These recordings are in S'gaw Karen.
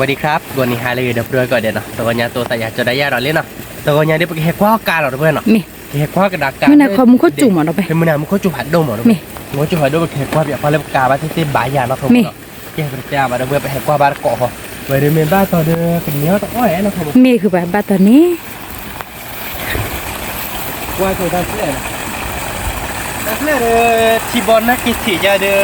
สวัสดีครับ ဂီၤနံၤဟါလၢအဂ့ၤ ဒီပုၢ်ဝဲၢ်ကိးဂၤဒဲးနီၤ, တဂီၤညါ တိသးယၤ ကၠီၤဒၣ်ယၤဒီးလံနီၤ, တဂီၤညါဒီး ပကဟဲကွၢ်ကါလီၤ ဒီပုၢ်ဝဲၢ်နီၤ, မ့ၢ် ကဟဲကွၢ်ကဒါကါ မုၢ်နၤခီမူခိၣ်စူၤမးဒီးပဲ, မုၢ်နၤမူခိၣ်စူၤဖးဒိၣ်မးဒီးပဲ, မ့ၢ် မူခိၣ်စူၤဖးဒိၣ် ပကဟဲကွၢ်ပျးဖီလၢပကါဘၣ်သ့ၣ်သ့ၣ်ဘၣ်ယၤနီၤ, မ့ၢ် ကဲပတဲဘၣ်ဒီး ပဟဲကွၢ်ဘၣ်တကိးဟီ, ဝဲဒီးမ့ၢ်ဘၣ်တီဒီး ကန့ၢ်အီၣ်တအီၣ်အဲၣ်နီၤ, မ့ၢ်ဃုဘၣ် ဘၣ်တီန့ၣ် ကွၢ်ဆိတၢ်ဖျဲၣ်, တၢ်ဖျဲၣ်ဒီး ထံဘီနၢ်က့ၤထံးယၤဒီး,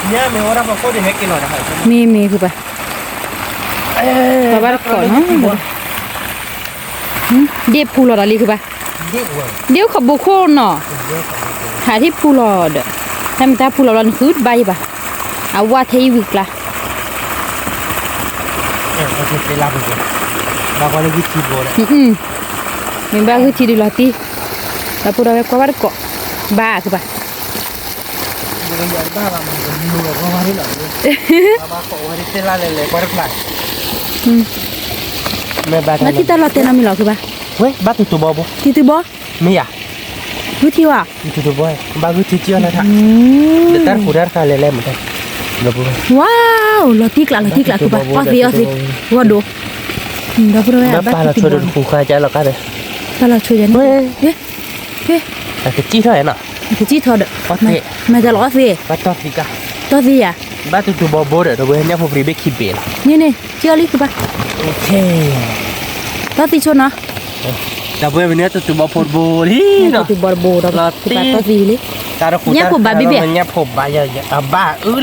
ညၣ်မ့ၢ်ဝဲဒၣ်ပှၤခိၣ်ဒီးဟဲက့ၤလီၤဒီး, မ့ၢ်မ့ၢ်ဃုဘၣ်, ပှၤဘၣ်တကိးနီၤ, ဒ့ၣ်ဖူလီၤဒီးလံဃုဘၣ်, ဒ့ၣ်အိၣ်ခီဘိခိၣ်နီၤ, ဟးထံၣ်ဖူလီၤဒီး, တၢ်မ့ၢ်တၢ်ဖူလီၤဘျီနဃုတဘၣ်ယံၤဘၣ်, အဝၣ်ထဲအံၤဝံၤကျါ မ့ၢ်ဘၣ်ဂုၢ်ထံဒုးလီၤတံၢ်, ဒီပုၢ်ဒီဝဲၢ်ကွၢ်ဘၣ်တကိး, ဘၣ်ဃုဘၣ်, မ့ၢ်ဘၣ်ထံၣ်တၢ်လီၤတဲာ်နီတမံၤလီၤဃုဘၣ်, ဝဲဘၣ်တူၢ်တူၢ်ဘီဘိ, တံၤသုဘီ, မ့ၢ်ယၤ, ဂုၢ်ထံဝဲ, တူၢ်တူၢ်ဘီ, ဘၣ်ဂုၢ်ထံကၠီလၢထး, လၢတၢ်တပူၤတၢ်တခါလဲၤလဲၤမး, ဝါ, လီၤတံၢ်ကျးလီၤတံၢ်ကျးဃုဘၣ်, အီၣ်သ့အီၣ်သ့, ဂီၢ်ဒိၣ်, ဒီပုၢ်ဒီဝဲၢ်, ဘၣ်ပာ်လီၤဆိဒီးတပူၤဃါကၠီလီၤကါဒီး, ပာ်လီၤဆိယၤန့ၣ်, အကစံၣ်ထီၣ်နီၤ, ကစံၣ်ထီၣ်ဒီး, မ့ၢ်တၢ်လီၤအီၣ်သ့, တီၢ်သ့ယၤ, ဘၣ်တူၢ်တူၢ်ဘီဘိဒီး ဒီပုၢ်ဝဲၢ် ညၣ်ဖိပြံဘ့ၣ်ခံဘ့ၣ်လီၤ, န့ၣ်န့ၣ် ကၠီလံဃုဘၣ်, တီၢ်သ့ဆိနီၤ, ဒီပုၢ်ဝဲၢ် ပန့ၢ်တူၢ်တူၢ်ဘီဖိတဘိလံနီၤ, တူၢ်ဘီတဘိဒီး, တီၢ်သ့လံ, ညၣ်ဖိဘၣ်ဘံၣ်ဘ့ၣ်, ညၣ်ဖိဘၣ်ယၤ, အဘၣ်အၢလံ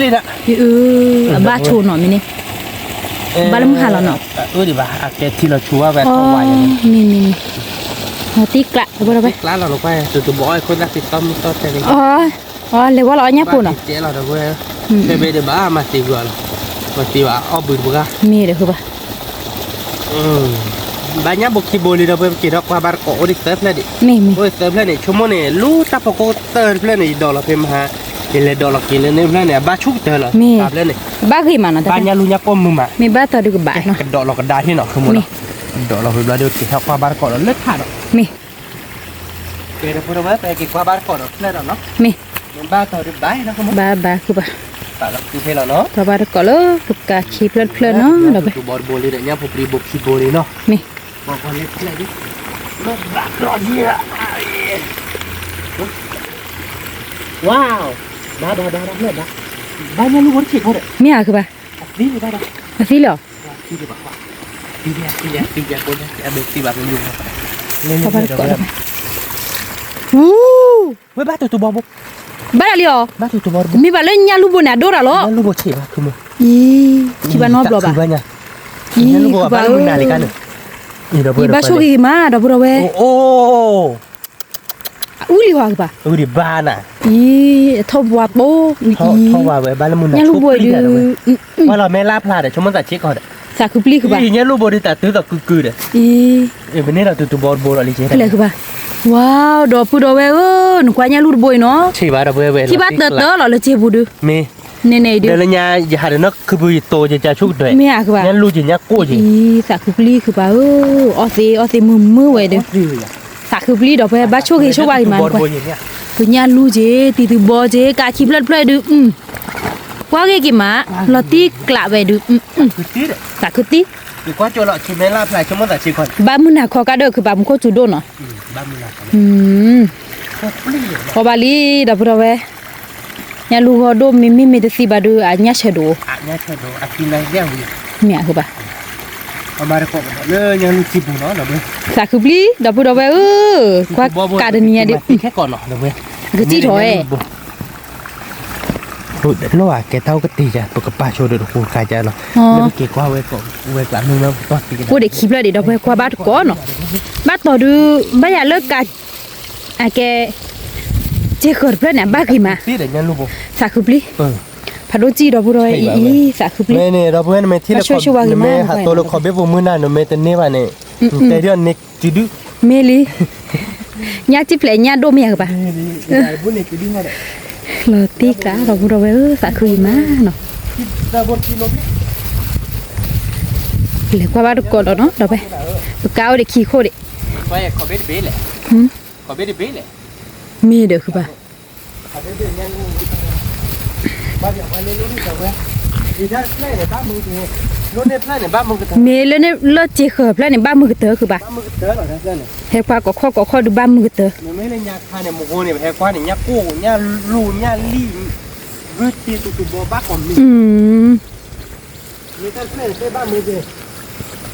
ဒီး, အဘၣ်ဆိနီၤမ့ၢ်န့ၣ်, ဘၣ်လၢမုၢ်ဟါလီၤနီၤ, အၢဒံးဘၣ် အကဲထံလီၤဆူဝဲဝဲထီၣ်ဝါယၤန့ၣ်, မ့ၢ်မ့ၢ်မ့ၢ်, တံၢ်ကျး တံၢ်ကျးလီၤနကွၢ်, တူၢ်တူၢ်ဘီအီၣ်ခိၣ်သၣ်သ့ၣ်တီမုၢ်တီတဲလံ, အီၣ်, လဲၤဝဲလီၤအီၣ်ညၣ်ဖိနီၤ, တဲလီၤဒီပုၢ်ဝဲၢ်, ဖဲဘ့ၣ်ဒံးဘၣ် မၤသံကွံာ်လီၤ, မၤသံဘၣ်အီၣ်ဘုတဘၣ်, မ့ၢ်ဒီးဃုဘၣ် ဘၣ်ညၣ်ဘိခံဘိလံဒီး ပဝဲပက့ၤထီၣ်ကွၢ်ဘၣ်တကိးအိၣ်ဒံးသၢဖျၢၣ်ဒံး, အိၣ်သၢဖျၢၣ်န့ၣ် ဆိကမိၣ်န့ၣ် လူတၢ်ဖီခိၣ်သၢဖျၢၣ်န့ၣ် ယဒိးလီၤဖဲမဟါ, ယလဲၤဒိးလီၤက့ၤလၢန့ၣ်ဖျၢၣ်န့ၣ် အဘၣ်ဆူၣ်ကတၢၢ်လီၤ, သၢဖျၢၣ်န့ၣ်, ဘၣ်ဂ့ၤမးနီၤ, ဘၣ်ညၣ်လူညၣ်ကိၢ်မုာ်မး, မ့ၢ်ဘၣ်တီဒုးကဘၣ်နီၤ, ကဒိးလီၤကဒါဟ့ၣ်နီၤ ဆိကမိၣ်လီၤ, ဒိးလီၤဖဲဘျီဒီး က့ၤထီၣ်ကွၢ်ဘၣ်တကိးဒီးလၢထးဒီး, မ့ၢ် ကဲဒီးဖိဒီးဝဲ ပက့ၤကွၢ်ဘၣ်တကိးဒီးဖျၢၣ်ဒီးနီၤ, မ့ၢ် ဘၣ်တီဒုးဘၣ်နီၤ, ဘၣ်ဘၣ်ဃုဘၣ်, ပာ်လီၤဃုဖဲလီၤနီၤ, ကွၢ်ဘၣ်တကိးလၢ ပကးခံဖျၢၣ်တဖျၢၣ်နီၤ, ဒီး တူၢ်တူၢ်ဘီတဘိလံဒီး ညၣ်ဖိပြံဘိခံဘိလံနီၤ, မ့ၢ် ကွၢ်ကွၢ်လၢဖျၢၣ်ဒံး, ဘၣ်ဘၣ်ကျီယံၤ, ဝါ, ဘၣ်ဘၣ်ဘၣ်ဘၣ်, ဘၣ်ညၣ်လူဘိတဆံးဖိဒီး, မ့ၢ်ဧါဃုဘၣ်, အသံလီၤ, အသံလီၤ, ဝူ, ဝဲဘၣ်တူၢ်တူၢ်ဘီဘိ, ဘၣ်ဒၣ်လံအီၤ, မ့ၢ်ဘၣ်လၢညၣ်လူဘိန့ၣ် အဒိၣ်တၢ်လီၤ, အံၤ, ခံဘၣ်နီတဘျီဘၣ်, အံၤ, ဘၣ်ဆိၣ်ဂ့ၤဂ့ၤမး ဒီပုၢ်ဒီဝဲၢ်, အူလံဟီဂ့ၤဘၣ်, အူဒံးဘၣ်နၤ, အံၤ, ထီၣ်ဝါပိ, ညၣ်လူဘိဒီး, ဝဲလီၤမဲလၢဖျါဒီး ဆိကမိၣ်သးဆ့ကီးဒီး, သးခုပျံၤဃုဘၣ်, ညၣ်လူဘိဒီး တၢ်တုၤသီးကုကုဒီး, အံၤ, ပန့ၢ်ဒီးတူၢ်တူၢ်ဘီတဘိဒီးလံ, ကလဲၤဃုဘၣ်, ဝါ, ဒီပုၢ်ဒီဝဲၢ်ဧၢ, နကွၢ်ညၣ်လူတဘိအံၤနီၤ, ထံၣ်ဘၣ်ဒီပုၢ်ဝဲၢ်, ထံၣ်ဘၣ်တၢၢ်တၢၢ်လီၤလၢစ့ပူၤဒုး, မ့ၢ်, န့ၣ်န့ၣ်ဒုး, ဒီးလၢညါ ယဟးဒီးနီၢ်ခုပူၤ ယတိၤယကၢဆိကတၢၢ်, မ့ၢ်ဧါဃုဘၣ်, ညၣ်လူက့ၤညၣ်ကိၣ်က့ၤ, အံၤ, သးခုပျံၤဃုဘၣ်ဧၢ, အီၣ်သ့အီၣ်သ့မုာ်မုာ်ဝဲဒီး, သးခုပျံၤဒီး ပဝဲဘၣ်ဆိၣ်ဂ့ၤဆိၣ်ဝါဂ့ၤမး, ပညၣ်လူက့ၤ တံၤသုးဘီက့ၤ ကးခံဖျၢၣ်တဖျၢၣ်ဒုး, ကွၢ်ဂ့ၤက့ၤမး, လီၤတံၢ်ကျးဝဲဒုး, သးခုတံၢ်, ဘၣ်မုၢ်နၤခီကါဒၢၣ်ခုဘၣ် မူခိၣ်စူၤဒိၣ်နီၤ, အီၣ်ဘၣ်လံ ဒီပုၢ်ဒီဝဲၢ်, ညၣ်လူဂီၤဒိၣ် မ့မ့ၢ်မ့ၢ်တသံဘၣ်ဒုး အညၣ်ဆၢဒိၣ်, မ့ၢ်ဧါဃုဘၣ်, သးခုပျံၤ ဒီပုၢ်ဒီဝဲၢ်ဧၢ, ကွၢ်ကးတနံၤညါဒုး, ကစံၣ်ထီၣ်ဝဲ လီၤဧါ ကဲတၢ်အိၣ်ကတ့ၢ်ယၤ ပကပာ်ဆိဒီးတဃိဃာ်ယၤလီၤ, လၢပက့ၤကွၢ်ဝဲ ဝဲကျးမုၢ်မး ပတီၢ်သံကဒါ, အိၣ်ဒံးခံဖျၢၣ်ဒံး ဒီပုၢ်ဝဲၢ် ကွၢ်ဘၣ်တကိးနီၤ, ဘၣ်တီၤဒုး ဘၣ်ယၤလၢကး, အကဲ, စ့ဃၢၤတဖျၢၣ်န့ၣ် အဘၣ်ဂ့ၤမး, သးခုပျံၤ, ဖးဒိၣ်စံၣ် ဒီပုၢ်ဒီဝဲၢ်အံၤအံၤ သးခုပျံၤ, ဆိၣ်ဂ့ၤဆိၣ်ဝါဂ့ၤမး, နမ့ၢ်ဟးတိလၢခီဘ့ၣ်ပူၤမုၢ်နၤ နမ့ၢ်တန့ၢ်ဘၣ်န့ၣ်, တဲဒ်န့ၣ်တုၤဒု, မ့ၢ်လံ ညၣ်စံၣ်ဖျဲးညၣ်ဒိၣ်မ့ၢ်ဧါကဘၣ်, လီၤတံၢ်ကျး ဒီပုၢ်ဒီဝဲၢ်ဧၢ, သးခုအံၤမးနီၤ, လဲၤကွၢ်ဘၣ်တကိးဒီးနီၤ ဒီပုၢ်ဝဲၢ်, ပကါအိၣ်ဒံးခံခိၣ်ဒံး, မ့ၢ်ဒီးဃုဘၣ်, မ့ၢ်လၢန့ၣ်လၢစ့ဃၢၤဖျၢၣ်န့ၣ် ဘၣ်မုာ်ကတၢၢ်ဃုာ်ဘၣ်, ဟဲကွၢ်ကိးခီၣ်ကိးခီဒုးဘၣ်မုာ်ကတၢၢ်,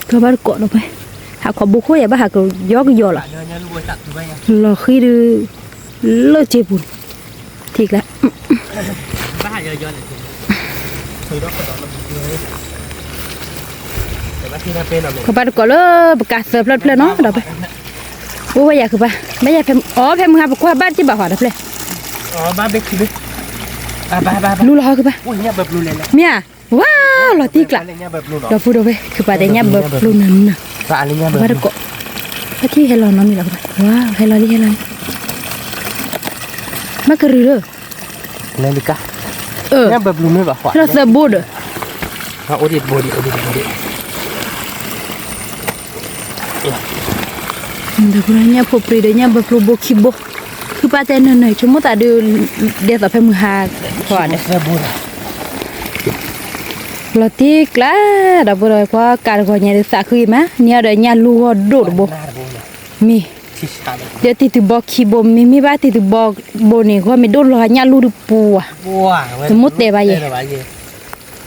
ကဘၣ်တကိးဒီးဖဲ ဟးခီဘိခိၣ်ယဲၢ်ဘၣ်ဟးကယီကယီလီၤ, လီၤဃံဒုး လၢစ့ပူၤန့ၣ်, ထံကျါ ကဘၣ်တကိးလၢပကးသၢဖျၢၣ်တဖျၢၣ်နီၤ ဒီးဖဲ အိၣ်ဝဲယၤဃုာ်ဘၣ်, ဘၣ်ယၤဖဲ အီ ဖဲမုၢ်ဟါပကွၢ်ဘၣ်တဘၣ်ဃီဒီးဖျၢၣ်, လူလီၤဟီဃုာ်ဘၣ်, မ့ၢ်ဧါ, ဝါ လီၤတံၢ်ကျး, ဒီပုၢ်ဒီဝဲၢ် ဃုာ်ပာ်တဲညၣ်ဘၢပျိနၤနၤ, ဘၣ်တကိး, ဘၣ်ထံၣ်ဟဲလီၤနီတမံၤလီၤဃုာ်ဘၣ်, ဝါ ဟဲလီၤလံဟဲလီၤလံ, ဘၣ်ကရူၢ်လၢ လၢလံကါ, ဟဲလီၤသၢဘိဒီး ဒီပုၢ်ဒီဝဲၢ် ညၣ်ဖိပြံဒီးညၣ်ဘၢပျိဘိခံဘိ, ဃုာ်ပာ်တဲနၢၤနၢၤ ဆိကမိၣ်သးဒုး ဒဲးသိးဖဲမုၢ်ဟါ, လီၤတံၢ်ကျါ, ဒီပုၢ်ဒီဝဲၢ် ကွၢ်ကးတဂီၤညါဒုးသးခုအံၤမး န့ၢ်အီၤဒီးညၣ်လူၢ်ဂီၢ်ဒိၣ်တဘိ, မ့ၢ်, ဒီးတံၤသုးဘီခံဘိ မ့မ့ၢ်ဘၣ်တံၤသုးဘီဘိန့ၣ် ဂီၢ်မ့ၢ်ဒိၣ်လီၤညၣ်လူၢ်ဒုးပူၤဧါ, တမိၣ်တဲဘၣ်ယဲ, မ့ၢ် လီၤ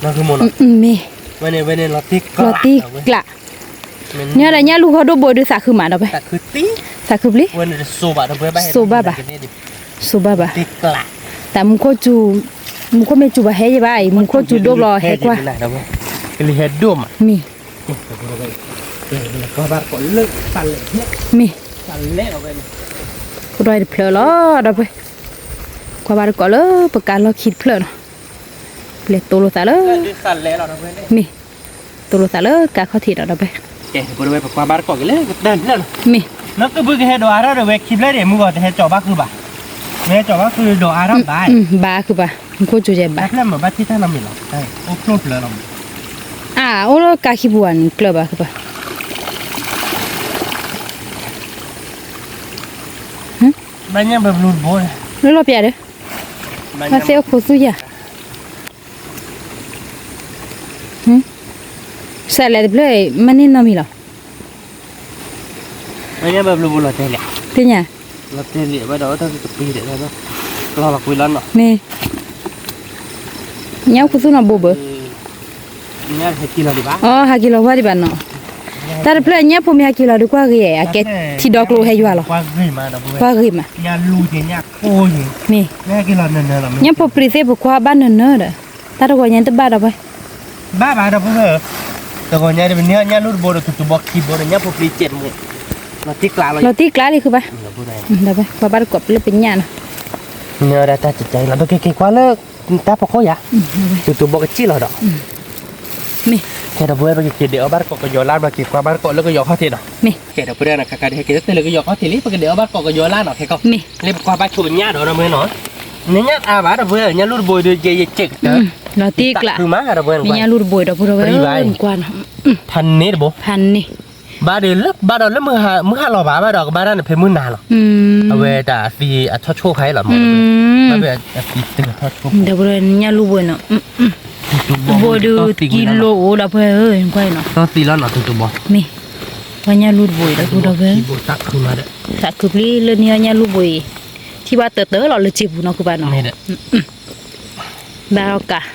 တံၢ်ကျး, န့ၢ်အီၤဒီးညၣ်လူၢ်ဂီၢ်ဒိၣ်ဘိဒုးသးခုမးဒီးဖဲ, သးခုပျံၤ, စိဘၣ်ဘၣ်, စိဘၣ်ဘၣ်, တၢ်မူခိၣ်စူၤ, မူခိၣ်မ့ၢ်စူၤဘၣ်ဟဲယဲဘၣ်အံၤ မူခိၣ်စူၤဒိၣ်ဘျီဟဲကွၢ်, မ့ၢ်, ဖိဒီးတဖျၢၣ်လီၤဒီးဖဲ, ကွၢ်ဘၣ်တကိးလၢပကးလီၢ်ခံတဖျၢၣ်နီၤ, ပလဲၤတိလိာ်သးလၢ, မ့ၢ်, တိလိာ်သးလၢကးခီၣ်ထံးဒီးဒီးဖဲ, ပကွၢ်ဘၣ်တကိးက့ၤလၢကတၢၢ်လၢနီၤ, မ့ၢ်, နကဘုကဟဲဒိးအါထီၣ်ဒီးဝဲခံဖျၢၣ်န့ၣ် မုၢ်ဂီၤတဟဲကၠီၤဘၣ်ဃုာ်ဘၣ်, ဝဲကၠီၤဘၣ်ဃုာ်ဒိးအါထီၣ်ဘၣ်, ဘၣ်ဃုာ်ဘၣ်, မူခိၣ်စူၤယဲဘၣ်, အိၣ်ဖျိဖျၢၣ်လီၤ, အၢ အိၣ်လၢကးခံပူၤဧါန့ၣ် ကျၢၢ်ဘၣ်ဃုာ်ဘၣ် ဘၣ်ညၣ်ဘၢဘျူတဘိ, လၢလီၤပျးဒီး, ဘၣ်သ့ၣ်အိၣ်ခိးသူယၤ, စးလဲၤတဖျၢၣ် မ့ၢ်န့ၢ်နီတမံၤလီၤ, ဘၣ်ညၣ်ဘၢဘျူဘိလီၤတဲာ်လံ, သ့ၣ်ညါ, လီၤတဲာ်လံဘၣ်ဒီး တၢ်ကပ့ၤဒီး, လီၤလီၤကွံလီၤနီၤ, မ့ၢ် ညၣ်အိၣ်ခိးသူနီၤဘိဘၢ, အီ ဟးက့ၤလီၤဒံးဘၣ်နီၤ, တၢ်တဖျၢၣ်ညၣ်ဖိမ့ၢ်ဟးက့ၤလီၤဒုးကွၢ်ဂ့ၤ, အကဲထံဒီကျိဟဲယွၤလီၤ, ကွၢ်ဂ့ၤမး, မ့ၢ်, ညၣ်ဖိပြံသ့ၣ်ပကွၢ်ဘၣ်နၢၤနၢၤဒီး, တၢ်တဂီၤညါတဘၣ်ဒီးပှဲၤ, ဘၣ်ဘၣ်ဒီးပှဲၤ, တဂီၤညါဒ်ပန့ၢ်ညၣ်လူၢ်တဘိဒီး သုးတဘီခံဘိဒီး ညၣ်ဖိပြံစဲးတမူ, လီၤတံၢ်ကျါလီၤ, လီၤတံၢ်ကျါလံဃုာ်ဘၣ်, ကွၢ်ဘၣ်တကိးလၢပညၣ်နီၤ, ပကက့ၤကွၢ်လၢ, တၢ်ဖီခိၣ်ယၤ, သုးတဘီကစံၣ်လီၤဒီး, မ့ၢ်, ကဲဒီးပဝဲပကက့ၤဒဲးအီၣ်ဘၣ်တကိးကယီၤလါ ဘျီက့ၤကွၢ်ဘၣ်တကိးလၢကယီၤခီၣ်ထံးဒီး, မ့ၢ်, ကဲဒီးပဝဲဒၣ်နၤ ခါခါဒ်ဟဲက့ၤတၢ်လၢကယီၤခီၣ်ထံးလံ ပကဒဲးအီၣ်ဘၣ်တကိးကယီၤလါနီၤ ခဲကီၢ်, မ့ၢ်, လၢပကွၢ်ဘၣ်ဆိပညၣ်ဒီး ဒီးပဝဲနီၤ, နညၣ်အါဘၣ်ဒီးပဝဲ ညၣ်လူၢ်တဘိဒီး ယဲယကဲးကတၢၢ်, လီၤတံၢ်ကျါ, မ့ၢ်ညၣ်လူၢ်တဘိဒီးပဝဲ, ကွၢ်နီၤ, ဖးန့ၢ်တဘိ, ဖးန့ၢ် ဘၣ်ဒီးလၢ ဘၣ်ဒီးလၢမုၢ်ဟါလီၤဘၣ် ဘၣ်ဒီးကဘၣ်တၢ်န့ၣ် ဖဲမုၢ်နၤလီၤ, အဝဲတၢ်အသံအထီၣ်ဆိၣ်ခါအံၤလီၤ, အသံတထီၣ်ဆိၣ်, ဒီးပဝဲညၣ်လူၢ်ဘိနီၤ, ဘိဒုးကံလိအိၣ်ဒီးပဝဲဧၢ, ကွၢ်နီၤ, သီသံလီၤနီၤ သုးတဘီ, မ့ၢ်, ပှၤညၣ်လူၢ်တဘိဒီးပဝဲ, သးခုပျံၤလၢန့ၢ်ညၣ်လူၢ်ဘိအံၤ, ထံၣ်ဘၣ်တၢၢ်တၢၢ်လီၤလၢစ့ပူၤနီၤ ဃုာ်ဘၣ်နီၤ, ဘၣ်အီၣ်ကး,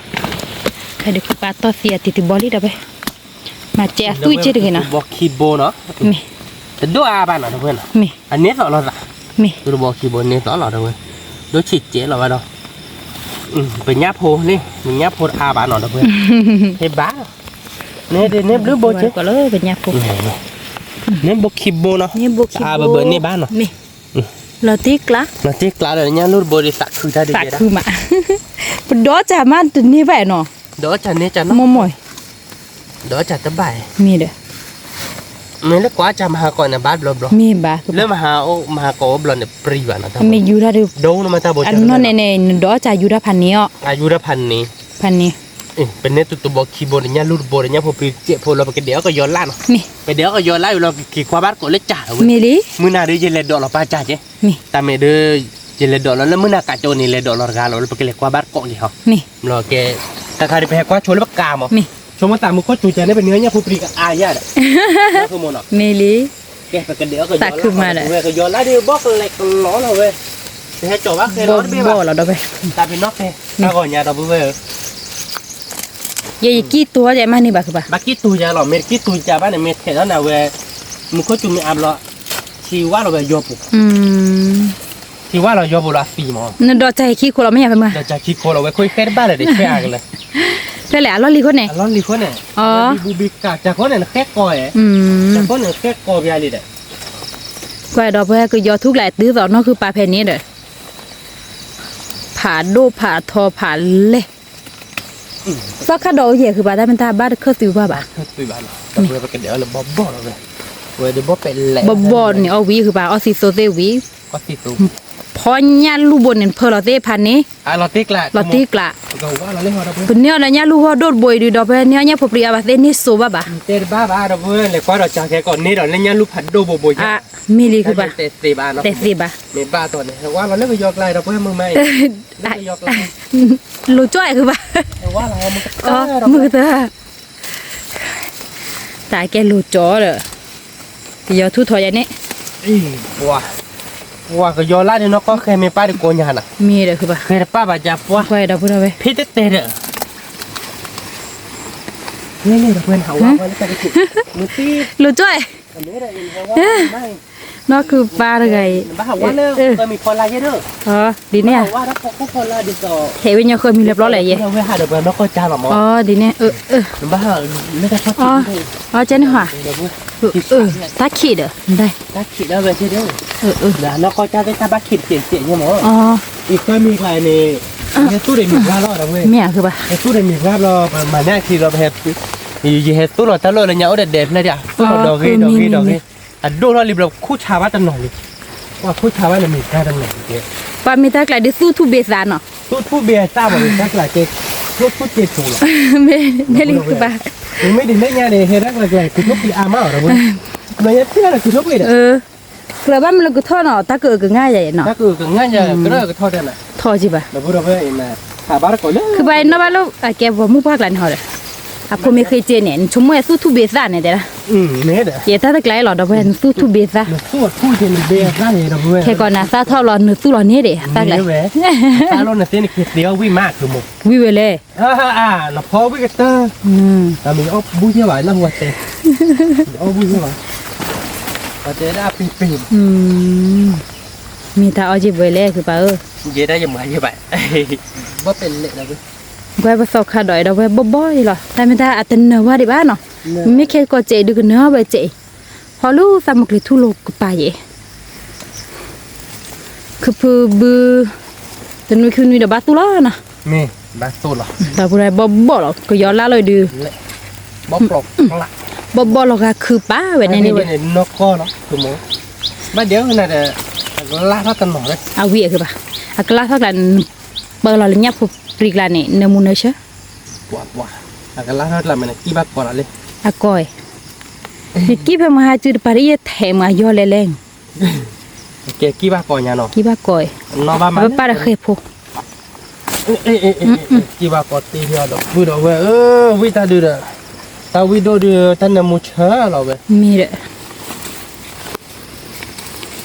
ခါဒုးကပာ်တီၢ်သံအတံၤတဘီလံဒီးပဝဲ, မၤစဲအသွံၣ်စ့တဂ့ၤနီၤ, မ့ၢ်, တဒိၣ်အါဘၣ်နီၤ ဒီးပဝဲနီၤ, မ့ၢ်, အန့ၢ်သီၣ်လီၤသး, မ့ၢ်, သုးတဘီခံဘိန့ၢ်သီၣ်လီၤဒီးပဝဲ, ဒိၣ်ဆံးစဲးလီၤဘၣ်ဒီး, ပညၣ်ဖိန့ၣ် ပညၣ်ဖိတအါဘၣ်နီၤ ဒီးပဝဲ, ဟ့ၣ်ဘၣ်, န့ၣ်ဒ်န့ၢ်ဘျုးဘိက့ၤ, န့ၢ်ဘိခံဘိနီၤ, အါဘၣ်ဘၣ်န့ၢ်ဘၣ်နီၤ, မ့ၢ်, လီၤတံၢ်ကျါ, လီၤတံၢ်ကျါဒီးညၣ်လူၢ်တဘိဒီးသးခုတၢ်ဒ်ယဲဒၣ်, ပဒီးစၢ်မးတန့ၢ်ဘၣ်နီၤ, ဒီးစၢ်န့ၢ်စၢ်နီၤ, မိၢ်မိၢ် ဒီးစၢ်တဘၣ်, မ့ၢ်ဒီး, မ့ၢ်လၢကွၢ်စၢ်မၤဟးကီးန့ၣ် ဘၣ်ဘျီဘျီ, မ့ၢ်ဘၣ်, လၢမၤဟးအိၣ်မၤဟးကီးအိၣ်ဘျီန့ၣ် ပြံဘၣ်နီၤ, မ့ၢ်ယူၤတၢ်ဒုး, ဒိၣ်နမတၢ်ဘိ, အနီၢ်န့ၣ်န့ၣ် နဒီးစၢ်ယူၤတၢ်ဖးန့ၢ်အီၤ, ယူၤတၢ်ဖးန့ၢ်, ဖးန့ၢ်, ပန့ၢ်သုးတဘီခံဘိန့ၣ် ညၣ်လူၢ်တဘိဒီးညၣ်ဖိပြံစဲးဖိလီၤ ပကဒဲးအီၣ်ကယီၤလါနီၤ, မ့ၢ်, ပဒဲးအီၣ်ကယီၤလါဝံၤလီၤ ကက့ၤကွၢ်ဘၣ်တကိးလၢစၢ်ဒီးဝဲ, မ့ၢ်လံ, မုၢ်နၤဒုးယလဲၤဒိးလီၤပၢ်စၢ်က့, မ့ၢ်, တၢ်မ့ၢ်ဒုး, ယလဲၤဒိးလီၤလၢမုၢ်နၤကးကၠိန့ၣ် လဲၤဒိးလီၤတဂၤလီၤ ပကလဲၤကွၢ်ဘၣ်တကိးက့ၤဟီ, မ့ၢ်, ဘျီကဲ, ခါခါဒ်ပဟဲကွၢ်ဆိလၢပကါမး, မ့ၢ် ဆိကမိၣ်သးမူခိၣ်စူၤကန့ၣ် ပနံၤအီၣ်ညၣ်ဖိပြံကအါယၤဒီး, မ့ၢ်လံ, ကဲပကဒဲးအီၣ်ကယီၤလါဒီး သးခုမးဒီး, ပဝဲကယီၤလါဒီး ဘီၣ်ကလဲာ်ကလီလီၤဝဲ, ပဟဲကၠီၤဘၣ်ဃဲလီၤတဘ့ၣ်ဘၣ်, ဘီၣ်လီၤဒီးဝဲ, တၢ်ပနီၣ်ဃဲ, တၢ်ဂီၤညါဒီးပဝဲဧၢ ယဲယကံၢ်တိၤယဲမးန့ၣ်ဘၣ်ဃုဘၣ်, ဘၣ်ကံၢ်တိၤယၤလီၤ မ့ၢ်တကံၢ်တိၤယၤဘၣ်န့ၣ် မ့ၢ်ထဲးထီၣ်န့ၣ်ဝဲ, မူခိၣ်စူၤမ့ၢ်အါဘျီ, ထံဝါလီၤဝဲယီၤပူၤ, ထံဝါလီၤယီၤပူၤလီၤအသံမး, နဒီးစၢ်ခံခိၣ်လီၤမ့ၢ်ယၤဖဲမး, ဒီးစၢ်ခံခိၣ်လီၤဝဲ ခိၣ်ယဃဲတဘၣ်လၢၤဒီး ဆှဲအါကလၢာ်, ဖဲလဲၣ် အလီၢ်လံၤခိၣ်န့ၣ်, အလီၢ်လံၤခိၣ်န့ၣ်, အဝဲဘံဘူဘံကး စၢ်ခိၣ်န့ၣ် နဃဲကီးဧါ, စၢ်ခိၣ်န့ၣ် နဃဲကီးပျါလံဒီး ကွၢ်ဒီးပှၤကယီၤထူကျါတုၤသိးနီၢ်ခုပာ်ဖဲန့ၣ်ဒီး, ဖးဒိၣ်ဖးထီဖးလဲၢ်, သီခါဒီးအိၣ်ယဲၢ်ဃုဘၣ် တၢ်မ့ၢ်တၢ်ဘၣ်တခၢၣ်သုးဘၣ်ဘၣ်, ဘီၣ်ဘီၣ်န့ၣ်အီၣ်ဝံၤဃုဘၣ် အီၣ်သံသိသ့ၣ်ဝံၤ, ဖီညၣ်လူၢ်ဘိန့ၣ် နဖၢလီၤသ့ၣ်ဖးန့ၣ်, လီၤတ့ကျး, ပန့ၢ်အီၤဒီးညၣ်လူၢ်ဂီၢ်ဒိၣ်တဘိအံၤဒုးဒီး ပှၤန့ၢ်အီၤညၣ်ဖိပြံအါဘၣ်သ့ၣ်န့ၢ်စိဘၣ်ဘၣ်, တဲတဘၣ်ဘၣ်ဒီးပှၤလဲၤကွၢ်ဒီးစၢ်ခဲကိးန့ၢ်ဒီးလၢညၣ်လူၢ်ဖးဒိၣ်ဘိဘိယါ, မ့ၢ်လံဃုဘၣ်, တဲသ့ဘၣ်, မ့ၢ်ဘၣ်တီန့ၣ် ဝဲလီၤလၢကယီၤကျါဒီးပှၤမုာ်မးအံၤ, လိၤကၠီဃုဘၣ်, မုာ်ကတၢၢ်, တၢ်ကဲလိၤကၠီဒီး, ကယီၤထူထီၣ်ယၤန့ၣ်, ပှၤကယီၤလါဒီးနီၢ်ကီၢ်ဃဲမ့ၢ်ပၢ်ဒီးကိးညါနီၤ, မ့ၢ်ဒီးဃုဘၣ်, ဃဲတပၢ်ဘၣ်ယၤပှၤ, ဖ့တတဲဒီး, လိၤကၠီ, နီၢ်ခုပၢ်တဂၤအံၤ, ဒ်န့ၣ်ဧါ, ဟဲဝဲညီဃၢမံၤလၢပျီလဲၣ်ယဲ, ဒ်န့ၣ်, ကဲန့ၣ်ဟါ, တၢ်ခံးဒီး, တၢ်ခံးဒီး, မ့ၢ်ဧါဃုဘၣ်, ယဟဲသူၣ်လီၤတၢ်လီၢ်လၢညါအိၣ်ဒီးဒဲးဖျဲၣ်ဒၣ်, သူၣ်လီၤဒီးဂ့ၤဒီးဂ့ၤဒီးဂ့ၤ, အဒိၣ်ထီၣ်လံဘျီခူၣ်ဆါဘၣ်တနီၤလံ, ပှၤခူၣ်ဆါဘၣ်န့ၣ်မ့ၢ်တၢ်တနီၤလံ, ပှၤမ့ၢ်တၢ်ကျါဒုးသူၣ်ထူၣ်ဘ့သးနီၤ, သူၣ်ထူၣ်ဘ့သးဘၣ်မ့ၢ်တၢ်ကျါကဲ, သူၣ်ထူၣ်ကဲဆိးလီၤ, မ့ၢ်လံဃုဘၣ်, မ့ၢ်ဒ်န့ၣ်ညါန့ၣ် ဟဲတၢ်ကျါကျါ ကထိၣ်ဖှံအါမးလီၤဒီးဝဲ, နဟဲတၢ်လၢကထိၣ်ဖှံဒီး, ကြၢးဘၣ်မ့ၢ်လၢကထီၣ်နီၤ တၢ်ကအုးကငါယၤနီၤ, တၢ်ကအုးကငါယၤ ကရၢကထီၣ်တဲနၤ, ထီၣ်ကံဘၣ်, ဃုဘၣ်နီၢ်ဘၣ်လၢအကဲပှၤမုၣ်ပှၢ်ကျါန့ၣ်ဟီဒီး, အဖိမ့ၢ်ဃ့က့န့ၣ် နဆိကမိၣ်သူၣ်ထူၣ်ဘ့သးန့ၣ်တဲဒၣ်, ယတၢ်တကျါလီၤဒီးဝဲ နသူၣ်ထူၣ်ဘ့သး, ခဲကိးနၤသးထီၣ်လီၤ နသူၣ်လီၤန့ၢ်ဒံး တၢ်ကျါ, သးလီၤနသ့နက့ၤသ့အီၣ်ဝံၣ်မး ဝံၣ်ဝဲလဲၣ် နဖီဝံၣ်ကတၢၢ်, တမ့ၢ်အီၣ်ဘူၣ်ယဲၢ်ဘၣ် လၢဟူဝဲတဲ, အီၣ်ဘူၣ်ယဲၢ်ဘၣ်, ပှၤတဲဒၣ်ပ့ၤပ့ၤ, မ့ၢ်တၢ်အီၣ်ယံၤဘှဲလဲၣ် ကပၤဧၢ, ယဲဒၣ်ယမၤယဲၢ်ဘၣ်, ဘၣ်ပဲလဲၣ်ဒီးဝဲ, ကွဲပသီခါဒီးဒီးဝဲဘီၣ်ဘီၣ်အံၤလီၤ တၢ်မ့ၢ်တၢ်အတနၢၤဝဲဒံးဘၣ်နီၤ, မ့ၢ်ခဲကိးစဲးဒုးကနၢၤဝဲစဲးအံၤ, ဟီလူသးမုၢ်ကျ့ၤထူလိာ်ကပၤယဲၢ် ခုဖုဘု, တနွံခံနွံဒီးဘၣ်သူၣ်လီၤနီၤ, ဘၣ်သူၣ်လီၤ, ဒီပုၢ်ဝဲၢ်ဘီၣ်ဘီၣ်လီၤ ကယီၤလါလီၤဒုး, ဘီၣ်ဘီၣ်လီၤဂၤခုပာ်ဝဲန့ၣ်န့ၣ်, နီၢ်ကီၢ်လီၤ, ဘၣ်ဒဲးနၤဒီး, အကလါထီၣ်တနီၤလၢ, အဝံၣ်အကဘၣ်, အကလါထီၣ်ကျါ, ပၢလီၤလၢညၣ်ဖိပြံကျါန့ၣ် နၢမူနၢဆၢ, ပှၤပှၤ, အကလါထီၣ်ကျါမ့ၢ်နကံၢ်ဘၣ်ကီးလီၤလၢ, အကီး, နကံၢ်ဖဲမဟါစုတပၤတယဲၢ်ထဲးမးယီၤလဲၤလဲၤ ကဲကံၢ်ဘၣ်ကီးညါနီၤ, ကံၢ်ဘၣ်ကီး, ပၢ်တဃဲၤဖိ, ကံၢ်ဘၣ်ကီးတ့ၢ်ဒီးပုၢ်ဒီးဝဲၢ်ဧၢ, ဝံၣ်တၢ်ဒုးဒီး, တၢ်ဝံၣ်ဒိၣ်ဒုး တၢ်နၢမူဆၢလီၤဝဲ, မ့ၢ်ဒီး,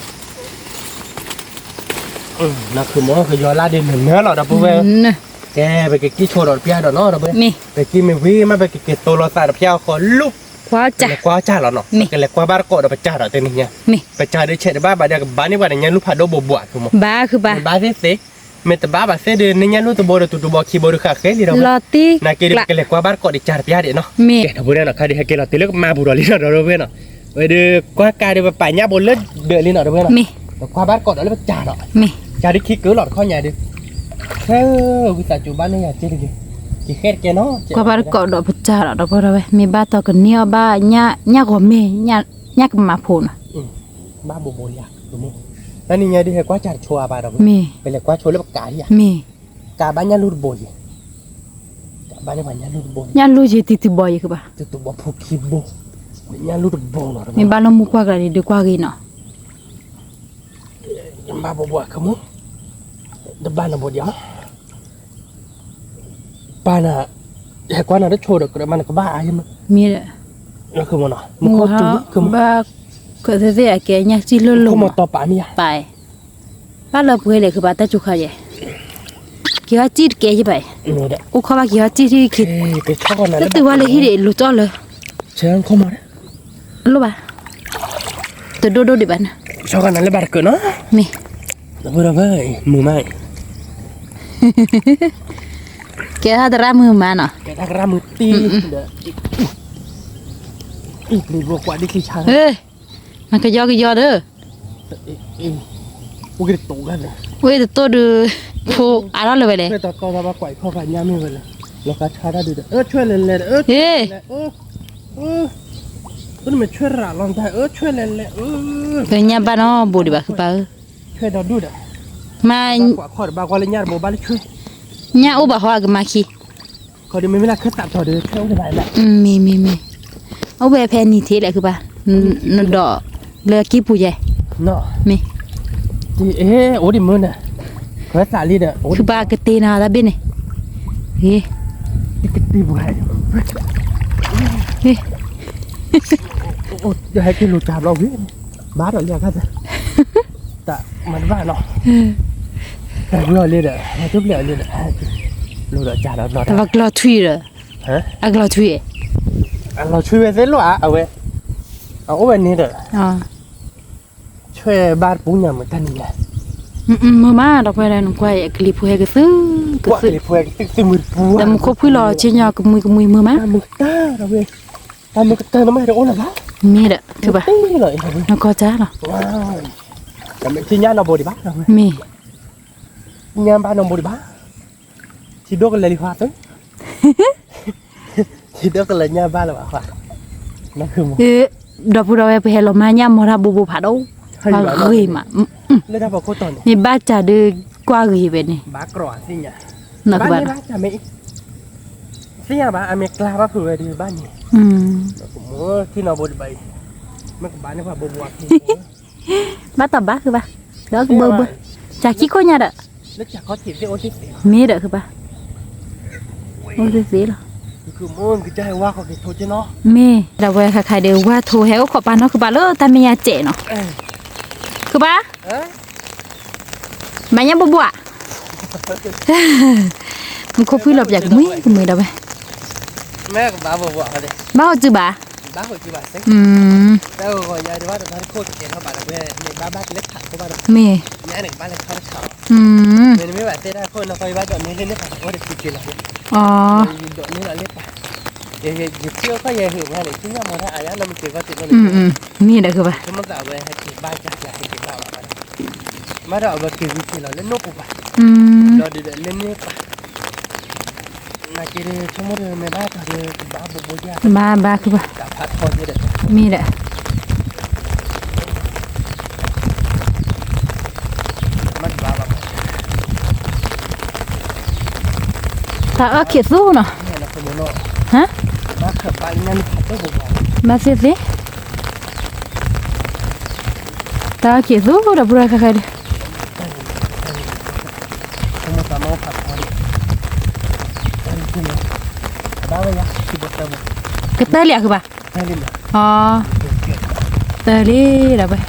နၢ်ခုမ့ၢ်ကယီၤလါဒုးနၢၤနၢၤလီၤဒီပုၢ်ဝဲၢ်, ကဲပကကံၢ်ဆိဒီးတပျၢ်ဒီးနီၤဒီပုၢ်ဝဲၢ်, ပကံၢ်မ့ၢ်ဝံၤမးပကက့ၤသိလီၤသးတပျၢ်ဃီလူၢ် ကွၢ်ကၢ်, လဲၤကွၢ်ကၢ်လီၤနီၤ, ကလဲၤကွၢ်ဘၣ်တကိးဒီးပစၢ်ဒီးတနံၤညါ, ပစၢ်ဒုးဆဲးတဘၣ်ဘၣ်ဒီးကဘၣ်န့ၢ်ပှၤဒီးညၣ်လူၢ်ဖးဒိၣ်ဘိးဘှးခုမး, ဘၣ်သ့ၣ်သ့ၣ်, မ့ၢ်တဘၣ်ဘၣ်သ့ၣ်ဒုး နညၣ်လူၢ်တဘိဒီးတူၤတဘိခံဘိဒုးဃးဃဲလံဒီးဝဲ, နက့ၤဒုးကလဲၤကွၢ်ဘၣ်တကိးဒီးစၢ်တပျၢ်ဒံးနီၤ, ကဲဒီပုၢ်ဝဲၢ်နီၤ ခါဒုးဟဲက့ၤလီၤတုၤလၢကမၤပူၤဒီးလံနီၤဒီပုၢ်ဝဲၢ်နီၤ, ဝဲဒုးကွၢ်ကၢ်ဒုး ပပာ်ညၣ်ဘိလၢဒၢးလံနီၤဒီပုၢ်ဝဲၢ်နီၤ, ပကွၢ်ဘၣ်တကိးဒီးလၢပစၢ်ဒီး, စၢ်ဒုးခံကၢလီၤတခီညါဒုး, ဝံသးစူၤဘၣ်န့ၢ်ယၤက့ၤတဂ့ၤ, က့ၤဃဲတကဲနီၤ, ကွၢ်ဘၣ်တကိးဒီးပစၢ်ဒီး ဒီပုၢ်ဝဲၢ် မ့ၢ်ဘၣ်တီကန့ၢ်အီၣ်ဘၣ်, ညၣ်ဂီၤမ့ၢ်, ညၣ်ကမၤဖိနီၤ, ဘၣ်ဘိးဘိးလံဧါ, တနံၤညါဒုးဟဲကွၢ်စၢ်တဆိအါဘၣ်ဒီး, ပလဲၤကွၢ်ဆိလၢပကးလံဧါ, ကးဘၣ်ညၣ်လူၢ်တဘိယဲၢ်, ကးဘၣ်န့ၢ်ပှၤညၣ်လူၢ်တဘိ, ညၣ်လူၢ်ယဲၢ်တံၤတဘိယဲၢ်ကဘၣ်, တံၤတဘိဖိခံဘိ, ညၣ်လူၢ်တဘိနီၤ, မ့ၢ်ဘၣ်လၢမူကွၢ်ကလၢဒုးကွၢ်ဂ့ၤနီၤ ဘၣ်ဘိးဘိးအခါမူ, တဘၣ်နဘိးဒံးဧါ, ပၢ်နၤ, ဟဲကွၢ်နၤတဆိဒီး ကြၢးမၤနကဘၣ်အါယမ့ၢ်, မ့ၢ်ဒီး, မုၢ်ဟီ, ဘၣ်, ကသ့ၣ်သ့ၣ်အကဲညၣ်စံၣ်လိၢ်လိၢ်, မီၤတီၤပာ်မ့ၢ်ယါ, ပာ်, ဘၣ်လၢပှဲၤလဲၣ် ကဘၣ်တၢ်စူၤခါယဲၢ်, က့ၤဟီၣ်စံၣ်တကဲယဘၣ်, အိၣ်ခီဘၣ်က့ၤဟီၣ်စံၣ်ထံခံ, တတုၤဝဲလၢဟံၣ်ဒံး လူၤကၠီလၢ အလိၣ်ဘၣ်, တဒိၣ်ဒိၣ်ဒံးဘၣ်န့ၣ်, မ့ၢ်, မုာ်မး, ကဲထီၣ်သရၣ်မုာ်မးနီၤ, ကဲထီၣ်သရၣ်မုာ်တံၢ်ဒီး, နကယီကယီဒီး, ဝ့ၢ်တတိၢ်ဒုး, ဖိအါထီၣ်လၢၤဝဲလဲၣ်, လၢညါဘၣ်နီၤ ဘူးဒံးဘၣ်ဃုပၢ်ဧၢ, မ့ၢ်, ညၣ်အိၣ်ဘၣ်ဟီအကမၤခံ, မ့ၢ်, မ့ၢ်, မ့ၢ်, အိၣ်ဝဲဖဲနံၤထံးလဲၣ်ဃုပၢ်, နဒီး, လၢကံၢ်ပူၤယဲၢ်, မ့ၢ်, အိၣ်ဒံးမုၢ်န့ၣ်, ဃုပၢ်ကတ့နၤတၢ်ဘ့ၣ်န့ၣ်, ဟ့ၣ် ဟဲက့ၤလိာ်ကၢ်ဘျီဝံၤ, ဘၣ်ဒီးလံအခါ, တၢ်မၤတဘၣ်နီၤ, တၢ်ဝံၤအီၤလံဒီး ဟဲထူၣ်ပျဲၢ်အီၤလံဒီး, လိာ်ဒီးကၢ်ဒီးဘျီ, တၢ်ပကလီၤထွံဒီး, အကလီၤထွံ, အလီၤထွံဝဲသ့ၣ်လိၣ်ဧါ အဝဲ, အအိၣ်ဝဲန့ၣ်ဒီး, ဆွဲဘၣ်တပူၤညါမ့ၢ်တၢ်န့ၣ်လဲၣ်, မုာ်မး ဒီပုၢ်ဝဲၢ် နကွၢ်အကလံၤဖိဟဲကသု, ကသု, ဒီးမူခိၣ်ဖှံလီၤဆ့ညီကမှံကမှံမုာ်မး, တၢ်မုာ်ကတၢၢ်နမ့ၢ်တအိၣ်လၢၤဘၣ်, မ့ၢ်ဒီး, နကီၢ်တၢ်လီၤ, မ့ၢ်, ညၣ်ဘၣ်နီၢ်ဘိဒံးဘၣ်, ထံဒိၣ်ကလဲၤလံခွါသၢ, ထံဒိၣ်ကလဲၤညၣ်ဘၣ်လၢၤဘၣ်, ဒီပုၢ်ဒီဝဲၢ် ပဟဲလီၤမၤညၣ်မီၤတၢ်ဘိဘိဖးဒိၣ်, ပှၤဂ့ၤမး, မ့ၢ်ဘၣ်တၢ်ဒုးကွၢ်ဂ့ၤဝဲန့ၣ်, သ့ၣ်ညါဘၣ် အမ့ၢ်ကျါဘၣ်ဖုးဝဲဒံးဘၣ်န့ၣ်, ထံနီၢ်ဘိဒံးဘၣ်အံၤ, မ့ၢ်ကဘၣ်န့ၣ်ပှၤဘိဘိအဖံ, ဘၣ်တၢ်ဘၣ်ဃုဘၣ်, ဒီးကဘၢဘၢ, တၢ်ခံခိၣ်ညါဒီး, မ့ၢ်ဒီးဃုဘၣ်, အိၣ်သ့သ့လီၤ, မ့ၢ်, ဒီပုၢ်ဝဲၢ် ခါခါဒီး ဝၢ်ထိဟဲအိၣ်ခိးပၢ်နီၢ်ဃုဘၣ်လၢတၢ်မဲာ်ညါစဲးနီၤ, ဃုဘၣ် မၤညၣ်ဘိဘိဧါ, မူခိၣ်ဖှံလီၤပၠးကမှံကမှံဒီးဝဲ, ဘၣ်ဟိးစုဘၣ်, မ့ၢ်, မ့ၢ်ဒီးဃုဘၣ်, မ့ၢ်ဒီး, ဘၣ်ဘၣ်ဃုဘၣ်, တၢ်အီၣ်ခံးသူနီၤ, ဘၣ်သ့ၣ်သ့ၣ်, တၢ်အီၣ်ခံးသူဒီပုၢ်ဝဲၢ် ခါခါဒီး ကတၢၢ်လံဧါဃုဘၣ်, တၢၢ်လံဒီးဝဲ, ကဘၣ်က့ၤကူထံဒီးလံ, ကဘၣ်တကိးဒီးဝဲ ဘၣ်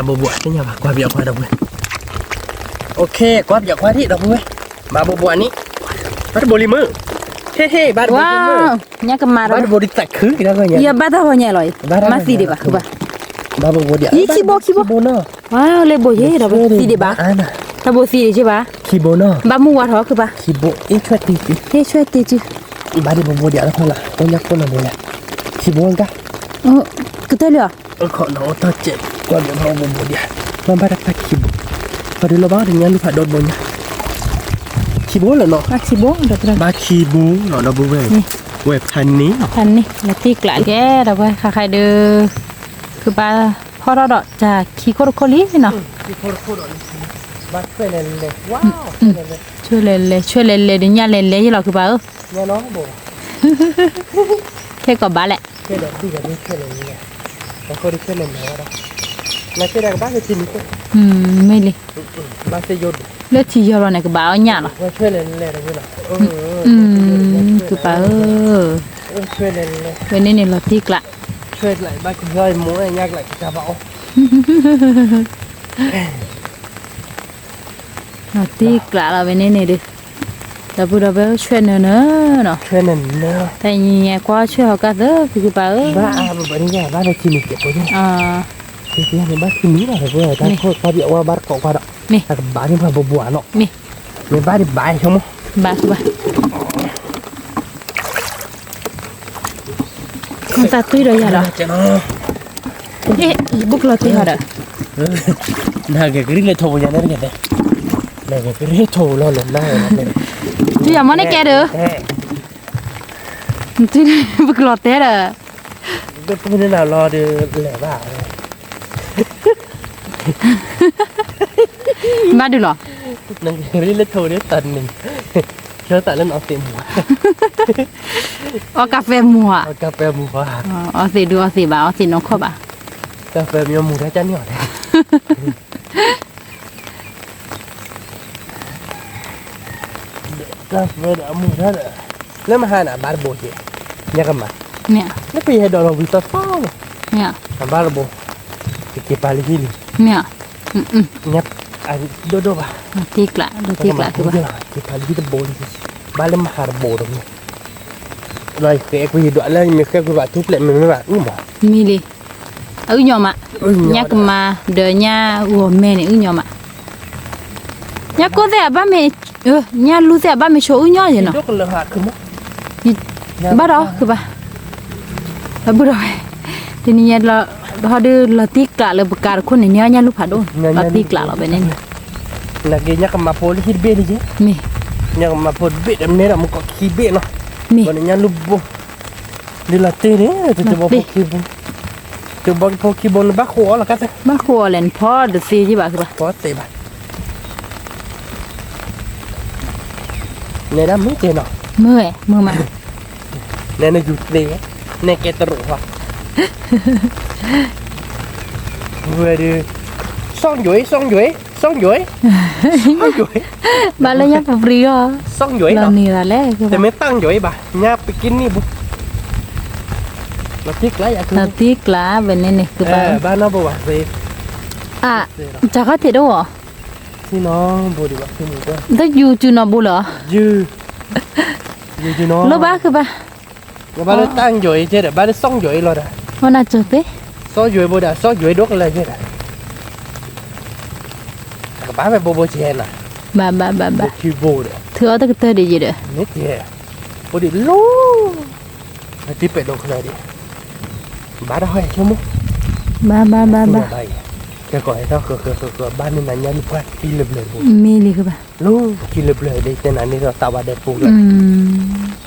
ဘိဘိးသ့ၣ်ညါဘၣ် ကွၢ်ပၠးကွၢ်ဒီပုၢ်ဝဲၢ်, ကွၢ်ပၠးကွၢ်ဒံးဒီပုၢ်ဝဲၢ်, ဘၣ်ဘိဘိးန့ၣ်, ဘၣ်တဘိလံမုၢ်, ဟ့ၣ်ဟ့ၣ် ဘၣ်တဘိလံမုၢ်, ညါကမၤဒီး, ဘၣ်တဘိဒ်သးခု, ယဘၣ်တၢ်ဟီညါလီၤ, မၤသံဒံးဘၣ်ဃုဘၣ်, ဘၣ်ဘိဘိးဒံး, ခံဘိခံဘိ, လၢဘိယဲဒီးသံဒံးဘၣ်, တၢ်ဘိသံဒံးက့ဘၣ်, ဘၣ်မုၢ်ဝါထီၣ်ဃုဘၣ်, ဟ့ၣ်ဆွဲတ့ၢ်, ဘၣ်ဒံးဘိဘိးဒံးအါထီၣ်လီၤ, အိၣ်ညါခိၣ်နဘိယဲ, ခံဘိကါ ကတၢၢ်လံဧါ, အခီၣ်နီၤအိၣ်တ့ၢ်စဲး, ကွၢ်ဘၣ်ဘိဘိးဒံး, မ့ၢ်ဘၣ်တၢ်ခံဘိ, ပှၤဒုးလီၤဘၣ်တညါလူၤဖးဒိၣ်တဘိညါ, ခံဘိလီၤနီၤ, ဘၣ်ခံဘိလီၤဒီပုၢ်ဝဲၢ်, ဝဲဖးန့ၣ်လီၤ, ဖးန့ၣ်လီၤတံၢ်ကျးကဲဒီးဝဲ ခါခါဒီး ကဘၣ်ဖီၣ်ထီၣ်ဒီးတၢ်ခံခိၣ်တခိၣ်လံနီၤ, ဆွဲလဲၤလဲၤ ဆွဲလဲၤလဲၤ ဆွဲလဲၤလဲၤဒီးညၣ်လဲၤလဲၤယဲလီၤဃုဘၣ်ဧၢ, ခဲကီးဘၣ်လဲၣ်, မ့ၢ်လံ, လၢထံယီၤလီၤန့ၣ် ကဘၣ်အီၣ်ညၣ်လီၤ, ကပၤဧၢ, ဝဲန့ၣ်န့ၣ်လီၤတံၢ်ကျး, လီၤတံၢ်ကျးလီၤဝဲန့ၣ်န့ၣ်ဒီး, ဒီပုၢ်ဒီဝဲၢ် ဆွဲၣ်နၢၤနၢၤနီၤ, တၢ်ညါကွၢ်ဆွဲၣ်ဟီကါသၢ ဖုကပၤဧၢ, ဘၣ်ထံနံၤ, ဘၣ်ထံနံၤလီၤ, တၢ်ခိၣ်တဘၣ်ဘၣ်တကိးကွၢ်ဒီး, တၢ်ကဘၣ်န့ၣ်ပှၤဘိးဘိးနီၤ, မ့ၢ်ဘၣ်ဒံးဘၣ်ဆိကမိၣ်, ဘၣ်ဘၣ် တၢ်တွံၢ်ဒီးယၤဒီး, ဘုကလီၤတ့ၢ်ဟီဒီး, နဂ့ၤကရံၣ်လၢထိးပူၤညါန့ၣ်တက့ၢ်, နဂ့ၤကရံၣ်ထိးပူၤလီၤလၢနၤ, တုၤယၤမ့ၢ်န့ၣ်ကဲဒီး, တုၤဘုကလီၤတဲဒီး, ဘုကလီၤတဲဒီး, ဘၣ်ဒုးလီၤ, နဂ့ၤကရံၣ်လၢထိးပူၤန့ၣ်တနံၤ, ဆၢသးလၢနအီသံးမူၤ, အီကါဖဲမူၤဧါ, အီသံးဒုးအီသံးဘၣ် အီသံးနီၢ်ခီၣ်ဘၣ်, ကါဖဲမူၤတၢ်ကန့ၢ်အီၤလဲၣ် ကါဖဲဒီးအမူၤတၢ်ဒီး, လၢမဟါန့ၣ် အဘၣ်တဘိက့ၤ, ညါကမၤ, လၢပယဲၢ်ဒီးလီၤဝံၤသီသီလီၤ, အဘၣ်တဘိ, ကက့ၤပာ်လၢဟံၣ်လံ, ညါ, ဒိၣ်ဒိၣ်ဘၣ်, တံၢ်ကျး, က့ၤပာ်လၢဟံၣ်တဘိလံ, ဘၣ်လၢမဟါတဘိဒီးမ့ၢ်, လီၤယဃဲကွံာ်ယဒွးလၢယမ့ၢ်ဃဲကွံာ်ဘၣ်ထူဖျဲးမ့ၢ်မ့ၢ်ဘၣ်အုၣ်မး, မ့ၢ်လံ အုၣ်ညီမး, ညါကမၤ, ဒီးညါဂီၤမဲန့ၣ် အုၣ်ညီမး, ညါကိၢ်သ့ၣ်အဘၣ်မ့ၢ်, ညါလူသ့ၣ်အဘၣ်မ့ၢ်ဆိအုၣ်ညီယဲၢ်နီၤ, ဘၣ်ဒီး ကဘၣ်, ဘၣ်ဒီး, တနံၤညါ, ဟီဒုးလီၤတံၢ်ကျးလၢပကါတခိၣ်န့ၣ် န့ၢ်အီၣ်ညၣ်လူၢ်ဖးဒိၣ်, လီၤတံၢ်ကျးလီၤဝဲန့ၣ်န့ၣ်, နက့ၤညါကမၤဖိလၢဟံၣ်တဘ့ၣ်န့ၣ်ယဲၢ်, မ့ၢ်, ညါကမၤဖိတဘ့ၣ်ဒီးမ့ၢ်ဒီးမူကီၢ်ခံဘ့ၣ်နီၤ, မ့ၢ်, ဘၣ်န့ၣ်ညါလူၢ်ဘိ ဒ်လီၤတ့ၢ်န့ၣ် တဘီဖိခံဘိ, တဘီဖိခံဘိန့ၣ် ဘၣ်ဃိအီၤလီၤကသ့, ဘၣ်ဃိအီၤလဲၣ် နဖီတသ့ယဘၣ်ကဘၣ်, ဖီတသ့ဘၣ်, နဲဒၣ်မုၢ်ကဲနီၤ, မုၢ်ဝဲ မုၢ်မး, နဲနယူၤသ့, နဲကဲတရူးဟီ, ဝဲဒုး, စောင့်ကြွေး, စောင့်ကြွေး, စောင့်ကြွေး, ဘၣ်လၢညါပပျံၤအီၤ, လီၤနံၤဒၣ်လဲၣ်, တမ့ၢ်တၢ်ကြွေးဘၣ်, ညါပက့ၤန့ၢ်ဘိ, လီၤတံၢ်ကျါယၤ, လီၤတံၢ်ကျါ ဝဲန့ၣ်န့ၣ် ကဘၣ်, ဘၣ်နီၢ်ဘိဘၣ်သ့, အ, တၢ်ခီၣ်ထံးတအိၣ်, တယူၤစုနီၢ်ဘိလီၤ, လိၣ်ဘၣ်ဃုဘၣ်, ဘၣ်လၢတၢ်ကြွေးကဲဒီး ဘၣ်လၢစီၣ်ကြွေးလီၤဒီး, စီၣ်ကြွေးဘိဒီး စီၣ်ကြွေးဒိၣ်ကလဲာ်ကဲဒီး, ကဘၣ်ဖဲဘိဘိကဲနၤ, ဘၣ်ဘၣ်ဘၣ်ဘၣ်, ထုးအီၣ်တကတၢၢ်ဒံးယံၤဒီး, မ့ၢ်ကဲ, အိၣ်ဒံးလိၣ်, တံၢ်ပဲာ်ဒိၣ်ကလဲာ်ဒံး, ဘၣ်တၢ်ဟဲဆိကမိၣ်, ဘၣ်ဘၣ်ဘၣ်ဘၣ်, ကဲကီးဟဲထီၣ်ဃၢၤဃၢၤဃၢၤဃၢၤ ဘၣ်န့ၢ်နၤညါလူၢ်ပှၢ်ခံလၢဘျၢၣ်တဘိ, မ့ၢ်လံဃုဘၣ်, လူၢ်ခံလၢဘျၢၣ်ဒ်တဲနၤန့ၣ်ဒီးသးဝါဒဲးပူၤလီၤ,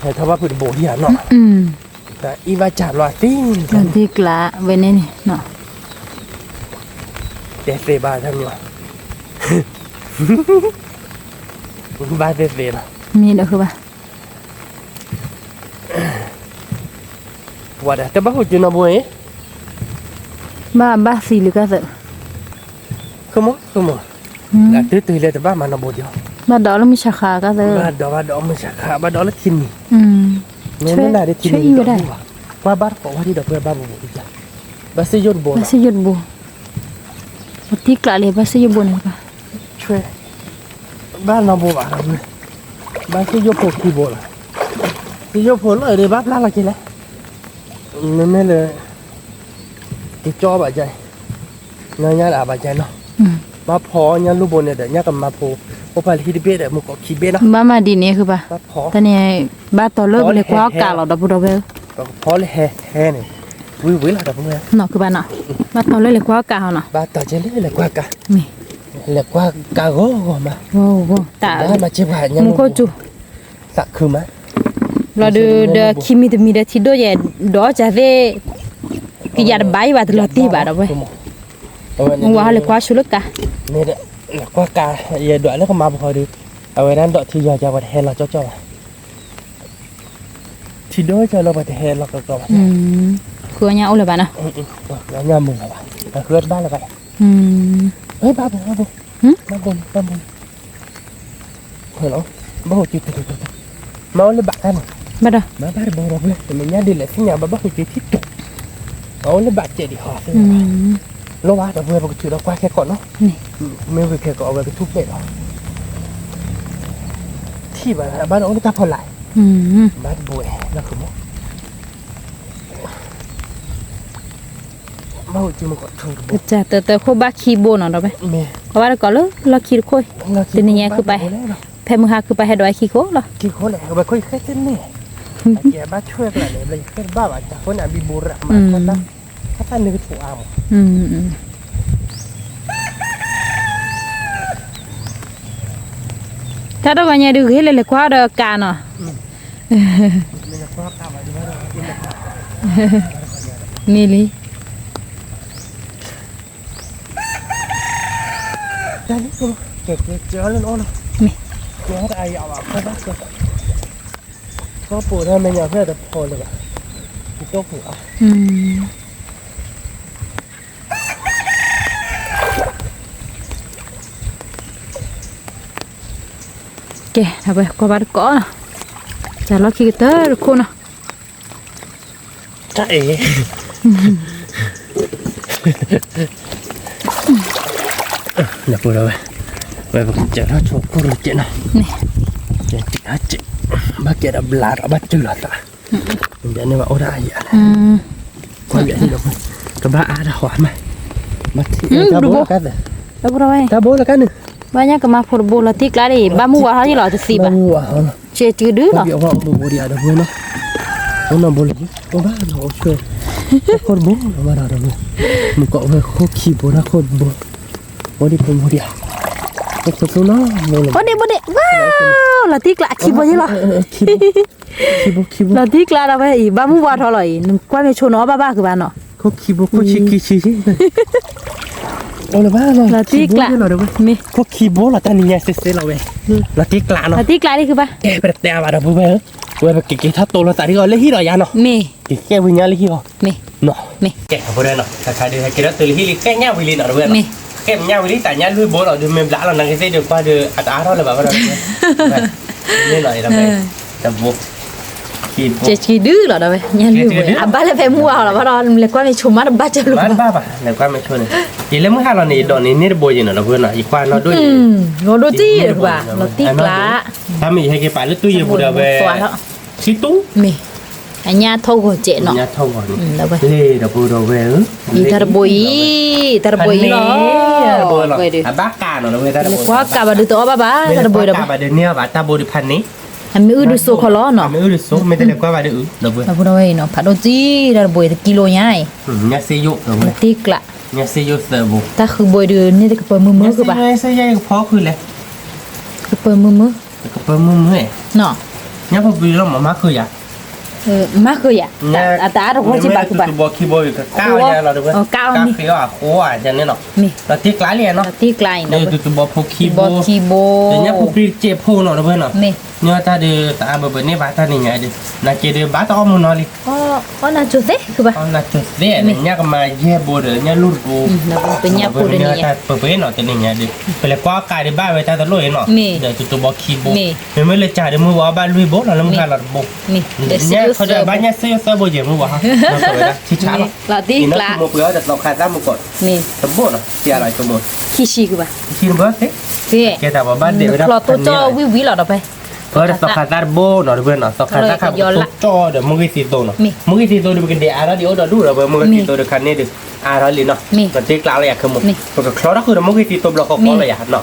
ဟဲထီၣ်ဘၣ်ဖုးတဘိဒံးဧါနီၤ, အံၤဘၣ်စၢ်လီၤသ့, တၢ်သံကျးဝဲန့ၣ်န့ၣ်, တဲသ့ဘၣ်တၢ်မံၤ, ဘၣ်သ့သ့လီၤ, မ့ၢ်ဒီးဃုဘၣ် ပှၤဒီး တဘၣ်ဃုာ်က့ၤနီၢ်ဘိအံၤ, ဘၣ်ဘၣ်သံလံကသၢၣ်, ဃမ, ဃမ, အတုတုၤလၢတဘၣ်မၤနီၢ်ဘိဒံး, ဘၣ်ဒီးလၢမုၢ်ဆါခါကသၢၣ်, ဘၣ်ဒီး ဘၣ်ဒီးမုၢ်ဆါခါ ဘၣ်ဒီးလၢခံနံၤ, မ့ၢ်နၤဒ်ထံနံၤဝဲဒၣ်, ကွၢ်ဘၣ်တကိးဝဲဒံးဒီးပှၤဘၣ်ဘိဘိဒံး, ဘၣ်စ့ယိၣ်တဘိ, ဘၣ်စ့ယိၣ်တဘိ, ပတံၢ်ကျးလံ ဘၣ်စ့ယိၣ်ဘိန့ၣ်, ဆွဲ, ဘၣ်နီၢ်ဘိဘၣ်, ဘၣ်စ့ယိၣ်ဖိခံဘိလီၤ, စ့ယိၣ်ဖိလီၤဒီးဘၣ်ဖျါလီၤက့ၤလဲၣ်, မ့မ့ၢ်လၢ ကကၠီဘၣ်ယါ, ညါညါဒၣ်ဘၣ်ယါနီၤ, ဘၣ်ဖီညါလူၢ်ဘိန့ၣ်ဒီး ညါကမၤဖိ, အိၣ်ဖးလၢဟံၣ်တဘ့ၣ်ဒီး မုၢ်ကီၢ်ခံဘ့ၣ်နီၤ, ဘၣ်မၤဒ်န့ၣ်ဃုဘၣ်, တၢ်န့ၣ်, ဘၣ်တီၤလၢပလဲၤကွၢ်အီၣ်ကးလီၤ ဒီပုၢ်ဒီဝဲၢ်, ဖီလၢဟဲဟဲန့ၣ်, ဝံၤဝံၤလီၤဒီပုၢ်ဝဲၢ်, နီၢ်ဃုဘၣ်နီၤ, ဘၣ်တီၤလၢလဲၤကွၢ်အီၣ်ကးဟီနီၤ, ဘၣ်တီၤကဲလၢလဲၤကွၢ်ကး, မ့ၢ်, လဲၤကွၢ်ကးဂီၤဂီၤမး, ဂီၤဂီၤ, တၢ်မၤစ့ပှၤညါမူခိၣ်စူၤ သးခုမး, လီၤဒုးဒီးခံမံၤတမံၤဒီးထံဒိၣ်ယဲၢ်, ဒီးအီၣ်စၢ်သ့ၣ်, ကယၤတဘၣ်ယဘၣ်တလီၤတံၢ်ဘၣ်ဒီးဝဲ, ဝဲဟီလဲၤကွၢ်ဆူလၢကး, လဲၤကွၢ်ကး, ယဒွးလၢကမၤပခီဒုး, အဝဲဒၣ်ဒီးထံယီၤကၤပှၤတဟဲလီၤကၠီကၠီဘၣ်, ထ ထံဒိၣ်ကၢလီၤပှၤတဟဲလီၤကကီဘၣ်, ဃုအီၣ်ညၣ်အိၣ်လၢၤဘၣ်နီၤ, ညၣ်မုာ်လီၤဘၣ်, ပှၤဃုအီၣ်တဘၣ်လၢၤဘၣ်, ဘၣ်ဘိ, ဘၣ်ဘိ, ဘၣ်ဘိ, ဘၣ်ဘိ, ဘၣ်ဟူးက့ၤ, မၤအိၣ်လၢဘၣ်တၢ်န့ၣ်, ဘၣ်ဒီး, မၤဘၣ်တဘိဒီးဝဲ တမ့ၢ်ညၣ်ဒ်လဲၣ်သ့ၣ်ညါဘၣ် ဘၣ်ဟူးက့ၤထံတိၤ, မၤအိၣ်လၢဘၣ်စဲးဒံးဟီသ့ၣ်, လီၤဝဲဒီးဝဲပကထုးဒီးကွၢ်ခဲကီးနီၤ, မ့ၢ်ဝံၤခဲကီးအဝဲကထူၣ်ဖျဲးလီၤ, ထံၣ်ဘၣ်ဘၣ်ဒီးအိၣ်လၢတၢ်ဖီလာ်, ဘၣ်တဘိလၢ်ဃုမီၢ် ဘၣ်ဟူးက့ၤမကီးထူတဘိ, တၢ်တၢ်ခိၣ်ဘၣ်ခံဘိနီၤဒီးဝဲ, ကီးဘၣ်တကိးလၢလီၢ်ခံတခိၣ်, တနံၤညါခုပာ်, ဖဲမုၢ်ဟါခုပာ်ဟဲဒိးဝဲခံခိၣ်လီၤ, ခံခိၣ်လဲၣ်, ဝဲခိၣ်ယဃဲၢ်တန့ၢ်, အကဲဘၣ်ဆွဲကျါန့ၣ် ဘျီယဃဲၢ်တဘၣ်ဘၣ် တၢ်ခိၣ်န့ၣ် အဘံဘူရၣ်မး ခီတၢ်, ခီတၢ်န့ၣ်ကထူအါမး တၢ်တဂီၤညါဒုးဂ့ၤလၢလဲၤကွၢ်ဒီးကးနီၤ, မ့ၢ်လံ, မ့ၢ်, ကီၢ်ပူၤတၢ်မဲာ်ညါဖဲတဖီလၢၤဘၣ်, ကီၢ်ပူၤအါ ကဲ ဝဲကွၢ်ဘၣ်တကိးနီၤ, တၢ်လီၢ်ခံကတၢၢ်တခိၣ်နီၤ, တၢ်အဲၣ် နပူၤဒီးဝဲ, ဝဲပကစၢးထီၣ်ဆိကိၣ်ရိစဲးနီၤ, ဘၣ်ကဲဒီးဘျးဒီးဘၣ်တုၤလီၤသး, န့ၣ်ဘၣ်အိၣ်ဒၣ်အယၤလဲၣ်, ကွၢ်ဘၣ်ဟံၣ်ဒီး, ကဘၣ်အါတၢ်ဟီမး, တၢ်ဘိလီၤကါန့ၣ်, ဘၣ်ညါကမၤဖိတဘိလီၤတံၢ်ကျါလံ ဘၣ်မုၢ်ဝါထီၣ်ယလီၤတသံဘၣ်, ကဲတုၤဒုလီၤ, အိၣ်နီၢ်ဘိလီၤ, အိၣ်ဘၣ်နီၢ်အိၣ်ဆွဲ, ခိၣ်တဘိလီၤဘၣ်ဒီး, မုၢ်ကီးဝဲခိၣ်ခံဘိတၢ်ခိၣ်တဘိ, အိၣ်ဒံးဖိမူဒံးဧါ, အိၣ်ဒံးဘိဒံး ဝါ, လီၤတံၢ်ကျါခံဘိယလီၤ, ခံဘိခံဘိ, လီၤတံၢ်ကျါဒီးဝဲအံၤ ဘၣ်မုၢ်ဝါထီၣ်လီၤအံၤ နကွၢ်မ့ၢ်ဆိနီၤအီၣ်ဘၣ်ဘၣ်ကဘၣ်နီၤ, ခိၣ်ခံဘိခိၣ်ဆံခံဆံ, အိၣ်လၢၤဘၣ်လီၤ, လီၤတံၢ်ကျါ, မ့ၢ်, ခိၣ်ခံဘိလီၤတၢ်နံၤညါစ့စ့လီၤဝဲ, လီၤတံၢ်ကျါနီၤ, လီၤတံၢ်ကျါလံကဘၣ်, ကဲပတတဲအါဘၣ်ဒီပုၢ်ဝဲၢ်ဧၢ, ဝဲပကက့ၤထီၣ်တိလီၤသးဒ်အီၤလၢဟံၣ်ဒီးယၤနီၤ, မ့ၢ်, ကကဲဝံၤညါလံဟံၣ်အီၤ, မ့ၢ်, မ့ၢ်, ကဲအဃိဒီးနီၤ တၢ်ခါဒုးဟဲက့ၤထီၣ်တုၤလၢဟံၣ်လံ ဃဲညၣ်ဝံၤလံနီၤ တဝဲနီၤ, ဃဲညၣ်ဝံၤလံ တၢ်ညၣ်လွံၢ်ဘိလီၤ ဒုးမ့ၢ်ဘျးလီၤ နာ်က့သ့ၣ်ဒုးကွၢ်ဒုး အတအါထီၣ်လၢၤဘၣ်ဘၣ်ဒီး, မ့ၢ်လီၤ တဘိ, ခံဘိ, ကဲဆံဒုလီၤဒီးဝဲ ညၣ်လွံၢ်ဘိ အဘၣ်လၢဖဲမုၢ်ဝါလီၤဘၣ်ဒီး လဲၤကွၢ်မ့ၢ်ဆိမးတဘၣ်ကၢ်လိာ်ဘၣ်, လဲၤကွၢ်မ့ၢ်ဆိန့ၣ်, ယလၢမုၢ်ဟါလီၤန့ၣ် ယဒိးန့ၢ်န့ၢ်တဘိယဲၣ်နီၤ တဝဲနီၤ ယကွၢ်နီၢ်ဒိၣ်ယဲၣ်, နီၢ်ဒိၣ်တံၢ်တဘၣ် လီၤတံၢ်ကျါ, တၢ်မ့ၢ်ယဟဲက့ၤပာ်လၢတူၢ်ယဲၢ်ပူၤဒီးဝဲ ခံတူၢ်, မ့ၢ်, အညၣ်ထီၣ်ဂီၤစဲးနီၤ, ညၣ်ထီၣ်ဂီၤန့ၣ်, လၢဝဲ, လ့ၣ်ဒီပုၢ်ဒီဝဲၢ်ဧၢ, အံၤတၢ်တဘိအံၤ, တၢ်တဘိအံၤလီၤ, အဘၣ်ကးနီၤ တဝဲတၢ်တဘိ, ကွၢ်ကးဘၣ်ဒုးတအီၣ်ဘၣ်ဘၣ်, တၢ်တဘိအံၤဒီး, ကွၢ်ကးဘၣ်ဒုးန့ၢ်အီၣ်ဘၣ် တၢ်ဘိဒုးဖးန့ၣ်, အမ့ၢ်အုၣ်ဒုးစိခီလီၤနီၤ, အမ့ၢ်အုၣ်ဒုးစိ မ့ၢ်တလဲၤကွၢ်ဘၣ်ဒုးအုၣ်, ဒီပုၢ်ဒီဝဲၢ်အံၤနီၤ ဖးဒိၣ်တံၢ် တၢ်တဘိအံၤ တကံလိညါအံၤ, ညၣ်စ့ယိၣ် တံၢ်ကျါ, ညၣ်စ့ယိၣ်သၢဘိ, တၢ်ဃုဘိအံၤဒုးန့ၢ်တကပၢၤမုၢ်မုၢ်ကဘၣ်, ညၣ်စ့ယိၣ်ကဖီဃုလဲၣ် ကပၢၤမုၢ်မုၢ်, ကပၢၤမုၢ်မုၢ်, ညၣ်ဖိပျံၤလီၤမး မၤဃုာ်ယၤ, မၤဃုာ်ယၤ, တအါတဂီၢ်ကဘၣ်ကဘၣ်, တူတူဘီခံဘိ ကကၢ်အီၤယၤလီၤတဝဲ, ကၢ်ဃ့အီၤအဃိယၤန့ၣ်နီၤ, လီၤတံၢ်ကျါလံနီၤ, လီၤတံၢ်ကျါအံၤ တူတူဘီဖိခံဘိ, ညၣ်ဖိပျံၤတစဲးဖိနီၤတဝဲနီၤ, ညၣ်တၢ်ဒုး တအါဘၢဘၢန့ၢ်ဘၣ်တၢ်နံၤညါဒုး, နာ်က့ဒုး ဘၣ်တအီၣ်မူနီၤလံ အီၣ်နၤကၠိသ့ၣ်ကဘၣ်, အီၣ်နၤကၠိသ့ၣ်န့ၣ် ညၣ်ကမၤယဲၢ်ဘိဒီး ညၣ်လူၢ်တဘိ, ပညၣ်ဖိတနံၤညါ, ပပှ့ၤနီၤတနံၤညါဒုး, ပလဲၤကွၢ်အီၣ်ကးဒုးဘၣ်ဝဲတၢ်တလိၣ်အံၤနီၤ, ဒီးတူတူဘီခံဘိ, မ့မ့ၢ်လၢကးဒုးမုၢ်ဝါအီၣ်ဘၣ်လွံၢ်ဘိလီၤ လၢမုၢ်ဟါလီၤတဘိ, ညၣ်ခီဒုးဘၣ်ညၣ်စ့ယိၣ်သၢဘိယဲၢ်မုၢ်ဝါဟီ, ဆံဆါလီၤ, လီၤတံၢ်ကျါ, မ့ၢ်ပှ့ၤအီၣ်တသီခါသၣ်မုၢ်ကီး, တဘိနီၤ ခံဆံကဘၣ်, ခံဆံဘၣ်သ့ၣ်, ကဲတၢ်ပှၤဘၣ်ဒဲးဝဲဒၣ်, ဖျီၣ်တိၢ်ကၠီဝံၤဝံၤလီၤဒီးဖဲ ပဝဲဒၣ်သီခါသၣ်တဘိနီၤ တဝဲနီၤ သီခါသၣ်ခါပကတိၢ်ကၠီဒီး မုၢ်ဂ့ၢ်သံသိနီၤ မုၢ်ဂ့ၢ်သံသိဒီး ပကဒဲးအါထီၣ်ဒံးအိၣ်ဒီးဒူၣ်ဒီး ပဝဲမုၢ်ဂ့ၢ်သံသိဒီး ခါန့ၣ်ဒုးအါထီၣ်လံနီၤ ပတ့ကျးလီၤယၤခဲမိၣ် ပကချီထီၣ်ဃုာ်ဒီးမုၢ်ဂ့ၢ်သံသိဘျီဃီဃီလီၤယၤနီၤ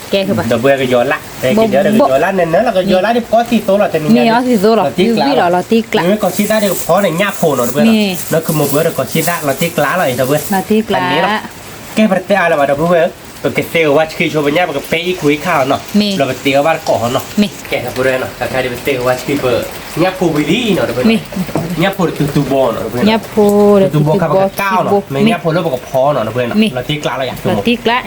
ဒီးပဝဲကယီၤလၢ် ကယီၤလၢ် ကယီၤလၢ်န့ၣ် နၢလီၤကယီၤလၢ်ဒ်ပကီၢ်သံသိလီၤ တနံၤညါ လီၤတ့ကျးမ့မ့ၢ်ကီၢ်ဆံသၣ်ဒ်ကဖီန့ၣ် ညၣ်ဖိနီၤ တဝဲနီၤ လၢခဲမိၣ်ပဝဲဒီးကီၢ်ဆံသၣ် လီၤတ့ကျးလီၤအံၤ တဝဲ ကဲပတတဲအါလၢၤဘၣ်ဒီးပဝဲ ပကသ့အဝဲဆှံဆိပညၣ် ပကပဲအံၣ်ကွံာ်ခါအီၤနီၤ လီၤပတ့အီၤဘၣ်တကိးအီၤနီၤ ကဲတပူၤနီၤ တခါဒ်ပသ့အဝဲဆှံပ ညၣ်ဖိဝံၤလံနီၤ တပူၤ ညၣ်ဖိတတူၢ်တူၢ်ဘီနီၤ တပူၤ ညၣ်ဖိတတူၢ်တူၢ်ဘီခါပကကၢ်အီၤနီၤ မ့ၢ်ညၣ်ဖိလၢပကဖီနီၤ တပူၤနီၤ လီၤတ့ကျးလီၤယၤ တ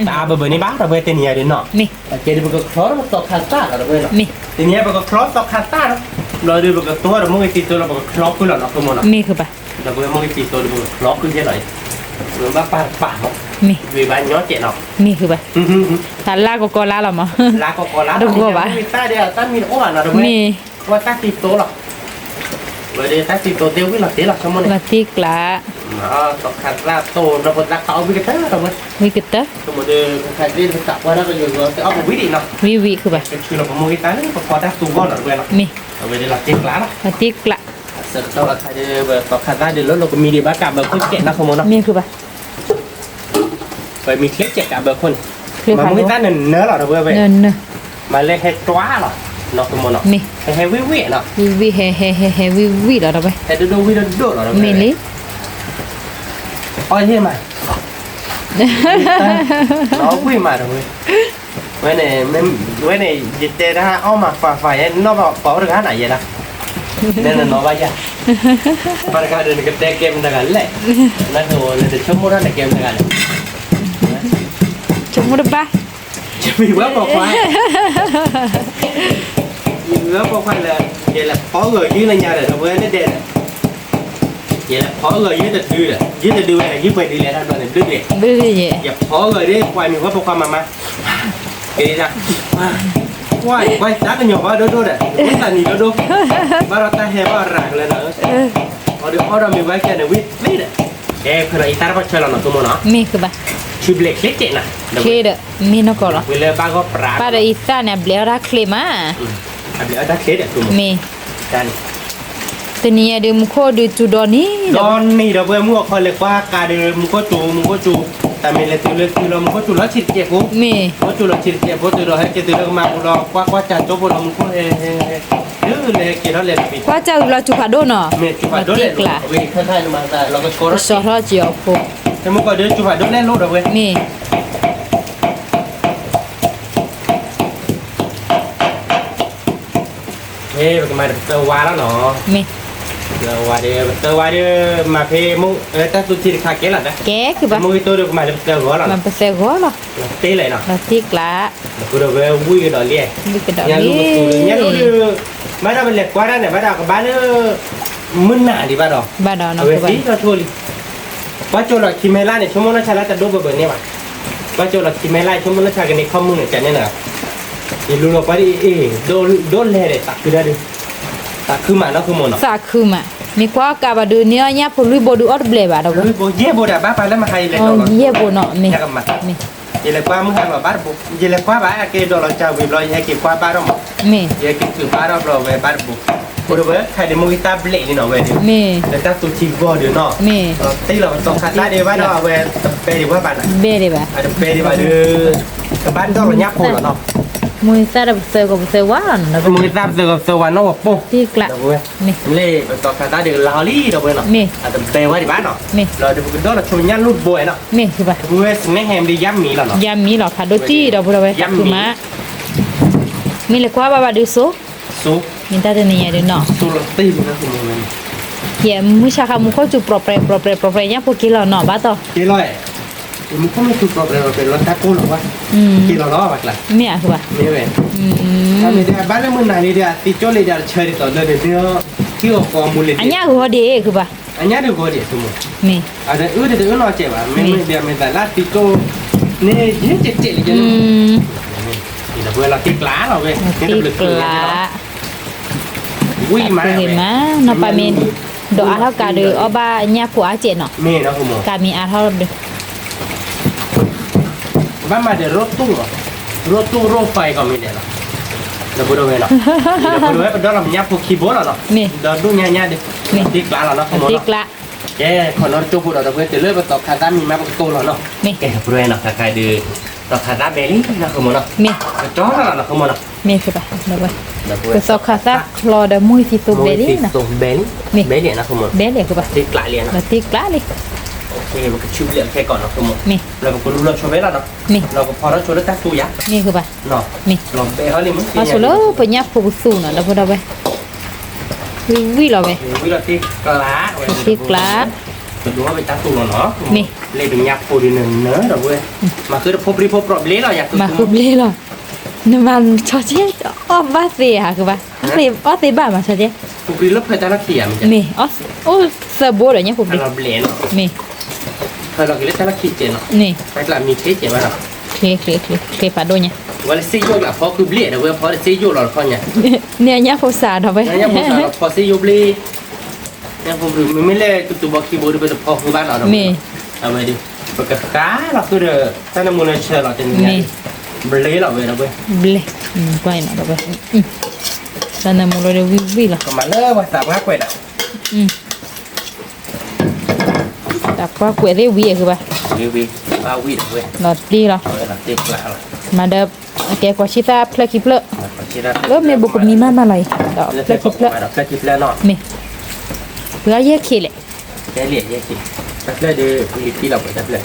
အါဘၢဘၢန့ၣ်ဘၣ် တပူၤတနံၤညါဒ်နီၤ ကဲဒ်ပကချီသီခါသၣ်နီၤ တပူၤနီၤ တနံၤညါပကချီသီခါသၣ်နီၤ ဘျီဒီးပကတိၢ်ဒီးမိၢ်ဂ့ၤတံၤသိလီၤ ပကချီဃုာ်လီၤနီၤ ဃုာ်မၢ်နီၤ. မ့ၢ်ဃုာ်ဘၣ်. ဒီးပဝဲမိၢ်ဂ့ၤတံၤသိဒီးပကချီဃုာ်ယဲလီၤအံၤ, ပဘၣ်ပာ်တပာ်နီၤ, မ့ၢ်, ဝံၤဘၣ်ညီကဲးနီၤ, မ့ၢ်ဃုာ်ဘၣ်. တၢ်လါကီကီလါလီၤမး, လါကီကီလါလီၤ, တဂီၢ်ဘၣ်, တၢ်မံၤတအိၣ်ဘၣ်နီၤ, တဝဲ, မ့ၢ်, ဝဲတၢ်တံၤသိလီၤ, ဝဲဒီးတၢ်တံၤသိသ့ဝံၤလီၤတ့ၢ်လီၤ ဆိကမိၣ်န့ၣ်, လီၤတံၢ်ကျး, သီခါသၣ်သိနီၤ ပသးခးအီၣ်ဝံၣ်ကတၢၢ်လီၤဝဲ, ဝံၣ်ကတၢၢ်, ဆိကမိၣ်ဒီး ပသးသ့ပသးပှၢ်တၢ်ကယိၤဂီၤသ့အီၣ်ပဝံၣ်ဒံးနီၤ, ဝံၣ်ဝံၣ်ဃုာ်ဘၣ်, ကဆူလီၤပမိၢ်ဂ့ၤသၣ်လၢပကီတၢ်သူဂီၢ်နီၤ တဝဲလီၤ, မ့ၢ်, အဝဲဒီးလီၤတံၢ်ကျးလီၤ, လီၤတံၢ်ကျး, အဆၢကတီၢ်အခါဒီး ပသီခါသၣ်ဒီးလၢလီၤကမံၤဒံးဘၣ်ကးဘၢခိၣ်ကဲးနီၤ ဆိကမိၣ်နီၤ, မ့ၢ်ဃုာ်ဘၣ်. ပမ့ၢ်ချ့စဲးကးဘၢခိၣ်န့ၣ်, မၤမူဟံသၣ်နၢၤနၢၤလီၤ တဝဲဝဲ, မၤလၢဟဲတွါလီၤ, နီၢ်ကမီၤနီၤ, မ့ၢ်, ဟဲဟဲဝံၣ်ဝံၣ်နီၤ, ဝံၣ်ဝံၣ်ဟဲဟဲဟဲဟဲဝံၣ်ဝံၣ်လီၤ တဝဲ, ဟဲဒိၣ်ဒိၣ်ဝံၣ်ဒိၣ်ဒိၣ်လီၤ တဝဲ, မ့ၢ်လံ, အီၣ်ယဲၢ်မး, အီၣ်ဝံၣ်မး တဝဲ, ဝဲန့ၣ်, ဝဲန့ၣ် ယတဲတၢ်အီၣ်မး fire fire ယဲ နီၢ်ဘၣ်ပှၤအိၣ်တဂၤနၤယဲဒၣ်, နဲနနီၢ်ဘၣ်ယၤ, ဘၣ်တဂၤဒီးနကတဲကဲမတဂၤလဲၣ်, နကဝဲနတဆိကမိၣ်တၢ်နကဲမတဂၤလဲၣ်, ဆိကမိၣ်တဘၣ်, ယမံၤဝဲပိာ်ခွါ, ယမံၤဝဲပိာ်ခွါလၢ, ယလဲၤဖီဂၢၤယုၢ်လၢညါဒီး ဒီပုၢ်ဝဲၢ်လၢဒဲးဒီး, ယလဲၤဖီဂၢၤယုၢ်တဒုဒီး ယုၢ်တဒုဝဲ ယုၢ်ပှဲၤဒုလဲၣ်တၢ်ဘျီန့ၣ် ဘျုးဒံး, ယဖီဂၢၤဒီး ပှၤမံၤဝဲပိာ်ခွါမၤမါ က့ၤဒၣ်, ကွၢ်ကွၢ်တၢ်ကညီၤဘၣ်ဒိၣ်ဒိၣ်ဒီး ဝံသးနံၤဒိၣ်ဒိၣ်, ဘၣ်ဒီးတၢ်ဟဲဘၣ်ရၤကလဲာ်နီၤ, အီၤဒီးအီၣ်ဒီးမ့ၢ်ဝဲကဲန့ၣ် ဝံသ့ဒီး, ကဲ ဖဲလီၤအံၤတၢ်တပှၢ်ဆၢလီၤနီၤ ဆိကမိၣ်နီၤ, မ့ၢ်ဃုာ်ဘၣ်, ဆူဘျဲးချ့ကဲးနီၤ, ချ့ဒီး, မ့ၢ်နီၢ်ကီၢ်လီၤ, ဝံၤလၢဘၣ်ဂီၢ်ပြး, ဘၣ်ဒီးအံၤသၣ်န့ၣ် အဘျဲးအီၣ်တၢ်ချ့မး, အဘျဲးအီၣ်တၢ်ချ့ဒီး မ့ၢ်, တနံၤညါဒုးမူခိၣ်ဒုးစူၤဒီနံၤ, ဒီနံၤဒီး ပဝဲမုၢ်အခီလဲၤကွၢ်ကးဒီး မူခိၣ်စူၤ မူခိၣ်စူၤ, တၢ်မ့ၢ်လဲၤတုၤလၢတုၤလီၤ မူခိၣ်စူၤလီၤဆံးတကဲးဖိ, မ့ၢ်, မူခိၣ်စူၤလီၤဆံးတကဲးဖိတုၤဒီး ဟဲက့ၤတုၤလၢကမၤပူၤလီၤ ကွၢ်ကွၢ်စၢ်ကၠိဖိဒီး မူခိၣ်ဟဲ, တုၤလဲၤက့ၤထီၣ်လဲၤတပံၤ, ကွၢ်စၢ်ဝံၤလီၤစူၤဖးဒိၣ်နီၤ, မ့ၢ်စူၤဖးဒိၣ်လဲၣ်, ကစီၤထီၣ်က့ၤအီၤဖိ, တမူကီၢ်ဒုးစူၤဖးဒိၣ်လဲၣ်လိၣ်ဒီးဝဲ, မ့ၢ် ပကမၤဒီးပသၢဝါလီၤနီၤ, မ့ၢ်, ပသၢဝါဒီး ပသၢဝါဒီး မၤဖဲမုၢ် တၢ်သူထံတခါကဲလီၤ, ကဲ, မုၢ်ဂ့ၤတိၢ်ဒီး ပကမၤလၢပသၢဂီၢ်လီၤ, ပသၢဂီၢ်လီၤ, တ့ၢ်လဲၣ်နီၤ, လီၤတ့ၢ်ကျး, ဒီးဝဲဝံၣ်ကဒီးလံ, ညၣ်လူၢ်ကသူလံ, ညၣ်လူၢ်ဒီး, ဘၣ်ဒီးပလဲၤကွၢ်တၢ်န့ၣ် ဘၣ်ဒီးကဘၣ်လၢ မုၢ်နၤဒံးဘၣ်ဒီး, အဝဲသံထီၣ်ဆိလံ, ပှၤကၠိလီၤခံမဲလၢ်န့ၣ် ဆိကမိၣ်နီၢ်ဆါလၢတဒိၣ်ဘၢဘၢန့ၣ်ဘၣ်, ပှၤကၠိလီၤခံမဲလၢ် ဆိကမိၣ်နီၢ်ဆါကန့ၢ်ခီၣ်မုၢ်န့ၣ် ကန့ၣ်နၤ, ယလူလီၤပှၤဒ်အံၤ, ဒိၣ်လဲၣ်ဒီး သးခုဒၣ်ဒုး, သးခုမးနီၢ် ဆိကမိၣ်နီၤ, သးခုမး, မ့ၢ်ကွၢ်ကးဘၣ်ဒုး န့ၢ်အီၣ်ညၣ်ဖိလွံၢ်ဘိဒုး အီၣ်တဘျဲၣ်ဘၣ်ဒီး, ယဲၢ်ဘိဒီး ဘၣ်ပာ်လၢမဟါယလဲၤဒီးလီၤ, ယဲၢ်ဘိနီၤ, မ့ၢ်, ယလဲၤကွၢ်မုၢ်ဟါလီၤဘၣ်တဘိ, ယလဲၤကွၢ်ဘၣ် အက့ၤဒီးလီၤစၢ်ဝံၤဘျီ ယဟဲက့ၤကွၢ်ဘၣ်ဒီးမး, မ့ၢ်, ယဟဲက့ၤထုးဘၣ်ဒီးဘျီဝဲဘၣ်တဘိ, အိၣ်ဒီးဝဲ ခါဒံးမုၢ်ဂံၢ်သၣ်ဘျဲၣ်လံနီၤဝဲဒၣ်, မ့ၢ်, လၢတၢ်သူထံဂီၢ်ဒုးနီၤ, မ့ၢ်, တ့ၢ်လီၤပသီခါသၣ်ဒံးဘၣ်ဒီး အဝဲတဘဲဒံးဘၣ်ဘၣ်နီၤ, တဘဲဒံးဘၣ်, တဘဲဒံးဘၣ်ဒီး ကဘၣ်ဒီးလီၤညၣ်ဖိလီၤနီၤ, မုၢ်ဂံၢ်သၣ်ဒီးပသၢဂီၤပသၢဝါလီၤနီၤ, မုၢ်ဂံၢ်သၣ်ပသၢဂီၤပသၢဝါနီၤ ဝဲပိၢ်, တ့ၢ်ကျး, မ့ၢ်, လၢပသီခါသၣ်ဒံးလါဟီလံဒီးဝဲနီၤ, မ့ၢ်, အတဘဲဝဲဒံးဘၣ်နီၤ, မ့ၢ်, လီၤဒီးပကဒီးလီၤဆိညၣ်လူၢ်တဘိနီၤ, မ့ၢ်, ဝဲစနဲဟဲမ့ၢ်ယါမံၤလီၤနီၤ, ယါမံၤလီၤ ဖးဒိၣ်တံၢ်ဒီးဖိဒီးဝဲ, ယါမံၤ, မ့ၢ်လဲၤကွၢ်ဘၣ်ဘၣ်ဒုးစိ မ့ၢ်တၢ်တနံၤညါဒုးနီၤ, ယမုၢ်ဆါခါမူခိၣ်စူၤ ပြဲၤပြဲၤပြဲၤပြဲၤ ညၣ်ဖိက့ၤလီၤနီၤ ဘၣ်တီၢ်, က့ၤလီၤ, မူခိၣ်မ့ၢ်စူၤ ပြဲၤပြဲၤပြဲၤ လီၤတၢ်ကိၢ်လီၤဝဲ, က့ၤလီၤလီၤဘၣ်ကျါ, မ့ၢ်ဧါ မ့ၢ်ဝဲ, တၢ်မ့ၢ်ဒ်အဘၣ်လၢမုၢ်နၤလံဒီး အသံကၠိလံဒီး အတဆၢဒ်သိးလၢန့ၣ် မ့ၢ်ထံၣ်အီၤကိးမူလံ, အညၣ်ဂီၤဒံးဧါ ဘၣ်, အညၣ်ဒုးဂီၤဒံး မ့ၢ်, အတအုၣ်တအုၣ်နီတစဲးဘၣ်, မ့မ့ၢ်ဒီးမ့ၢ်သးလၢအသံကၠိန့ၣ် ယဲၢ်ကဲးကဲးလံ, ဒီးဝဲလီၤတံၢ်ကျးလီၤဝဲ, တံၢ်ကျး, ဝံၣ်မး, နီၢ်ပၤမ့ၢ် ဒီးအါထီၣ်ကးဒီး အီၣ်ဘၣ်ညၣ်ဖိအါစဲးနီၤ, ကးမ့ၢ်အါထီၣ်ဒီး ဘၣ်မၤဒီးရိတူၢ်လီၤ, ရိတူၢ်ရိဖးကီးမ့ၢ်ဒဲးလီၤ, ဒီးဖိဒိၣ်ဝဲလီၤ, ဒီးဖိဒိၣ်ဝဲပဒီလီၤညၣ်ဖိခံဘိလီၤနီၤ, ဒီးဒိၣ်ညါညါဒီး, တံၢ်ကျးလီၤနီၤ, တံၢ်ကျး, ကဲခီနီၣ်တကၠိဖိဒီး ဒီးဖိတုၤလၢပသီခါသၣ်မံၤမးပကတိၢ်လီၤနီၤ, ကဲဖိဒိၣ်ဝဲနီၤ ခါခါဒီး, သီခါသၣ်ဘဲလံနီၤ ဃိမိၢ်နီၤ, ကတီၢ်လီၤနီၤ ဃိမိၢ်နီၤ, မ့ၢ်ဖဲဘၣ်, ပသီခါသၣ်ချီဒီးမူဂံၢ်သံသိဘဲလံနီၤ, ဘဲလံနီၤ ဃိမိၢ်, ဘဲလံဃိဘၣ်, တံၢ်ကျးလံနီၤ, တံၢ်ကျးလံ, ပကဆူဘျဲးခဲကိာ်နီၤ ဃိမိၢ်, လၢပကလူလီၤဆိဖဲလီၤနီၤ, လၢပကဖီထီၣ်ဆိလၢတၢ်သူယၤ, မ့ၢ်ဃိဘၣ်, လီၤဘဲဟီလံမ့ၢ်, အဆိလၢပညၣ်ဖိကသူနီၤ ဒီးဖိဒိၣ်ဝဲ, ဝံၣ်လီၤဝဲ, ဝံၣ်လီၤတံၢ်ကျး, တံၢ်ကျး, ပဒိၣ်ဝဲပတၢ်သူလီၤနီၤ, မ့ၢ်, လၢပညၣ်ဖိဒုးနၢၤနၢၤဒီးဝဲ, မၤဃုတဖိပြံဖိပြီဘျ့လီၤ, မၤဃုဘျ့လီၤ, နမၤဆီဆဲအီၣ်ဘၣ်သ့ဧါ ဃိဘၣ် အီၣ်သ့ဘၣ်မး ဆၢတဲ. ပူၤကွံာ်လၢဖဲတၢ်လီၢ်ခံဧါ, မ့ၢ်, အိၣ်သၢဘိဒီးညါပူၤကွံာ်, မ့ၢ်, ဖဲလီၤက့ၤလၢတၢ်လီၢ်ခံကဲးနီၤ, မ့ၢ်, တၢ်ကျးမံၤချ့ကဲးဘၣ်နီၤ, ချ့ချ့ချ့ချ့ဖးဒိၣ်ညါ, ဝဲလၢစ့ယိၣ်ကျးဖီခုဘျ့ၣ်ဒီးဝဲဖီတစ့ယိၣ်လီၤတခီညါ, န့ၣ်ညါဖိစးဒီးဝဲ, ညါဖိစးဒီးဖီစ့ယိၣ်ဘျ့ၣ် ညါဖိမ့မ့ၢ်လၢကတူးဘီခံဘိဒီး ပတဖီဃုဘၣ်နီၤဒီး, မ့ၢ်, အဝဲဒၣ်, ပကဃါလီၤဃုဒီး တၢ်နၢမူနၢဆၢလီၤတနံၤညါ, မ့ၢ်, ဘျ့လီၤဝဲဒီးဝဲ, ဘျ့, ကွၢ်အံၤနီၤဒီးဝဲ, တၢ်နၢမူလီၤဒီးဝံၣ်ဝံၣ်လီၤ, ကမၤလၢပှၤသးပှၢ်ကွဲးဒီး, သးပှၢ်ကွဲးသ့ၣ်ဝံၣ်အဃုဘၣ်, ဝံၣ်ဝံၣ်, ဘၣ်ဝံၣ်ဒီးဝဲ, လီၤတ့ၢ်လီၤ, လီၤတ့ၢ်ကျါလီၤ, မၤဒီး, အကဲကွၢ်ဆံသၣ်ဖျၢၣ်ခံဖျၢၣ်, လၢမ့ၢ်ဘူးကမံၤမးမးလီၤအံၤ, ဒီးဖျၢၣ်ခံဖျၢၣ်, မ့ၢ်, ပှၤယဲၢ်ခံလဲၣ်, တၢ်ဖျၢၣ်ဒုး, လံၤတံၢ်လီၤပှဲၤတၢ်ဖျၢၣ်,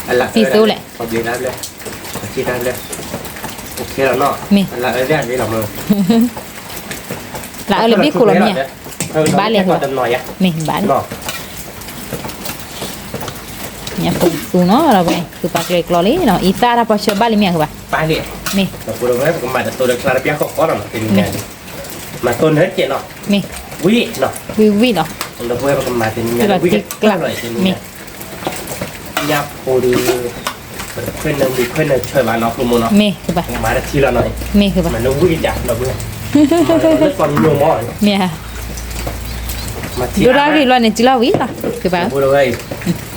အလၢအၢ, သံသိလၣ်, ပှၤဘျ့တၢ်ဖျၢၣ်, ပှၤဆံတၢ်ဖျၢၣ်, အိၣ်ခဲလီၤနီၤ, မ့ၢ်, အလၢအၢသ့ၣ်အဂ့ၤလီၤမး, လၢအၢလၢဘ့ၣ်ခိၣ်လီၤမ့ၢ်ဧါ, ဘၣ်လဲၣ်, မ့ၢ်ဘၣ်လဲၣ်, ညါဖိသူနီၤဒီးဝဲ, သူပာ်ကျဲကျီလံနီၤ, အံသၣ်တၢ်ပှၤဆၢဘၣ်လံမ့ၢ်ဧါ, ဘၣ်လဲၣ်, မ့ၢ်, ဒီးပဝဲပကမၤတသိးဒီးကျါတပျၢ်ဃီဃီနီၤ, မ့ၢ်, မၤသိနၢကဲးနီၤ, မ့ၢ်, ဝံၣ်နီၤ, ဝံၣ်ဝံၣ်နီၤ, ဒီးပဝဲပကမၤတနံၤညါ, ဝံၣ်ကျၢ်လီၤ, မ့ၢ် ညါဖိဒီး, ပခွဲးနၢမူခွဲးနၢဆၢဘၣ်နီၤ ကျိမိၢ်နီၤ, မ့ၢ်, မၤတထံလီၤနီၤ, မ့ၢ်, မၤလၢဝံၣ်ကဒါလီၤ, လၢကီၢ်ညိမး, မ့ၢ်, ဒိၣ်တၢ်ဂ့ၤလီၤန့ၣ် စုလီၤဝံၤလီၤ, ကဘၣ်, ကီၢ်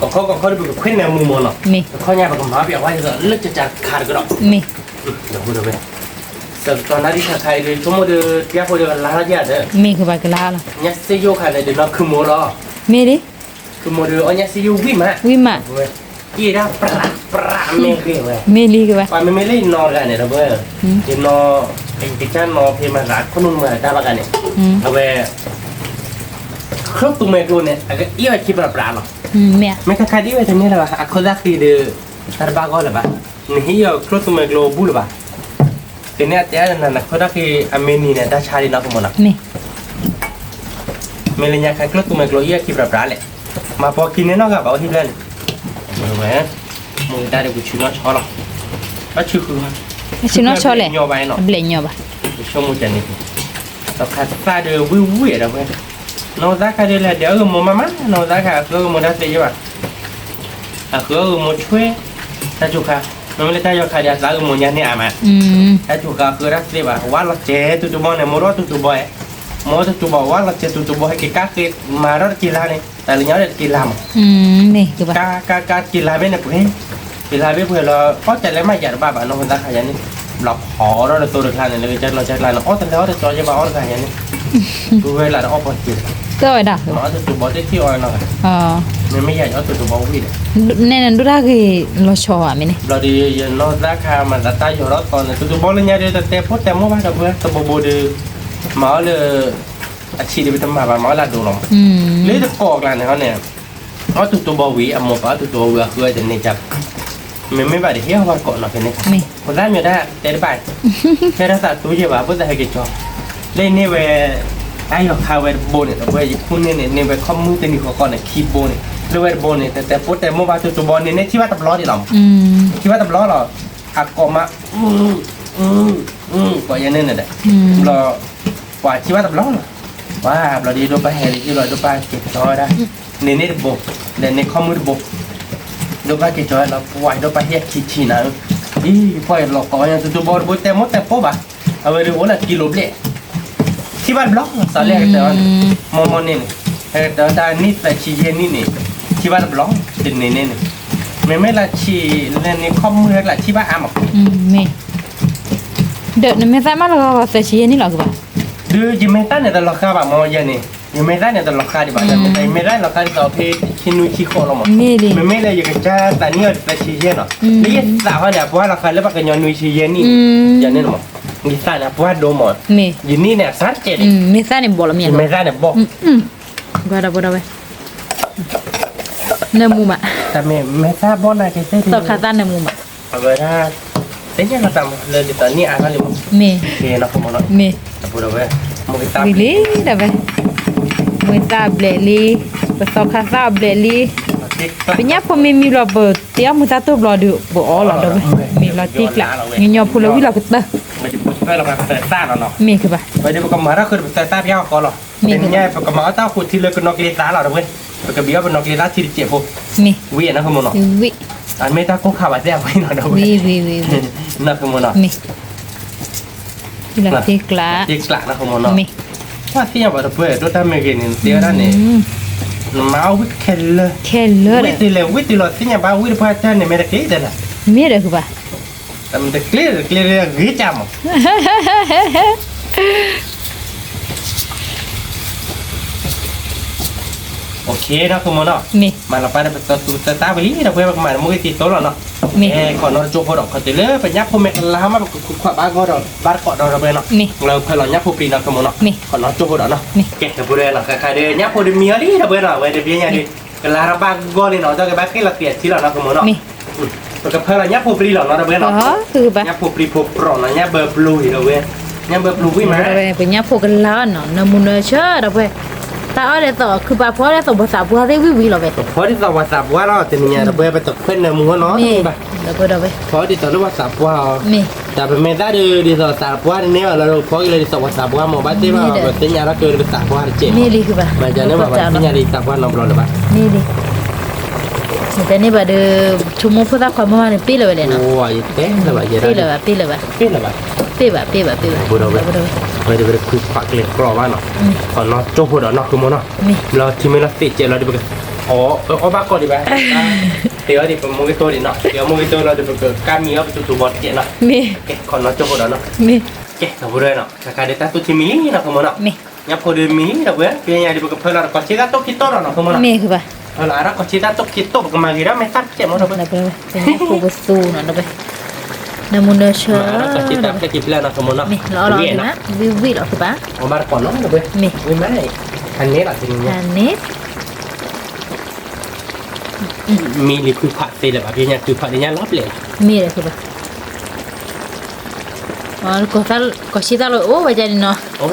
ခီကီၢ်ခီဒီးပကခွဲးနၢမူမးနီၤ, မ့ၢ်, တခီညါပကမၤပျဲဝဲလၢကကခးတကဒီး, မ့ၢ်, ဒီး, စးကတီၢ်နၣ်ရံၣ်ခါခါအံၤဒီး ဆိကမိၣ်ဒီး ပျၢ်ဖိဒီးကလါထီၣ်ကဒီး, မ့ၢ်, ကဘၣ်ကလါလီၤ, ညါစ့ယိၣ်ခါန့ၣ်ဒီးနီၢ်ခုမိၢ်လီၤ, မ့ၢ်ဒ် ကမိၢ်ဒီးအီၣ်ညါစ့ယိၣ်ဝံၣ်မး, ဝံၣ်မး, အ့ၣ်ဒၣ်ပြးပြးမ့ၢ်ဂ့ၤဝဲ, မ့ၢ်လံကဘၣ်, ပှၤမ့မ့ၢ်လၢယနီၢ်တဂၤန့ၣ်ဒီးဝဲ, ယနီၢ်, ယကစၢ်နီၢ်ဖဲမၤသးခိၣ်နူာ်မၤတၢ်ဘၣ်ဂၤန့ၣ်, အဝဲ, ချိၣ်သူမဲာ်ကျိန့ၣ် အကအ့ၣ်ဝဲခံပြးပြးလီၤ, မ့ၢ်, မ့ၢ်ခါခါဒ်ဝဲတန့ၢ်လၢၤဘၣ် အခိၣ်သၣ်ဃံဒီး, တၢ်တဘၣ်ဂီၢ်လၢၤဘၣ်, နဟ့ၣ်အီၤချိၣ်သူမဲာ်ကျိဘူၣ်လၢၤဘၣ် ကန့ၢ်အတဲအါနၤ နခိၣ်တၢ်ဃံအမ့ၢ်နံၤန့ၣ် တၢ်ဆါဒံးနီၢ်ကမီၤနီၤ, မ့ၢ်, မ့ၢ်လၢညါခါကျိၣ်သူမဲာ်ကျိအံၤအခံပြးပြးလဲၣ်, မၤပိာ်ခံန့ၣ်နီၢ်ဂၤဘၣ်အိၣ်ဟံၣ်ဖျၢၣ်န့ၣ်, ဝဲ, မိၢ်ကဒါဒီးပဆူၣ်နီၣ်ဆီလီၤ, ဘၣ်ဆူၣ်ဃု, ဆူၣ်နီၣ်ဆီလဲၣ်, အဘျဲၣ်ညီဘၣ်, ပဆိကမိၣ်ကန့ၣ်, ဒီးခါသၣ်ဒီးဝံၣ်ဝံၣ်ဒီးဝဲ, နီၢ်သၣ်ခါဒီးလဲၣ် ဒီးအဂ့ၢ်မိၢ်မးမး နီၢ်သၣ်ခါအဃၢဂ့ၢ်မိၢ်တၢ်သ့ယဲဘၣ် အဃၢအဂ့ၢ်မိၢ်ဆွဲ, တၢ်စူၤခါ, မ့မ့ၢ်လၢတၢ်ယီၤခါဒီး အသးအဂ့ၢ်မိၢ်ညါန့ၢ်အါမး, တၢ်စူၤခါအဃၢတၢ်သ့ဘၣ် ဝါလီၤစဲးတူတူဘီန့ၣ် မိၢ်ဒီးတူတူဘီ, မိၢ်တူတူဘီ ဝါလီၤစဲးတူတူဘီ ဟဲက့ၤကါဃ့ မၤထီၣ်တက့ၤလါန့ၣ် တၢ်လၢညါအီၣ်ဒီးတက့ၤလါမး, ကါကါကါတက့ၤလါဘ့ၣ်န့ၣ်ပှဲၤ, က့ၤလါဘ့ၣ်ပှဲၤလီၤ အီၣ်တၢ်လဲၤမးယၤတဘၣ်ဘၣ် နီၢ်ဖိသၣ်ခါယၤန့ၣ်, ဘျီဖီထီၣ်တသိးတကျါန့ၣ် လၢကစၢ်နီၢ်ကစၢ်ကျါန့ၣ် အီၣ်တၢ်လဲၤအီၣ်တၢ်ကၠီယဲဘၣ်အီၣ်တဂၤယၤန့ၣ်, ပဝဲလၢတအီၣ်ပှၤက့ၤ, တဝဲဒၣ်, မၤအီၣ်တူတူဘီတထံၣ်အီၣ်နီၢ်ဂၤ, မ့မ့ၢ်ယၤအီၣ်တူတူဘီဝံၣ်ဒီး, နဲနဒိၣ်တၢ်ဂ့ၤလီၤဆီဧါမ့ၢ်န့ၣ်, ဘျီဒီးယနီၢ်သၣ်ခါမၤသးတၢ်ယီၤထီၣ်သီန့ၣ် တူတူဘီလၢညါဒီး တတဲဖိတဲမိၢ်ဘၣ်ဒီးပဝဲတဘိဘိဒီး, မၤအီၣ်လၢ အဆံးဒီးပတမၤဘၣ် မၤအီၣ်လၢအဒိၣ်လီၤမး, လၢတကိးကျါန့ၣ်ဟီန့ၣ်, အီၣ်တူတူဘီဝံၤ အမိၢ်ပၢ်အီၣ်တူတူဘီဝံၤအဃုအတန့ၢ်ကါ, မ့မ့ၢ်ဘၣ်ဒီးဟ့ၣ်အီၣ်ပှၤကိးနီၢ်ဖဲန့ၣ်, ဖိသၣ်မ့ၢ်တၢ်တဲတဘၣ်, ဟဲထီၣ်သးတူယဲဘၣ် ဖိသၣ်ဟဲက့ၤကၠီ, လၢန့ၢ်ဝဲ, တၢ်ယီၤခါဝဲတဘိန့ၣ် တဘိယခိၣ်န့ၣ်န့ၣ် န့ၢ်ဝဲခီမုၢ်တနံၤဃီဃီန့ၣ် ခံဘိန့ၣ် လၢဝဲတဘိန့ၣ် တတဲဖိတဲမိၢ်ဘၣ်တူတူဘီန့ၣ် န့ၢ်ထံၣ်ဘၣ်တဘျီဒံးလီၤမး, ထံၣ်ဘၣ်တဘျီလီၤ, အကိးမး, ကိးယဲန့ၣ်န့ၣ်ဒီး, ဘျီ, ပှၤထံၣ်ဘၣ်တဘျီလီၤ, ပှၤဘျီဒီးဒိၣ်ပၢ်ဟဲလံ ဘျီဒိၣ်ပၢ်က့ၤကၠီဝဲဒၣ်, န့ၢ်န့ၢ်တဘိ, လဲၤန့ၢ်ခီမုၢ်တဘိ, ဒိၣ်ပၢ်က့ၤကၠီဝဲလီၤ ပှၤဒိၣ်ပၢ်ဟံၣ်ခံဆံနၤ, အံၤ ပှၤလီၤကိးဝဲတူတူဘီတဘိတဲမိၢ်တဲဖိဘၣ်, အဝဲဒၣ်အိၣ်လၢကံလိၤဘျဲၣ် ထံၣ်ဘၣ်တဘျီ သးလၢကတၢၢ်န့ၣ်, မ့ၢ်မ့ၢ်န့ၣ်န့ၣ်, ဟဲကတၢၢ်တၢ်နံၣ်သၢဆံယဲၢ်နံၣ်န့ၣ်, ထံၣ်ဘၣ်တဘျီ, တန့ၢ်န့ၣ်န့ၣ်, မ့မ့ၢ်လၢဆံးလဲၤန့ၢ်ခီမုၢ်ဟဲကလၢ ထံၣ်ဘၣ်အါမး, ဒီးနမဲာ်သၣ်မးလီၤဃာ်သၢဆံယဲၢ်နံၣ်လီၤကဘၣ်, ဒီးယမဲာ်သၣ်န့ၣ်တလီၤဃာ်ဘၣ်မ့ၢ်ယဲန့ၣ်, ယမဲာ်သၣ်န့ၣ်တလီၤဃာ်ဒံးဘၣ်, ယမဲာ်သၣ်န့ၣ်တလီၤဃာ်ဒ်သိးဖဲဆံနွံဆံဃိးလီၤမး, မ့မ့ၢ်လၢယကစၢ်သးနံၣ်အီၤတသၢဆံယဲၢ်နီၤ, လၢယသးဟီန့ၣ် အပှၤလီၤဃာ်လၢပှၤကညီနွံဆံယဲၢ်နံၣ်, ယန့ၣ်မး, ယသးန့ၣ်အပှၤဒိၣ်မး, ယနံၣ်န့ၣ်အစၢ်တကဲးန့ၣ်, မဲာ်သၣ်န့ၣ်ဘီလီၤမ့ၢ်, မဲာ်သၣ်န့ၣ်ဘီ, နၢမူမး, မဲာ်သၣ်ဘီနၤက့ၤသ့ၣ်, သီခါသၣ်နၢမူမး, အဝဲဒၣ်, သ့ၣ်ညါလီၤတၢ်မး လၢဒ်သိးနံၣ်အါထီၣ်လံမး, မ့ၢ်, မ့ၢ်, ဝံၤလံဒီးဝဲ, မ့ၢ်သၣ်ဘျဲၣ်လံ, ပသီခါသၣ်ဘျဲၣ်လံ, ပညၣ်ဖိမ့မံဘျီ ပတ့အီၣ်မုၢ်သၣ်တိၢ်ဘျီဒီး ပအီၣ်လီၤဒီးဝဲ, မ့ၢ်လီၤတံၢ်ကျး, ညီညီဖိလၢဝံၣ်လီၤကတၢၢ် ပသၢတၢ်လီၤနီၤ, မ့ၢ်ကဘၣ်, ဝဲဒၣ်ပကမၤထီၣ်ဃုာ်ဒီးပသၢတၢ်ပျၢ်အီၤဃီလီၤ, မ့ၢ်ကဘၣ်, ပကမၤအီၣ်တၢ်ဃိထံလၢကနီၣ်ကလ့သးလီၤဒီးဝဲ, ပကဘံးအီၣ်ပနီၣ်ကလ့သးထံတစဲးဖိ, မ့ၢ်, ဝံၤနီၤ ကမိၢ်နီၤ, ဝံၤ, အမ့ၢ်တၢ်ကိၢ်ခါဘၣ်သ့ၣ်အဝဲနီၤဒီးဝဲ, ဝံၤဝံၤဝံၤဝံၤ, နီၤ ကမိၢ်နီၤ, မ့ၢ်, တ့ကျး, တ့ကျးနီၤ ကမိၢ်နီၤ, မ့ၢ်, ပှၤသ့ၣ်ညါဘၣ်ဒီးပှဲၤ ဒိၣ်တၢ်မ့ၢ်ဂ့ၤန့ၣ် နတဲဝဲဒၣ်န့ၣ်, နမၤအီၣ်ဝံၣ်ခဲလၢာ်, ခဲလၢာ်, ဝံၣ်တုၤလဲၣ် ဝံၣ်တုၤလီၤသ့ၣ်ညါဘၣ် ဝံၣ်တပှၢ်တၢ်န့ၣ် မ့ၢ်တကျ့ဒၣ်လဲၣ်, မ့ၢ်ဒီးကဘၣ် တမ့ၢ်တကျ့ တကျ့ဂ့ၤကၢ်မး, အိၣ်ခ့နီၤ ကမိၢ်နီၤ, မ့ၢ်, မၤလီၤပာ်ဒီးပသၢသူသၢသၢပလံဒီးပှဲၤ ပကမၤတမူဂ့ၤသံသိလီၤနီၤ, မ့ၢ်, ခီနီတကၠိဖိဒီး ခီတုၤလၢပညၣ်ဖိမဲာ်ကလါမး ပကခုခွးဘၣ်ဂီၢ်ဒီး ဘၣ်တကိးဒီးဒီးပှဲၤနီၤ, မ့ၢ်, လၢဖၢလီၤညၣ်ဖိပျံၤနီၤ ကမိၢ်နီၤ, မ့ၢ်, ခီနီတကၠိဖိဒီးနီၤ, မ့ၢ်, ကဲ တပူၤဒီးနီၤ ခါခါဒီး ညၣ်ဖိဒီးမံအီၤလံဒီးပှဲၤနီၤ ဝဲတဘျီညါဒီး ကလါထီၣ်ဘၣ်ဂီၢ်လံနီၤ ဒီးကဘၣ်ဃ့ၢ်လီၤသံးအထံလီၤနီၤ ကမိၢ်နီၤ, မ့ၢ်, ပကဖၢလီၤညၣ်ဖိပျံၤလီၤနီၤ ဒီးပှဲၤနီၤ, ညၣ်ဖိပျံၤဖိပြီၤနီၤ ညၣ်ဘၢပျိၤအံၤဒီးဝဲ, ညၣ်ဘၢပျိၤဝံၣ်မး, ပညၣ်ဖိကလါနီၤ နၢမူနၢဆၢဒီးပှဲၤ, တၢ်အီၣ်ဒ်သိး ခုပာ်ဖှိၣ်ဒ်သိးပှၤသးပှၢ်သ့ၣ်ဝံၣ်ဝံၣ်လီၤဝဲ, ပဖီဒ်သိးပှၤသးပှၢ်လီၤ တနံၤညါဒီးပှဲၤ ပတခွဲးနၢမူနီၤ, ဖီဒ်သိးလၢပှၤသးပှၢ်အီၤ, တၢ်ပမဲာ်သၣ်ဒီး ဒ်သိးသးပှၢ်တန့ၢ်ဘၣ်လီၤ ဖီက့ၤလၢဒ်သိးပှၤသးပှၢ်မး ဘၣ်သ့ၣ်ဘၣ် ပသ့ၣ်ညါလီၤက့ၤလၢပသးပှၢ်တကဲးမး, ဘၣ်ကန့ၣ်ဘၣ် ပသ့ၣ်ညါလၢက့ၤလၢပသးပှၢ်နီတဘျီလၢၤဘၣ်, မ့ၢ်လံ, မ့ၢ်တန့ၢ်ဘၣ်ဒီး ဆိကမိၣ်ဖိသၣ်ခွါမုၣ်မးန့ၣ် ပ့ၢ်လၢၤဝဲလဲၣ်နီၤ, ပ့ၢ်လၢၤဘၣ် ပ့ၢ်လၢၤဘၣ်, ပ့ၢ်ဘၣ် ပ့ၢ်ဘၣ် ပ့ၢ်ဘၣ်, ဝဲဒၣ်ဝဲ ခွံခွးကျဲၤကြီဘၣ်နီၤ, ခီနီၣ်ကၠိဖိဒီးနီၤ ကမိၢ်နီၤ, လီၤထံမ့ၢ်လီၤသ့ၣ်ကဲးလီၤဒီးပက အီၣ်ဘၣ်ကီၢ်ဒံးဘၣ်, တ့အီၤဒံးပမူဂ့ၤတိၢ်ဒံးနီၤ, တ့အီၤမူဂ့ၤတိၢ်လီၤဒီးပကကါမံၤအီၣ်ပတူၢ်တူၢ်ဘီတကဲးနီၤ, ကဲ ခီနီၣ်ကၠိဖိဒီးနီၤ, ကဲ ဒီပုၢ်ဝဲၢ်နီၤ ခါခါဒီးတၢ်သူၣ်ထံမံၤလံနီၤ ကမိၢ်နီၤ, ညၣ်ဖိဒီးမံၤလံဒီးပှဲၤ ပညါဒီးပကဖၢလီၤဒီး ကီၢ်ဆံသၣ်တိၢ်ခံတိၢ်ဒီးနီၤ ကမိၢ်နီၤ, ဖၢလီၤအါထီၣ်ကီၢ်ဆံသၣ်တိၢ်ခံတိၢ် ပကမၤဂ့ၤဒီးမဲာ်သၣ်တကဲးမးဒီးပှဲၤ, ညၣ်ဖိကသူနီၤဒီးပှဲၤ, နၢမူနၢဆၢ, မ့ၢ်လီၤအီၣ်လီၤက့ၤမး, ဝံၣ်ဝံၣ်လီၤကဘၣ်, အီၣ်ဘၣ်တကိးနီၤဒီးပှဲၤ, မ့ၢ်, ဝံၣ်မး, ဟးန့ၢ်လီၤတနံၤညါ, ဟးန့ၢ် မံလံခွံခွး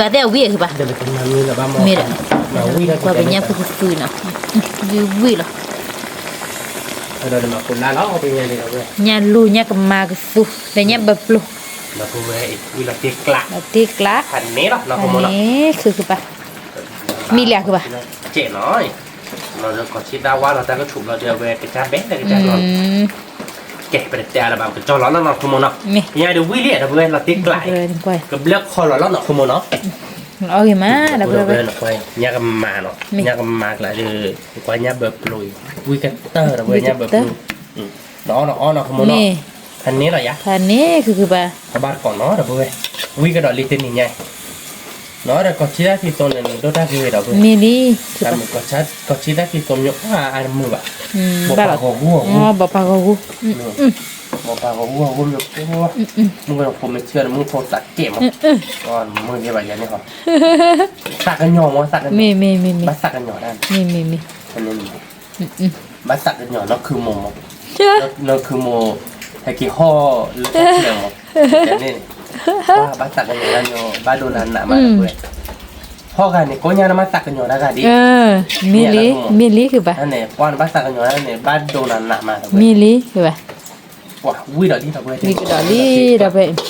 သ့လၢၤဘၣ် ပညါတုၤဖးန့ၢ်ညါလီၤပျဲၢ်လီၤ, မ့ၢ်ဒီးကဘၣ်, ကီၢ်ဆံသၣ်လီၤအိၣ်ဝဲဒၣ်န့ၣ်နီၤ, နံၤဘၣ်သ့ၣ်အဝံၣ်အကဘၣ်, မ့ၢ်ဒီး, ပညၣ်ဖိကသူနီၤ, ဝံၣ်ဝံၣ်လီၤ, ညၣ်လူညၣ်ကမၤကသူ, ဒီးညၣ်ဘၢပျိၤ, ဒီးတ့ကျး, န့ၣ်ခုကဘၣ်, မံလံအကဘၣ်, ကဲနီၤ, လီၤဒီးကီၢ်ဆံသၣ်ဝါလီၤတၢ်ကဆူးဘျီဒီး အဝဲကစၢ်ဘဲလၢကစၢ်လီၤ, ကဲ ပတတဲအါလၢၤဘၣ် ပကကၠီလီၤနီၤနီၤ ခိၣ်မိၢ်နီၤ, ညါဒီးဝံၣ်လံဒီးပဝဲလီၤတ့ကျး, ကဘျၢခီလီၤလီၤနီၤ ခိၣ်မိၢ်နီၤ, အီၣ်ဂ့ၤမးဒီးပဝဲ, ညၣ်ကမၤနီၤ, ညၣ်ကမၤကျးဒီး, ကွၢ်ညၣ်ဘၢပျိၤအံၤ, ဝံၣ်ကတၢၢ်ဒီးပဝဲညၣ်ဘၢပျိၤ, ဒီးအီၣ်နီၤအီၣ်နီၤ ခိၣ်မိၢ်နီၤ, ဖးန့ၢ်လီၤယါ, ဖးန့ၢ်ခုကဘၣ်, အဘၣ်တကိးနီၤဒီးပဝဲ, ဝံၣ်ကဒီးလံတနံၤညါ နီၤဒီးကီၢ်ဆံသၣ်ခံသိန့ၣ် ဒိၣ်တၢ်ဂ့ၤဒီးပဝဲ, မ့ၢ်လံ, ကီၢ်ဆံသၣ်ခံသိမ့ၢ်အါအါတမုာ်ဘၣ်, ဘၣ်ပာ်ဂီၤဂူာ်, ဘၣ်ပာ်ဂီၤဂူာ်, ဘၣ်ပာ်ဂီၤဂူာ်ဂီၢ်မ့ၢ်ဖိ, မုၢ်ဝဲဖိမ့ၢ်ထံၣ်အီၤန့ၣ် မုၢ်ဖိသးကဲးမး, မုၢ်ဂ့ၤဘၣ်ယၤန့ၣ်ဟီ, သးကညီၤမး သးကညီၤ, မ့ၢ်မ့ၢ်မ့ၢ်မ့ၢ်, ဘၣ်သးကညီၤတၢ်, မ့ၢ်မ့ၢ်မ့ၢ် ဘၣ်သးကညီၤနီၢ်ခုမိၢ်မး, နီၢ်ခုမိၢ်, ဟဲက့ၤဟီၣ်လၢတၢ်ချၢမး, န့ၣ်, ဘၣ်သးကညီၤတၢ်ညီ, ဘၣ်ဒိနးနးမးတဝဲ, ဟီၣ်ဂၤန့ၣ် ကိးညါနမ့ၢ်သးကညီၤတၢ်ဂၤဒ်, မ့ၢ်လံ, မ့ၢ်လံကဘၣ်, န့ၣ် ပှၤနဘၣ်သးကညီၤတၢ်န့ၣ် ဘၣ်ဒိနးနးမးတဝဲ, မ့ၢ်လံကဘၣ်, ဝံၣ်ဒီးလံဒီးပဝဲ, ဝံၣ်ကဒီးလံဒီးပဝဲ ဘၣ်တက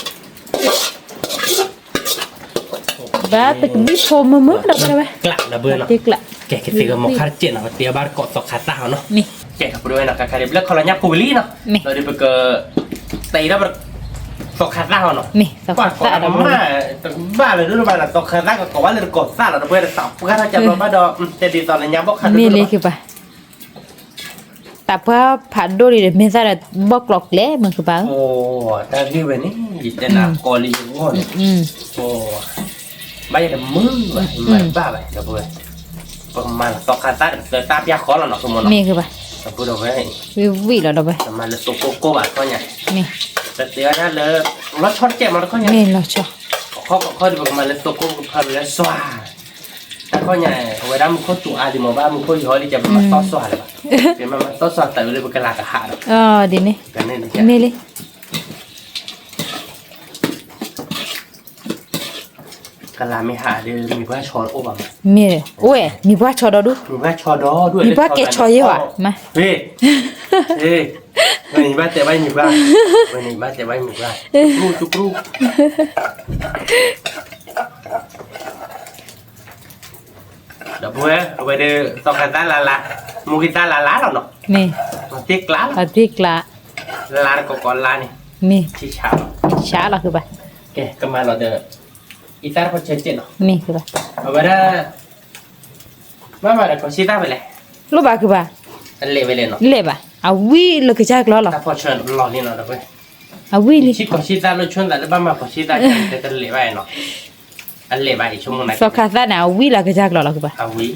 ဘံၣ်ဖိမုၢ်မုၢ်ဒီးပဝဲ, ကျးဒီးပဝဲနီၤ, တ့ကျး, ကဲကသ့ၣ်ကမီၤခါတကဲးနီၤ ပတဲဘၣ်တကိးသီခါသၣ်ဟီနီၤ, ကဲဒီးပဝဲနီၤ ခါခါဒီးဘျၢခီလီၤညၣ်ဖိဝံၤလံနီၤ, ဒီးပက, တ့ဒီးပ, သီခါသၣ်ဟီနီၤ, သီခါသၣ်ဒီးပဝဲ, တဘၣ်လၢၤဒိၣ်လၢၤဘၣ်နီၤ သီခါသၣ်ကကိးဘၣ်လၢတကိးသၣ်လီၤ ဒီးပဝဲတသးပှၢ်ထီၣ်ကဘျီဘၣ်ဒီး, တဲဒ်သိးလၢညါဘီၣ်ခါဒိၣ်လၢၤဘၣ် တၢ်ပှၢ်ဖးဒိၣ်လံဒီး မ့ၢ်သၣ်ဒီး ဘီၣ်ကျိၤကျဲမုၢ်ကဘၣ်, တၢ်ဂ့ၢ်ဝဲန့ၣ် ယတဲနၤကီလံယဂီၢ်န့ၣ်, ဘၣ်ယတမုာ်ဘၣ် ယမၤတဘၣ်ဘၣ် ဒီပုၢ်ဝဲၢ်, ပကမၤလၢသီခါသၣ်ဒီး ပသၢတၢ်ပျၢ်ဃီလီၤနီၤ ခိၣ်မိၢ်နီၤ, မ့ၢ်ကဘၣ်, ဒီပုၢ်ဝဲၢ်, ဝံၣ်ဝံၣ်လီၤဒီပုၢ်ဝဲၢ်, မၤလၢသိကိၢ်ကိၢ်ဘၣ်တခီညါ, မ့ၢ်, ပတဲဝဲဒၣ်လၢ, လီၤဆီတကဲးမးတခီညါ, မ့ၢ်လီၤဆီ, ခီခီခီဒီး ပကမၤလၢသိကိၢ် ပကဖးလၢသွါ တၢ်ခီညါ, အဝဲဒၣ်မူခိၣ်တူာ်အါလံမး ဘၣ်မူခိၣ်ယဟီလံ ကပမၤသီသွါလၢၤဘၣ်, ပမၤသီသွါတၢ်အၢလၢပကလၤကဟးဒီး, ဒ်န့ၣ်, မ့ၢ်လံ, ကလၤမ့ၢ်ဟးဒီး မ့ၢ်ပှၢ်ဆီအိၣ်ဘၣ်မး, မ့ၢ်, အိၣ်ဝဲ မ့ၢ်ပှၢ်ဆီဒီဒူၣ်, မ့ၢ်ပှၢ်ဆီဒီဒူၣ်, မ့ၢ်ပှၢ်ကဲဆီယဲၢ်ဝဲ, မ့ၢ် ဝဲန့ၣ်ဘၣ်တဲဘၣ်ယမံၤပှၢ်, ဝဲန့ၣ်ဘၣ်တဲဘၣ်ယမံၤပှၢ်, ကျူကျူ ဒီပုၢ်ဝဲၢ် အဝဲဒီး သီခါသၣ်လါလါ, မိၢ်ဂံၢ်သၣ်လါလါလီၤနီၤ, မ့ၢ် လီၤတ့ၢ်ကျးလီၤ, လါတ့ၢ်ကျး, လါတကီကီလါန့ၣ်, မ့ၢ် ထံဆးလီၤ, ထံဆးလီၤဃုဘၣ်, ကဲ ကမၤလီၤဒီး အံသၣ်တဖီဆဲးကဲးနီၤ, မ့ၢ်ဃုဘၣ်, အဝဲဒၣ် မ့ၢ်မၤဒီးကီၢ်ဆံသၣ်ဖဲလဲၣ်, လိၣ်ဘၣ်ဃုဘၣ်, အလဲၤဝဲလဲၣ်နီၤ, လဲၤဘၣ်, အဝံၣ်လၢကစၢ်ကျီလီၤ, တၢ်ဖီဆဲးလီၤန့ၣ်နီၤ ဒီပုၢ်ဝဲၢ်, အဝံၣ်လံ, ဆံကီၢ်ဆံသၣ်လၢဆိသးလၢဘၣ်မၤကီၢ်ဆံသၣ် တလဲၤဘၣ်နီၤ, အလဲၤဘၣ်အံၤဆိကမိၣ်နၤ, သီခါသၣ်န့ၣ် အဝံၣ်လၢကစၢ်ကျီလီၤဃုဘၣ်, ဝံၣ်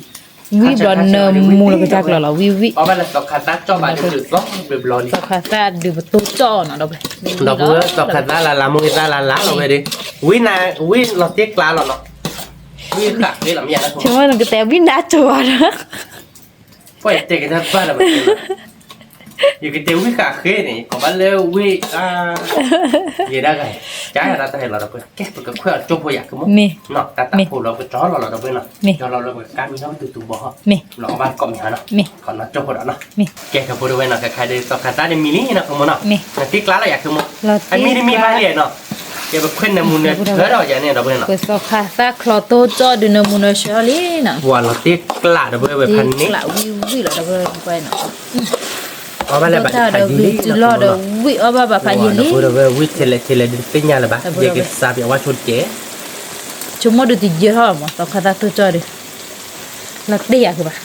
ဘျီနၢမူလၢကစၢ်ကျီလီၤ, ဝံၣ်ဝံၣ်, အီၣ်ဘၣ်လၢသီခါသၣ်ကၠီၣ်ဘၣ်ဒုးဒုးသီဘျီဘျီလံ, သီခါသၣ်ဒုးပတိၢ်ကၠီၣ်နီၤ ဒီပုၢ်ဝဲၢ်, ဒီပုၢ်ဝဲၢ် သီခါသၣ်လါလါ မိၢ်ဂံၢ်သၣ်လါလါလီၤဝဲဒီး, ဝံၣ်နၤ ဝံၣ်လီၤတ့ၢ်ကျးလီၤနီၤ, ဝံၣ်ဃာ်ဃ့လီၤမ့ၢ်ယါ, ဆိကမိၣ်နကတဲဝံၣ်နၤကၠိၤဘၣ်ဒီး ပှၤတဲက့ၤတၢ်ဘၣ်လၢၤဘၣ်, ယကတဲဝံၣ်ဃာ်ဃ့န့ၣ် ကိးဘၣ်လၢဝံၣ်, ယဲဒၣ်ဂၤ, ကၢ်ယၤတၢ်တဟဲလီၤဒီပုၢ်ဝဲၢ်, ကဲပကခွဲးအီၤကၠိဖိယၤကမိၣ်, တၢ်တၢ်ဖိလီၤပကကၠီလီၤလီၤဒီပုၢ်ဝဲၢ်နီၤ, ကၠီလီၤလီၤပကကၢ်မံၤနီၤ ပတူၢ်တူၢ်ဘီဟီ, လီၤအီၣ်ဘၣ်တကိးမံၤဟီနီၤ, ခီနီၤကၠိဖိဒီးနီၤ, ကဲဒီပုၢ်ဝဲၢ်နီၤ ကခါဒီးသီခါသၣ်န့ၣ်မံလံနီၤကမိၣ်နီၤ, လီၤတ့ၢ်ကျးလီၤယၤကမိၣ်, အမံတမံဘၣ်လံနီၤ, ကဲပခွဲးနၢမူနၢဆၢထီၣ်ယၤန့ၣ်ဒီပုၢ်ဝဲၢ်နီၤ, ပသီခါသၣ်ချီတိၢ်ကၠီၣ်ဒုးနၢမူနၢဆၢလံနီၤ, ပှၤလီၤတ့ၢ်ကျးဒီပုၢ်ဝဲၢ်ဖးန့ၣ်, ဝံၣ်ဝံၣ်လီၤဒီပုၢ်ဝဲၢ်, အီၣ်ဘၣ်လၢဘၣ်တခါယံာ်လံ, တုၤလီၤဒီးဝံၣ်အီၣ်ဘၣ်ဘၣ်ဖးယံာ်လံ, ဒီပုၢ်ဝဲၢ်ဝံၣ်ထဲလဲၣ်ထဲလဲၣ်ဒုးတသ့ၣ်ညါလၢၤဘၣ်, ယကစးပၠးဝါဆိတကဲး, ဆိကမိၣ်ဒုးတယၢထီၣ်မး သီခါသၣ်တိၢ်ကၠီၣ်ဒုး, လီၤတ့ၢ်ယၤကဘၣ်,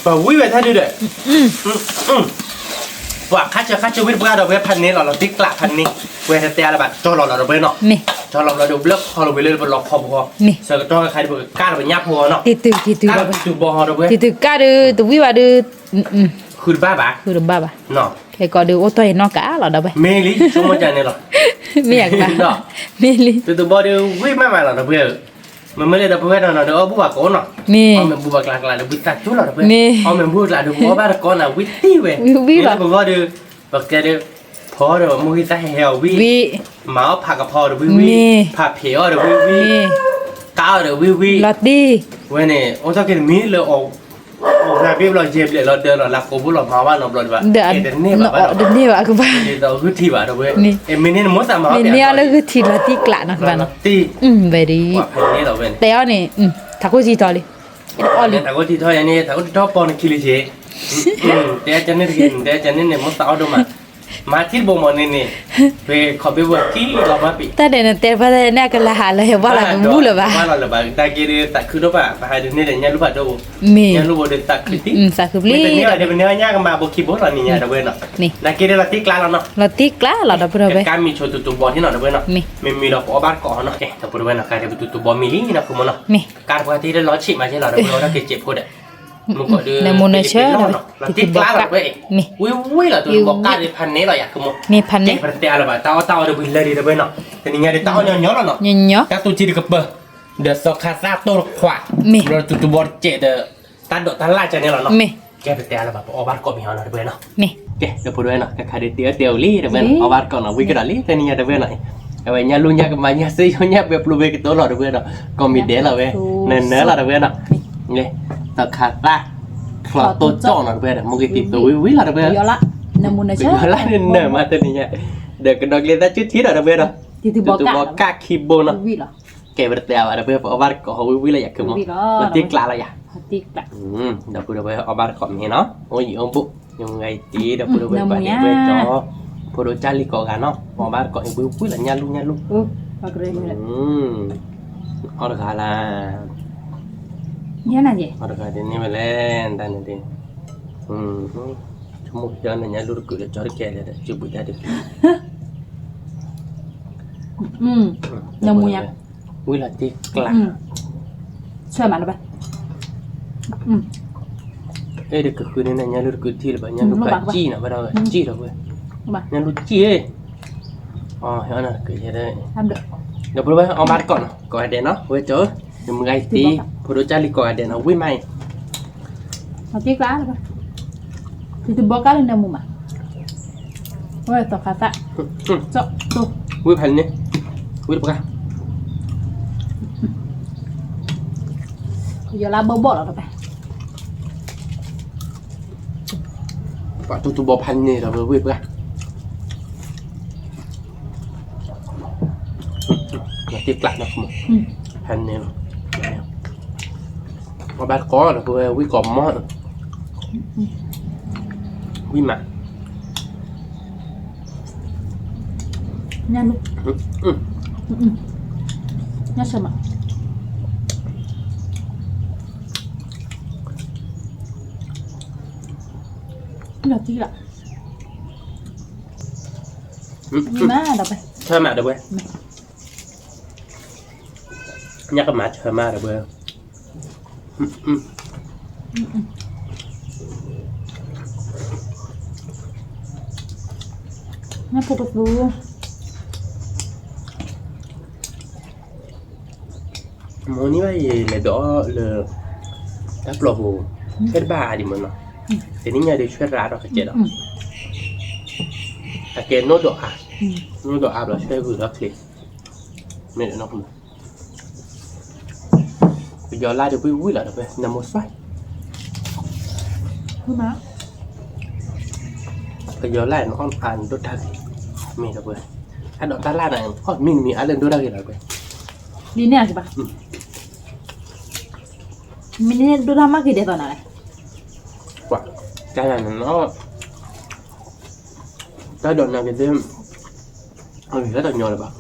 ပှၤဝံၣ်ဝဲတၢ်ဒုးဒီး, ပှၤခါဆၢခါဆၢဝံၣ်တပှၢ်ဒီပုၢ်ဝဲၢ်ဖးန့ၣ်လီၤ, လီၤတ့ၢ်ကျးဖးန့ၣ်, ဝဲတတဲလၢၤဘၣ် ကၠီလီၤလီၤဒီပုၢ်ဝဲၢ်နီၤ, ကၠီလီၤလီၤဒီးဘျၢၣ်ဖီလီၤဝံၤလၢပလီၤဖီပူၤဃီ, ဆၢကတီၢ်ခါဒုးပကကၢ်လီၤပညၣ်ဖိဃီနီၤ, တံၤတုၤတံၤတုၤ, ကၢ်လီၤပတူၢ်ဘီဟီဒီပုၢ်ဝဲၢ်, တံၤတုၤကၢ်ဒုး တဝံၣ်ဘၣ်ဒုး, ဃုတဘၣ်ဘၣ်, ဃုတဘၣ်ဘၣ်, ခဲကိးဒုးအိၣ်တီၢ်ယနီၢ်ကးလီၤဒီပုၢ်ဝဲၢ်, မ့ၢ်လံ ဆိကမိၣ်ကန့ၣ်လီၤ, မ့ၢ်ယကဘၣ်, မ့ၢ်လံ, ပတူၢ်ဘီဒုးဝံၣ်မးမးလီၤဒီပုၢ်ဝဲၢ်, မ့မ့ၢ်လၢဒီပုၢ်ဝဲၢ်နီၤနီၤဒီးအီၣ်ဘူၣ်ဘၣ်ကိးနီၤ, မ့ၢ်, အီၣ်မ့ၢ်ဘူၣ်ဘၣ်ကျါကျါဒီးဝံသးစူၤလီၤဒီပုၢ်ဝဲၢ်, မ့ၢ်, အီၣ်မ့ၢ်ဘူၣ်ကျါဒီးပအီၣ်ဘၣ်တကိးနၤဝံတံၢ်ဝဲ, ဝံဝံလီၤ, မ့ၢ်လၢပဂီၢ်ဒီး, ပကဲဒီး, ဖီဒီးမိၢ်ဂံၢ်သၣ်ဟဲဟဲအီၤဝံ, ဝံ, မၤအီၣ်ဖးကဖီဒီးဝံဝံ, မ့ၢ်, ဖးဖံးအီၣ်ဒီးဝံဝံ, မ့ၢ်, ကးအီၣ်ဒီးဝံဝံ, လီၤတံၢ်, ဝဲန့ၣ် အိၣ်ထီၣ်က့ၤတမံၤလၢအီၤ အီၣ်ဃာ်ဘ့ၣ်ဘျီယဲၢ်ဘျဲၣ်လီၤဒၢလီၤ လၢကိးဘိလီၤမၤဝဲနီတဘျီဒံးဘၣ်, တန့ၢ်ဘၣ်ဘၣ်, တန့ၢ်ဘၣ်ကဘၣ်, ဒ်သိးဂုၢ်ထံၣ်ဘၣ်ဒီပုၢ်ဝဲၢ်, မ့ၢ်န့ၣ်နမိၢ်သးမၤအီၣ်ဘၣ်, မ့ၢ်န့ၢ်အီၤလၢဂုၢ်ထံၣ်လီၤတံၢ်ကျးနီၤကဘၣ်နီၤ, တံၢ်, ဝဲဒ်, တဲအီၤန့ၣ်, ထးခိၣ်ထံထီၣ်လံ, အီၣ်လံ, ထးခိၣ်ထံထီၣ်ယၤန့ၣ် ထးခိၣ်ထံထီၣ်ပိာ်နခံလံက့ၤ, တဲကန့ၣ်တဂ့ၤ တဲကန့ၣ်န့ၣ် မိၢ်သးအီၣ်ဒိၣ်မး, မၤထံတဘိမးန့ၣ်န့ၣ်, ပခီၣ်ဘ့ၣ်ဝဲကံလီၤဘၣ်ပံး, တၢ်ဒဲးနတဲဖဲန့ၣ် ကလၢဟးလၢဟဲဘၣ်လီၤကဘူၣ်လၢၤဘၣ်, ဘၣ်လီၤလၢၤဘၣ် တၢ်က့ၤဒုးသးခုဒိၣ်ဘၣ် ပဟးဒုးန့ၢ်ဒီးညၣ်လူၢ်ဖးဒိၣ်, မ့ၢ်, ညၣ်လူၢ်ဘိဒုးသးခုတံၢ်, သးခုပျံၤ, တန့ၢ်ဘၣ်ဒုးပန့ၢ်ညၣ်ကမၤဘိခံဘိလီၤန့ၣ်ညါဒီပုၢ်ဝဲၢ်နီၤ, နာ်က့ဒုးလီၤတံၢ်ကျးလီၤနီၤ, လီၤတံၢ်ကျးလီၤဒီပုၢ်ဝဲၢ်, ကမံၤဆိးတူၢ်တူၢ်ဘီထံနီၤဒီပုၢ်ဝဲၢ်နီၤ, မ့မ့ၢ်ဒီးပအီၣ်ဘၣ်တကိးနီၤ, ကဲ ဒီပုၢ်ဝဲၢ်နီၤ ကဲဒီးပတူၢ်တူၢ်ဘီမံၤလံနီၤ ဖိမုၣ်နီၤ, ကါတပှၢ်တံၢ်လၢလီၤဆံးမးကဲလီၤဒီပုၢ်ဝဲၢ် အီၣ်တၢ်က့ၤစဲးဖိဒီး, မုၢ်ကီၢ်ဒုး, နမူနဆၢ, လီၤတံၢ်ကျးလီၤဒီပုၢ်ဝဲၢ်, ဝံၣ်ဝံၣ်လီၤ တူၢ်ဘီကါဒုးဖးန့ၣ်လီၤယၤ ဖိမုၣ်, မ့ၢ်ဖးန့ၣ်, ပတဲအါလၢၤဘၣ် တၢ်အီၣ်တၢ်အီဒုးဝံၤလၢဒံးဒီပုၢ်ဝဲၢ်နီၤ, တနံၤညါဒုးတၢ်အီၣ်ညီညီလီၤနီၤ, ညီညီ, တၢ်သူထံဒုးကပၢၤ, ဒီးသီခါသၣ်တိၢ်တခွး, မ့ၢ်, ဒီးတူၢ်တူၢ်ဘီတကဲးဒီး, တၢ်ဒိးတၢ်လၢ်ကန့ၣ်လီၤနီၤ, မ့ၢ်, ကဲပတဲအါလၢၤဘၣ် ပအီၣ်ဘၣ်တကိးမံၤဟီနီၤဒီပုၢ်ဝဲၢ်နီၤ, မ့ၢ်, ကဲ ဒီပုၢ်ဝဲၢ်နီၤ ကခါဒုးတ့အီၣ်တဲအီၤလံဒီပုၢ်ဝဲၢ်နီၤ အီၣ်ဘၣ်တကိးနီၤ ဝံၣ်ကဒီးလံ တနံၤညါဒီပုၢ်ဝဲၢ်နီၤ, အဝဲညၣ်လူၢ်ညၣ်ကမၤညၣ်စ့ယိညၣ်ဘဲပျိဘဲကတိၤလီၤဒီပုၢ်ဝဲၢ်နီၤ, ကိးမံၤဒဲးလီၤဝဲ, နၢၤနၢၤလီၤဒီပုၢ်ဝဲၢ်နီၤ, သီခါသၣ်, ချီတိၢ်ကၠီၣ်နီၤဒီပုၢ်ဝဲၢ်ဒီး မုၢ်ဂ့ၤတံၤသိးဝံၣ်ဝံၣ်လီၤဒီပုၢ်ဝဲၢ်, ကယီၤလၢနၢၤမးတနံၤညါ, ဒီးကဒီးကျဲသၣ်ကၠူထံဒီးဒီပုၢ်ဝဲၢ်နီၤ, တူၢ်တူၢ်ဘီကၣ်ခံဘိနီၤ, ကဲပတဲအါဘၣ်ဒီပုၢ်ဝဲၢ် ပအီၣ်ဘၣ်တကိးဟီဝံၣ်ဝံၣ်လီၤယၤ ဖိမုၣ်, လီၤတံၢ်ကျးလီၤယၤ, ဒီပုၢ်ဝဲၢ်အီၣ်ဘၣ်တကိးမံၤနီၤ အိၣ်ယံၤအိၣ်ဘူး, ယမုၢ်ဂၤအံၤတံၤ ဒီပုၢ်ဝဲၢ်ပှၤဒဲးဝဲကၠီ, ဖိဒိၣ်ကၢ်လံၤကိးဂၤနီၤ ပအီၣ်ဘၣ်တကိးအံၤဝံၣ်ဝံၣ်လီၤညၣ်လူၢ်ညၣ်လူၢ်, အီၣ်တဂၤလၢ်, အီၣ်တဂၤဒ်န့ၣ်ဝဲလဲၣ် တၢ်န့ၣ်ဒ်, ဆိကမိၣ်ကစၢ်န့ၣ်ညၣ်လူၢ်တကုးဒီးကၠီတကဲလဲၣ်ဒီး စုပူၤတၢ်တကုး, နၢမူညါ, ဝံၣ်လီၤတံၢ်ကျး, ဆၢမးလၢၤဘၣ်, အဲၣ်ဒိးကဃုန့ၣ်ညၣ်လူၢ်တကုးထံၣ်လၢၤဘၣ် ညၣ်လူၢ်ကၢ်ကံၣ်နီၤ ဘၣ်ဒီးကံၣ်လီၤဝဲ, ညၣ်လူၢ်ကံၣ်, ဒီပုၢ်ဝဲၢ်အီၣ်ဘၣ်တကိးနီၤ ကိးဂၤဒဲးနီၤ ဝဲကၠီဧၢ, ယမုၢ်ဂၤအံၤတံၤ ဖိဒိၣ်ကၢ်လံၤကိးဂၤဒဲးနီၤ ဝံၣ်မးအံၤ တံၢ်ကျါလၢၤဘၣ်, တံၤတဘီကၢ်လၢနၢမူမး, ဝဲသီခါသၣ်, ဝံၣ်ဖးန့ၣ်, ဝံၣ်တပှၢ်, ယီၤလၢဘီဘီၣ်လီၤတပှၢ်, ပှၤတူၢ်တူၢ်ဘီဖးန့ၢ်ဒီးဝဲဝံၢ်ပှၢ်, နသ့ကျးနီၤ, ဖးန့ၢ်လီၤ, ပှၤဘၣ်တကိးဒီးပဝဲဝံၢ်ကိးမီၢ်, ဝံၢ်မး, ညၣ်ဆၢမး, လီၤတံၢ်လီၤ, ဆၢမးဒီးဝဲ, ညၣ်ကမၤဆၢမးဒီးဝဲ, ညၣ်ဖိကသူ, မိၢ်န့ၣ်ဘၣ်ယလဲၤဒိးလၢ တၢ်ပျီပူၤ, ဖဲတဘၣ်အါဒံးမ့ၢ်နီၤ, တနံၣ်ညါဒီးဆွဲရၤဒီးကစဲးဒီး, အကဲနိၣ်ဒိးအါ, နိၣ်ဒိးအါဘျီဆွဲဂုာ်ထီၣ်ချ့, မ့ၢ်နီၤ, ပယီၤလၢ်ဒီးဝံၣ်ဝံၣ်လီၤဒီးဖဲနမိၢ်စွါ, ပယီၤလၢ်နအီၣ်အါနဒိၣ်တၢ်ဂ့ၤ, မ့ၢ်ဒီးဖဲ, အဒိးတၢ်လၢ်နအီၣ်မံၤမံၤအါလၢနဒိၣ်တၢ်ဂ့ၤလီၤဖဲ, ဒ်န့ၣ်ဘၣ်, မ့ၢ်န့ၣ်ဒိၣ်တၢ်မၤက့ၤဒဲးသိးနၤလဲၣ်, ပှၤကနၤနနီၣ်, တၢ်ဒိးနၤက့ၤသ့, အဂ့ၤတၢ်တညီလၢၤဘၣ်,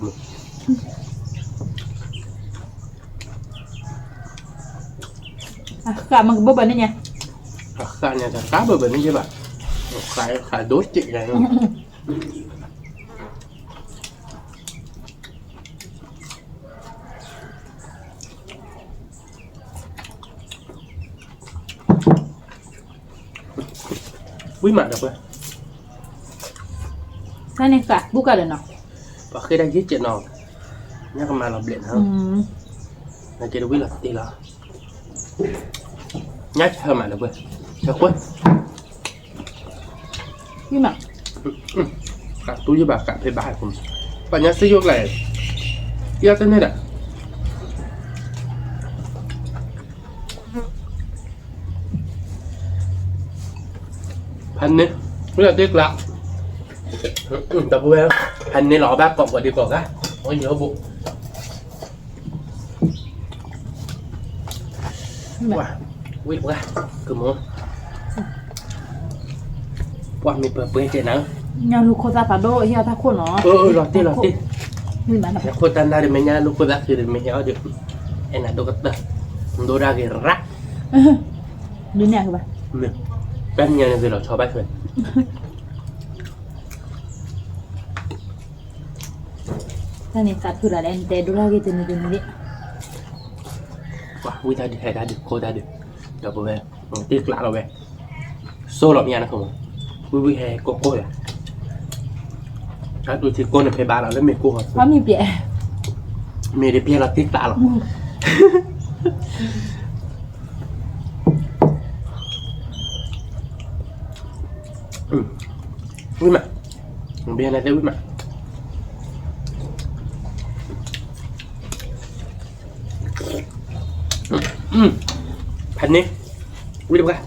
အဃၣ်မ့ၢ်ကဘၣ်ဘၣ်န့ၣ်ညါ, အဃၣ်န့ၣ်တဃၣ်ဘၣ်ဘၣ်န့ၣ်က့ၤဘၣ်, ဃၣ်ဃၣ်ဒိၣ်စ့ၢ်ကီး, ဝံၣ်မးဒီးပှၤ, တၢ်န့ၣ်ဃၣ်ဘူးကဒီးနီၤ, ပှၤဃ့တၢ်ယ့ၢ်ကဲးနီၤ, ညၣ်ကမၤလီၤဘျဲးနီၤ, နကဲတဝံၣ်လီၤတ့လီၤ, ညၣ်ဆၢမးဒီးပှၤ, ဆၢကွၢ် ဝံၣ်မး, ဃၣ်တူၢ်ယဘၣ်ဃၣ်ဖဲဘၣ်ဟဲခိၣ်, ပှၤညါစ့ယိၣ်ကျါ, ယတန့ၢ်ဒၣ်, ဖးန့ၢ်, ဝံၣ်လီၤတ့ကျး, ဒီပုၢ်ဝဲၢ်, ဖးန့ၢ်လီၤအီၣ်ဘၣ်ကိးပှၤဒံးကိးဂၤ, အီၣ်ယံၤဟီၣ်ဘိ ဝံၣ်ပှၢ်, ကုမီၤ, ပှၢ်မ့ၢ်ပှဲၤပှဲၤကဲနၤ, ညၣ်လူၤခိၣ်သၣ်ဖးဒိၣ်ဟ့ၣ်အီၣ်တၢ်ခိၣ်နီၤ, လီၤတ့ၢ်လီၤတ့ၢ်, ညၣ်ခိၣ်တၢ်နၢ်ဒီးမ့ၢ်ညၣ်လူၤခိၣ်သၣ်ဃံဒီးမ့ၢ်ဟ့ၣ်အီၣ်ဒီး, အဲၣ်နၤဒိၣ်ကတၢၢ်, ဒိၣ်တၢ်ဂ့ၤရၣ်, ဒုးန့ၢ်ကဘၣ်, ပၢ်မ့ၢ်ညါန့ၣ်သ့ၣ်လီၤဆီဘၣ်ဆွဲ တၢ်န့ၣ်သးဖုးလီၤလဲၣ် နတဲဒိၣ်တၢ်ဂ့ၤတနံၤတနံၤဒၣ်, ဝံၣ်တၢ်ဒုးဟဲတၢ်ဒုးကိၢ်တၢ်ဒုး, ဒီပုၢ်ဝဲၢ်, တ့ကျးလီၤဝဲ, စိလီၤမ့ၢ်ညါနခိၣ်မး, ဝံၣ်ဝံၣ်ဟဲကိၢ်ကိၢ်လီၤ, တၢ်ဒုးထံကိၢ်န့ၣ်ဖဲဘၣ်လီၤလၢမ့ၢ်ကိၢ်ဟီ, မ့ၢ်တပျဲလီၤတ့ကျးလီၤ ဝံၣ်မး, ဘၣ်နတဲဝံၣ်မး, ဖးန့ၢ်, ဝံၣ်တပှၢ်,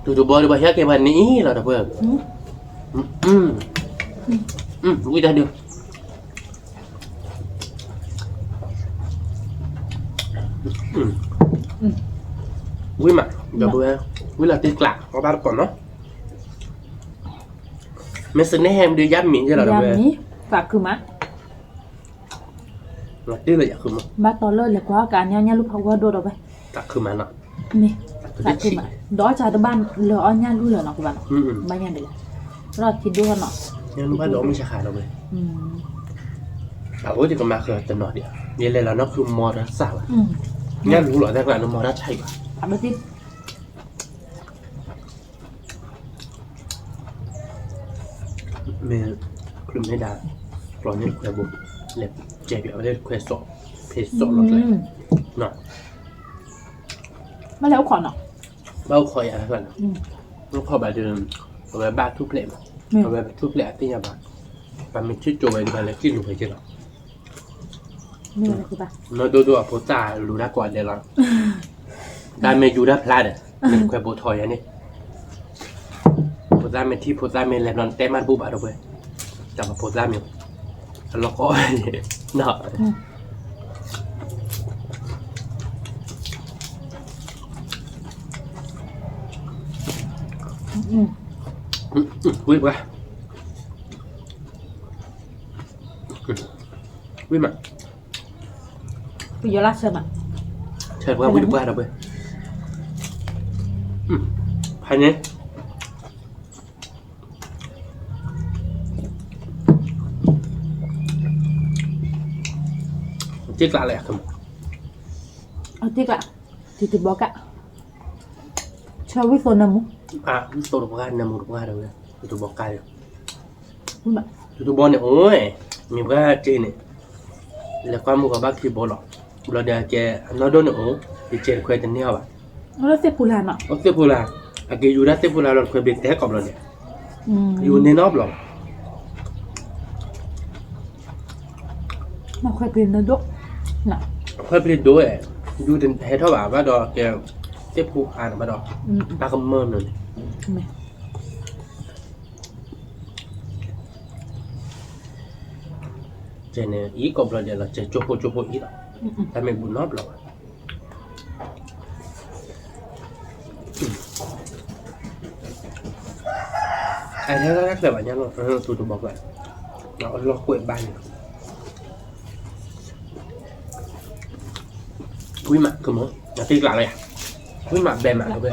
တူၢ်တဘီဒီးပှၤဟဲက့ၤဖးန့ၢ်အံၤလီၤ ဒီပုၢ်ဝဲၢ်, ဝံၣ်တၢ်ဒုး ဝံၣ်မး, ဒီပုၢ်ဝဲၢ်, ဝံၣ်လီၤတ့ကျး အီၣ်ဘၣ်တကိးနီၤ, မ့ၢ်စနဲဟဲမ့ၢ်ဒုးယါမံၤယဲလီၤ ဒီပုၢ်ဝဲၢ်, သးခုမး, လီၤတ့လီၤယၤခုမး, ဘၣ်တီလၢလဲၤကွၢ်ကးန့ၢ်အီၣ်ညၣ်လူၢ်ဖးဝါဒိၣ်ဒီးဝဲ, သးခုမးနီၤ, မ့ၢ်, သးခုမး, ဒီးအီၣ်စၢ်တဘၣ်လၢအီၣ်ညၣ်လူၢ်လၢၤနီၤ ကဘၣ်နီၤ, ဘၣ်ညါဒ်လဲၣ်, ဒီးထံဒိၣ်နီၤ, ညၣ်လူၢ်ဘၣ်လၢအီၣ်မုၢ်ဆါခါဒီးဝဲ, အအိၣ်ယကမၤဃၢၤတနီၤဒံး, ယလဲၤလီၤနီၢ်ခုမီတၢ်စၢ်ဘၣ်, ညၣ်လူၢ်လီၤသဲကျါန့ၣ်မီတၢ်ဆါအံၤဘၣ်, မ့ၢ်, ချုးမ့ၢ်ဒၣ်, ကျီန့ၢ်ခွဲးဘိ, လဲၤကဲပၠးဝဲလၢခွဲးစီၣ်, ဖဲစီၣ်လီၤကျဲ, ဘၣ်လဲၤအိၣ်ခိးနီၤ, ဘၣ်အိၣ်ခိးယၤ, အိၣ်ခိးဘၣ်ဒီး, အဝဲဘၣ်ထူၣ်ဖျဲးမး, အဝဲထူၣ်ဖျဲးအသ့ၣ်ညါဘၣ်, ပှၤမ့ၢ်ထံၣ်ကၠိဝဲဒၣ်ဘၣ်လဲၤကံၣ်လူၤဝဲက့ၤလီၤ နီၢ်ဒိၣ်ဒိၣ်အဖိသၣ်လူၤတၢ်ကိးဂၤဒဲးလီၤ, တၢ်မ့ၢ်ယူၤတၢ်ဖျါဒီး မ့ၢ်ခွဲးဘိးထီၣ်ယၤန့ၣ်, ဖိသၣ်မ့ၢ်ထံၣ်ဖိသၣ်မ့ၢ်လဲၤဘျီ နတဲမးတဘူၣ်ဘၣ်ဒီးဝဲ, တၢ်ပဖိသၣ်မ့ၢ် အလီၢ်ကီအီၤန့ၣ်, ဝံၣ်ပှၤ, ဝံၣ်မး, ပယီၤလၢဆၢမး, ဆၢပှၤဝံၣ်တပှၢ်ဒီးပှဲၤ, ဖဲန့ၣ် တ့ကျးလၢ, တ့ကျး, တံၤတဘီကါ, ဆၢဝံၣ်သိနၢမူ, ဝံၣ်သိတပှၢ်နၢမူတပှၢ်ဒီးဝဲ, တံၤတဘီကါဒီး တံၤတဘီန့ၣ်အိၣ်, မ့ၢ်ပှၤက့န့ၣ်, လဲၤကွၢ်မုၢ်ဂီၤဘၣ်ခံဘီလီၤ, ဘျီဒီးကဲ အနီၢ်ဒိၣ်န့ၣ်အိၣ်, ယကဲတခွဲးတန့ၢ်အီၤဘၣ်, သ့ၣ်ဖူလၢ်, အက့ၤယူၤဒၣ်သ့ၣ်ဖူလၢ်လီၤ တခွဲးဘ့ၣ်တဲကိးဘျီဒီး, ယူၤန့ၢ်နီတဘျီဘၣ် ခွဲးပျ့ၤဒိၣ်, ခွဲးပျ့ၤဒိၣ်ဝဲ, ယူၤတဟဲထီၣ်ဘၣ်ဘၣ်ဒီးကဲ, သ့ၣ်ဖူအါန့ၣ်ဘၣ်ဒီး, တၢ်ကမၢၢ်မနုၤန့ၣ်, ကဲန့ၣ် အံၤကိးဘျီဒဲးလီၤ ကဲကၠိဖိကၠိဖိအံၤလီၤ, တၢ်မ့ၢ်ဘူးနီတဘျီဘၣ် အဟဲလၢတၢ်ကျဲဘၣ်ညါလီၤ, တူၤတဘီကျဲ, အလီၢ်ကွဲးဘၣ်န့ၣ်လီၤ, ဝံၣ်မးကမၢ, နတ့ကျးလၢယၤ, ဝံၣ်မးဘဲမးလၢဝဲ,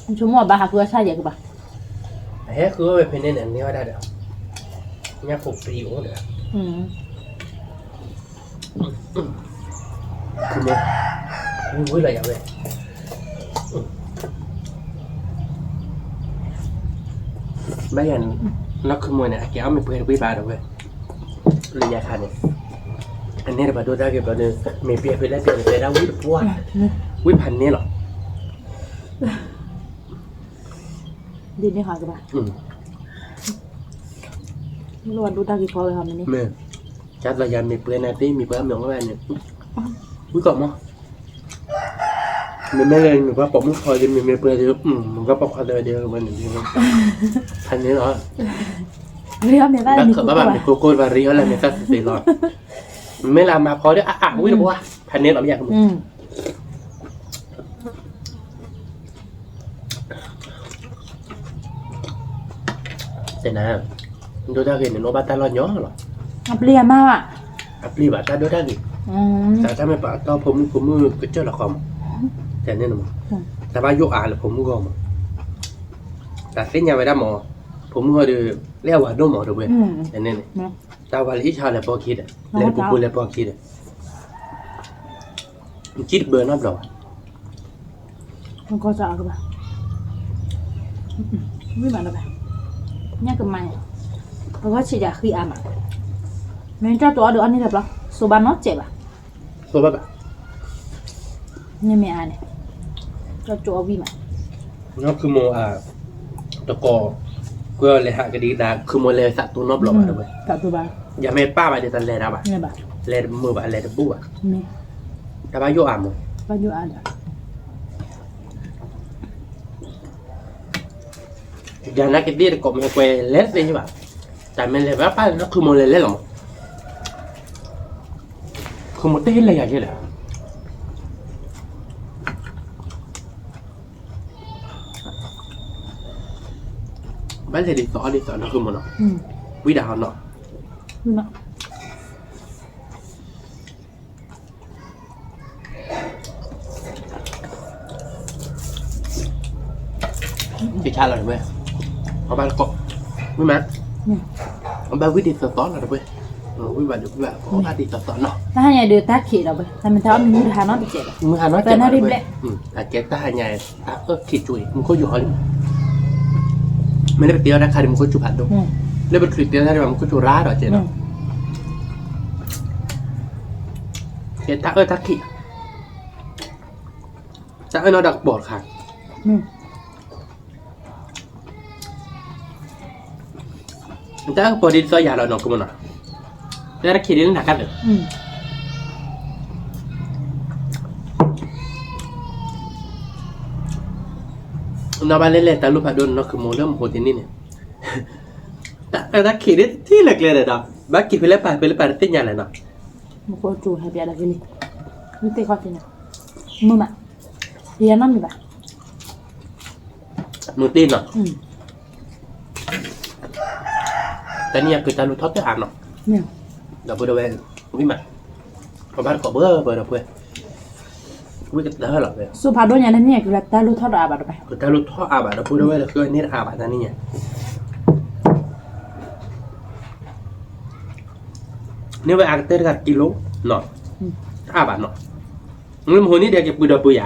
ဆိကမိၣ်ဘၣ်ဟးဃုအီၣ်ဆၣ်ယဲၢ်ကဘၣ်, အဟဲဃုအီၣ်ဝဲဖဲန့ၣ်န့ၣ် န့ၢ်ဝဲဒၣ်ဒီး, ညၣ်ဖိပျံၤအိၣ်ဒီး ဝံၣ်လီၤယၤဝဲ, ဘၣ်ယၤ, နီၢ်ခုမိၢ်န့ၣ် အကဲအီၣ်မ့ၢ်ပှဲၤတဝံၣ်ဘၣ်ဒီးဝဲ, လၢညါခါန့ၣ်, အန့ၣ်တဘၣ်ဒိတၢ်ဂ့ၤဘျီဒီး, မ့ၢ်ပှဲၤဖဲလဲၣ်ပှဲၤန့ၣ် တဲဒၣ်ဝံၣ်တပှၢ်, ဝံၣ်ဖးန့ၢ်လီၤ ဒ်န့ၣ်ဟးကဘၣ်, လိၣ်ဝဲဒိတၢ်ဂ့ၤဖီဝဲဟီမ့ၢ်န့ၣ်, မ့ၢ်, ကၢ်သီယၤမ့ၢ်ပှဲၤန့ၣ်သ့ မ့ၢ်ပှဲၤအမ့ၢ်အီၣ်ဝဲန့ၣ်, ဝံၣ်ကီးမး, မ့မ့ၢ်လၢမ့ၢ်ပှၤပိာ်မုၣ်ဖီဒ် မ့မ့ၢ်ပှဲၤဒ်, မ့ၢ်ပှၤပိာ်ခွါသၢဒ်ဝဲန့ၣ်, ဖးန့ၢ်လီၤ, ဘၣ်မ့ၢ်ကိၢ်ကိၢ်ဘၣ်ရံအီၣ်လၢမ့ၢ်သၣ်သ့သ့လီၤ, မ့ၢ်လၢအမၤဖီဒ်အါအါဝံၣ်တပှၢ်, ဖးန့ၢ်လီၤမ့ၢ်ယၤကမုၢ် တဲနၤ, ဒိတၢ်ဂ့ၤန့ၣ် နအိၣ်ဘၣ်တၢ်လီၢ်ညီလီၤ, အပျ့ၤအမါ, အပျ့ၤဘၣ်တၢ်ဒိတၢ်ဂ့ၤ, တၢ်တၢ်မ့ၢ်ပာ်တီၢ်ဖိမုၣ်ဖိမုၣ်ကစၢၢ်လီၤဃီမး, တဲန့ၣ်မး, တၢ်ဘၣ်ယိၣ်အါလၢဖိမုၣ်ဂီၢ်မး, တၢ်သ့ၣ်ညါဝဲဒၣ်မး, ဖိမုၣ်ဂီၢ်ဒီး, လၢအဝၤဒိၣ်မးဒီးဝဲ, တဲန့ၣ်န့ၣ်, တၢ်ဝၤလၢအံၣ်ဆါလဲၤပီၢ်ခံဒီး, လဲၤတပူၤပူၤလဲၤပီၢ်ခံဒီး ကံၣ်တဘၢနီတဘျီဘၣ်, ကီၢ်စၢ်အကဘၣ်, ဝံၣ်မးနီၤဘၣ်, ညၣ်ကမါ, ပဂီၢ်ဆံးယၤဃံအါမး, မ့ၢ်ကၠီၣ်တိၤအီၣ်ဒီးအီၣ်န့ၢ်တဘျီ, စိဘၣ်နီတစဲးဘၣ်, စိဘၣ်ဘၣ်, မ့မ့ၢ်အါန့ၣ်, ကၠီၣ်တိၤအီၣ်ဝံၣ်မး, နီၢ်ခုမိၢ်အါ, တကိး, ကွဲအီၤလဲၤဟးကဒံကဒါ ခုမိၢ်လဲၤသးတိၤနီတဘျီဘၣ်ဒီးဝဲ, ယမ့ၢ်ပၢ်ဘၣ်ဒီးတလဲၤတၢ်ဘၣ်, လဲၤတမုာ်ဘၣ် လဲၤတဘူၣ်ဘၣ်, တၢ်ဘၣ်ယိၣ်အါမး, ဘၣ်ယိၣ်အါဒီး ယနာ်က့သ့ၣ်တကိးမ့ၢ်ကွဲးလဲၤသ့ဘၣ်, တၢ်မ့ၢ်လဲၤဘၣ်ပၢ်နီၢ်ခုမိၢ်လဲၤလဲၤလီၤမး, ခုမိၢ်တဟ့ၣ်လဲၤယၤယဲလဲၣ်, ဘၣ်လဲၤဒ်သိးအီၣ်ဒ်သိးနီၢ်ခုမိၢ်နီၤ, ဝံၣ်ဒၣ်ဟီနီၤ, ကဆါလီၤတဝဲ, အဘၣ်တကိး, ဝံၣ်မး, အဘၣ်ဝံၣ်ဒ်သိးသိးလီၤတဝဲ, ဝံၣ်ဘၣ်ဒ်ဝံၣ်ဘၣ် အဘၣ်ဒ်သိးသိးနီၤ, တၢ်ဟါညါဒုးတၢ်ခံးဒီးဝဲ တၢ်မ့ၢ်တၢ်အီၣ်မ့ၢ်မူတဟါနီတစဲးဒီး, မူဟါနီတစဲးဘၣ်တဝဲ, အကဲတၢ်ဟါညါ, တၢ်အၢၣ်ခံးကၠိအံၤ မူခိၣ်ယိၤဟီလံ, မ့ၢ်လၢပတ့အီၣ်တၢ်ခါဒ်မူခိၣ်စူၤဖးဒိၣ်, လၢပတချုးတ့အီၣ်တၢ်ဒ်ဘၣ် မူခိၣ်စူၤရၤဒီးကဲဒီး, ကဲတၢ်အၢၣ်တၢ်ခံး, တၢ်အၢၣ်နီၢ်ဒီးကပီၤတခါ, တၢ်အၢၣ်ကပီၤဒ်သိးယၤလီၤနီၢ်ကမၢ်နီၤ, တၢ်တခံးဒ်လၢနၤကၢ်သၢၣ်, အ နီၢ်ဘၣ်လဲၣ်လဲၣ် တၢ်လူၢ်ဖးဒိၣ်န့ၣ် နီၢ်ခုမိၢ်လၢမဟိတနံၣ်န့ၣ်, တၢ်အၢတၢ်ခံးဒ်တထံၣ်လၢကျဲဒီး ဘၣ်က့ၤဖဲလဲၣ်ပာ်ဖဲလဲၣ်ပာ်တသ့ၣ်ညါလဲၣ်နီၤ, မူခိၣ်စူၤဟဲပျးဒီးဖဲန့ၣ်, မ့ၢ်သ့ၣ်ခီၣ်ထံးန့ၣ်, မုာ်မး, ယနီတမံၤဘၣ်, မုာ်တ့ၢ်နီၤ, တနံၤအံၤကတၢ်လူၢ်ထီၣ်တအါနီၤ, ဒီပုၢ်ဒီဝဲၢ်, ဝံၣ်မး, အဘၣ်တကိးဘၢဘၢဒီပုၢ်ဝဲၢ်, ဝံၣ်ကတၢၢ်လီၤ, စူဖးဒိၣ်ညါန့ၣ် နံၣ်အံၤကတၢ်လူၢ်ထီၣ်တအါဘၣ်ဒီး, ကတၢ်လူၢ်ထီၣ်အါဘၣ်ဒီပုၢ်ဒီဝဲၢ်ဒီး ဃုန့ၢ်တအါဘၣ်တနံၤညါ န့ၢ်ဝဲအါကတၢၢ်တဂၤတကံလိနီၤ, တအါဘၣ်နီၤ, မဟိန့ၣ်ဒီးက့ၤပှ့ၤဒီးပှ့ၤယၤ,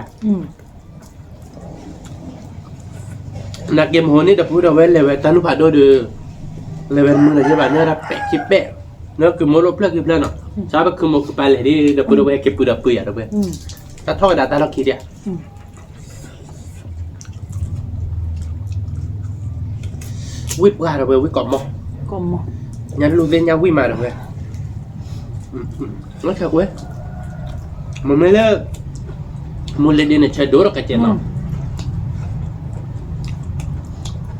နာ်က့မဟိန့ၣ်ဒီပုၢ်ဒီဝဲၢ်လဲၤဝဲတၢ်လူၢ်ဖးဒိၣ်ဒီး, လဲၤဝဲတမုာ်လၢၤယဲဘၣ် မ့ၢ်ဒၣ်ပဲာ်ခံပဲာ်, လၢကုမိၢ်လိၣ်ဖျၢၣ်ခံဖျၢၣ်နီၤ, စးပခုမိၢ်ကပၤလဲၤဒ်ဒီပုၢ်ဒီဝဲၢ်က့ၤပှ့ၤဒီးပှ့ၤယၤဒီပုၢ်ဝဲၢ်, တၢ်ထီၣ်ဝဲဒၣ်တၢ်လီၢ်ခံဒံး ဝံၣ်ပှၢ်ဒီးဝဲ ဝံၣ်ကိးမီၢ်, ညၣ်လူၢ်သ့ၣ်ညၣ်ဝံၣ်မးဒီးဝဲ, ဝဲ, မ့မ့ၢ်လၢ, မူလဲၤဒ့န့ၣ် ဆၢဒိၣ်ဒီးကစဲးနီၤ,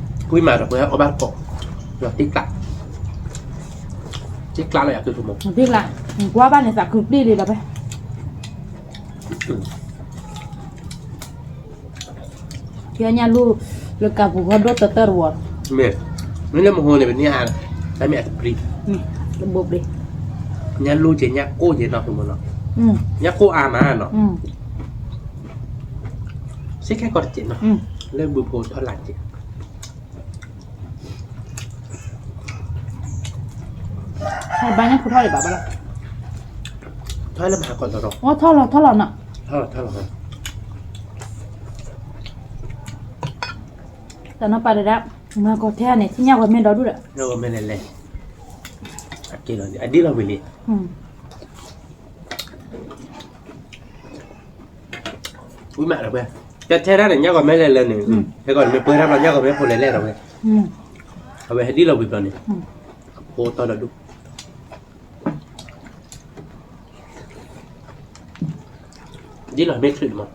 ဝံၣ်မးဒီးဝဲအီၣ်ဘၣ်တကိး, တ့ကျး, တ့ကျးလီၤယၤက့ၤမီၢ်, တ့ကျး, ကွၢ်ဘၣ်န့ၣ်သးခုပျံၢ်လံဒီးဝဲ ကဲညၣ်လူၢ်လၢကးပူၤဃီဒိၣ်တၢတၢတဝီၤ, မ့ၢ်, မ့ၢ်လၢမဟိန့ၣ် ပန့ၢ်အါ, တၢ်မ့ၢ်အတပျံၤ, တဘိပျံၤ, ညၣ်လူၢ်က့ၤညၣ်ကိၢ်က့ၤနီၢ်ကမီၢ်နီၤ, ညၣ်ကိၢ်အါမးနီၤ, စ့ၢ်ကီးတက့ၢ်နီၤ, လၢဘုဖိထီၣ်လၢ်က့ၤ ဘၣ်ညၣ်ဖိထီၣ်ဒံးဘၣ်ဘၣ်လီၤ, ထီၣ်လၢမၤဟးကီးသရီ, ထီၣ်လီၤထီၣ်လီၤနီၤ, ထီၣ်လီၤထီၣ်လီၤ, တနီၤပာ်တဒၣ်, မၤကီးထဲန့ၣ် ထံၣ်ညၣ်ဂီၤမဲဒီဒူၣ်ဒီး, ညၣ်ဂီၤမဲလဲၤလဲၤ, အက့ၤလီၤ, အဒ်လီၤဝံၤလံ ဝံၣ်မးဒီးဝဲ, ကဲထဲတၢ်န့ၣ် ညၣ်ဂီၤမဲလဲၤလဲၤန့ၣ်, ဟဲကီးန့ၣ်မ့ၢ်ပှဲၤတၢ်ဘျီ ညၣ်ဂီၤမဲဖိလဲၤလဲၤဒီးဝဲ, အဝဲဟဲဒ်လီၤဝံၤဘျီန့ၣ်, အဖိတီဒီးဒူၣ်, ဒ်လီၤမ့ၢ်ချုးမး,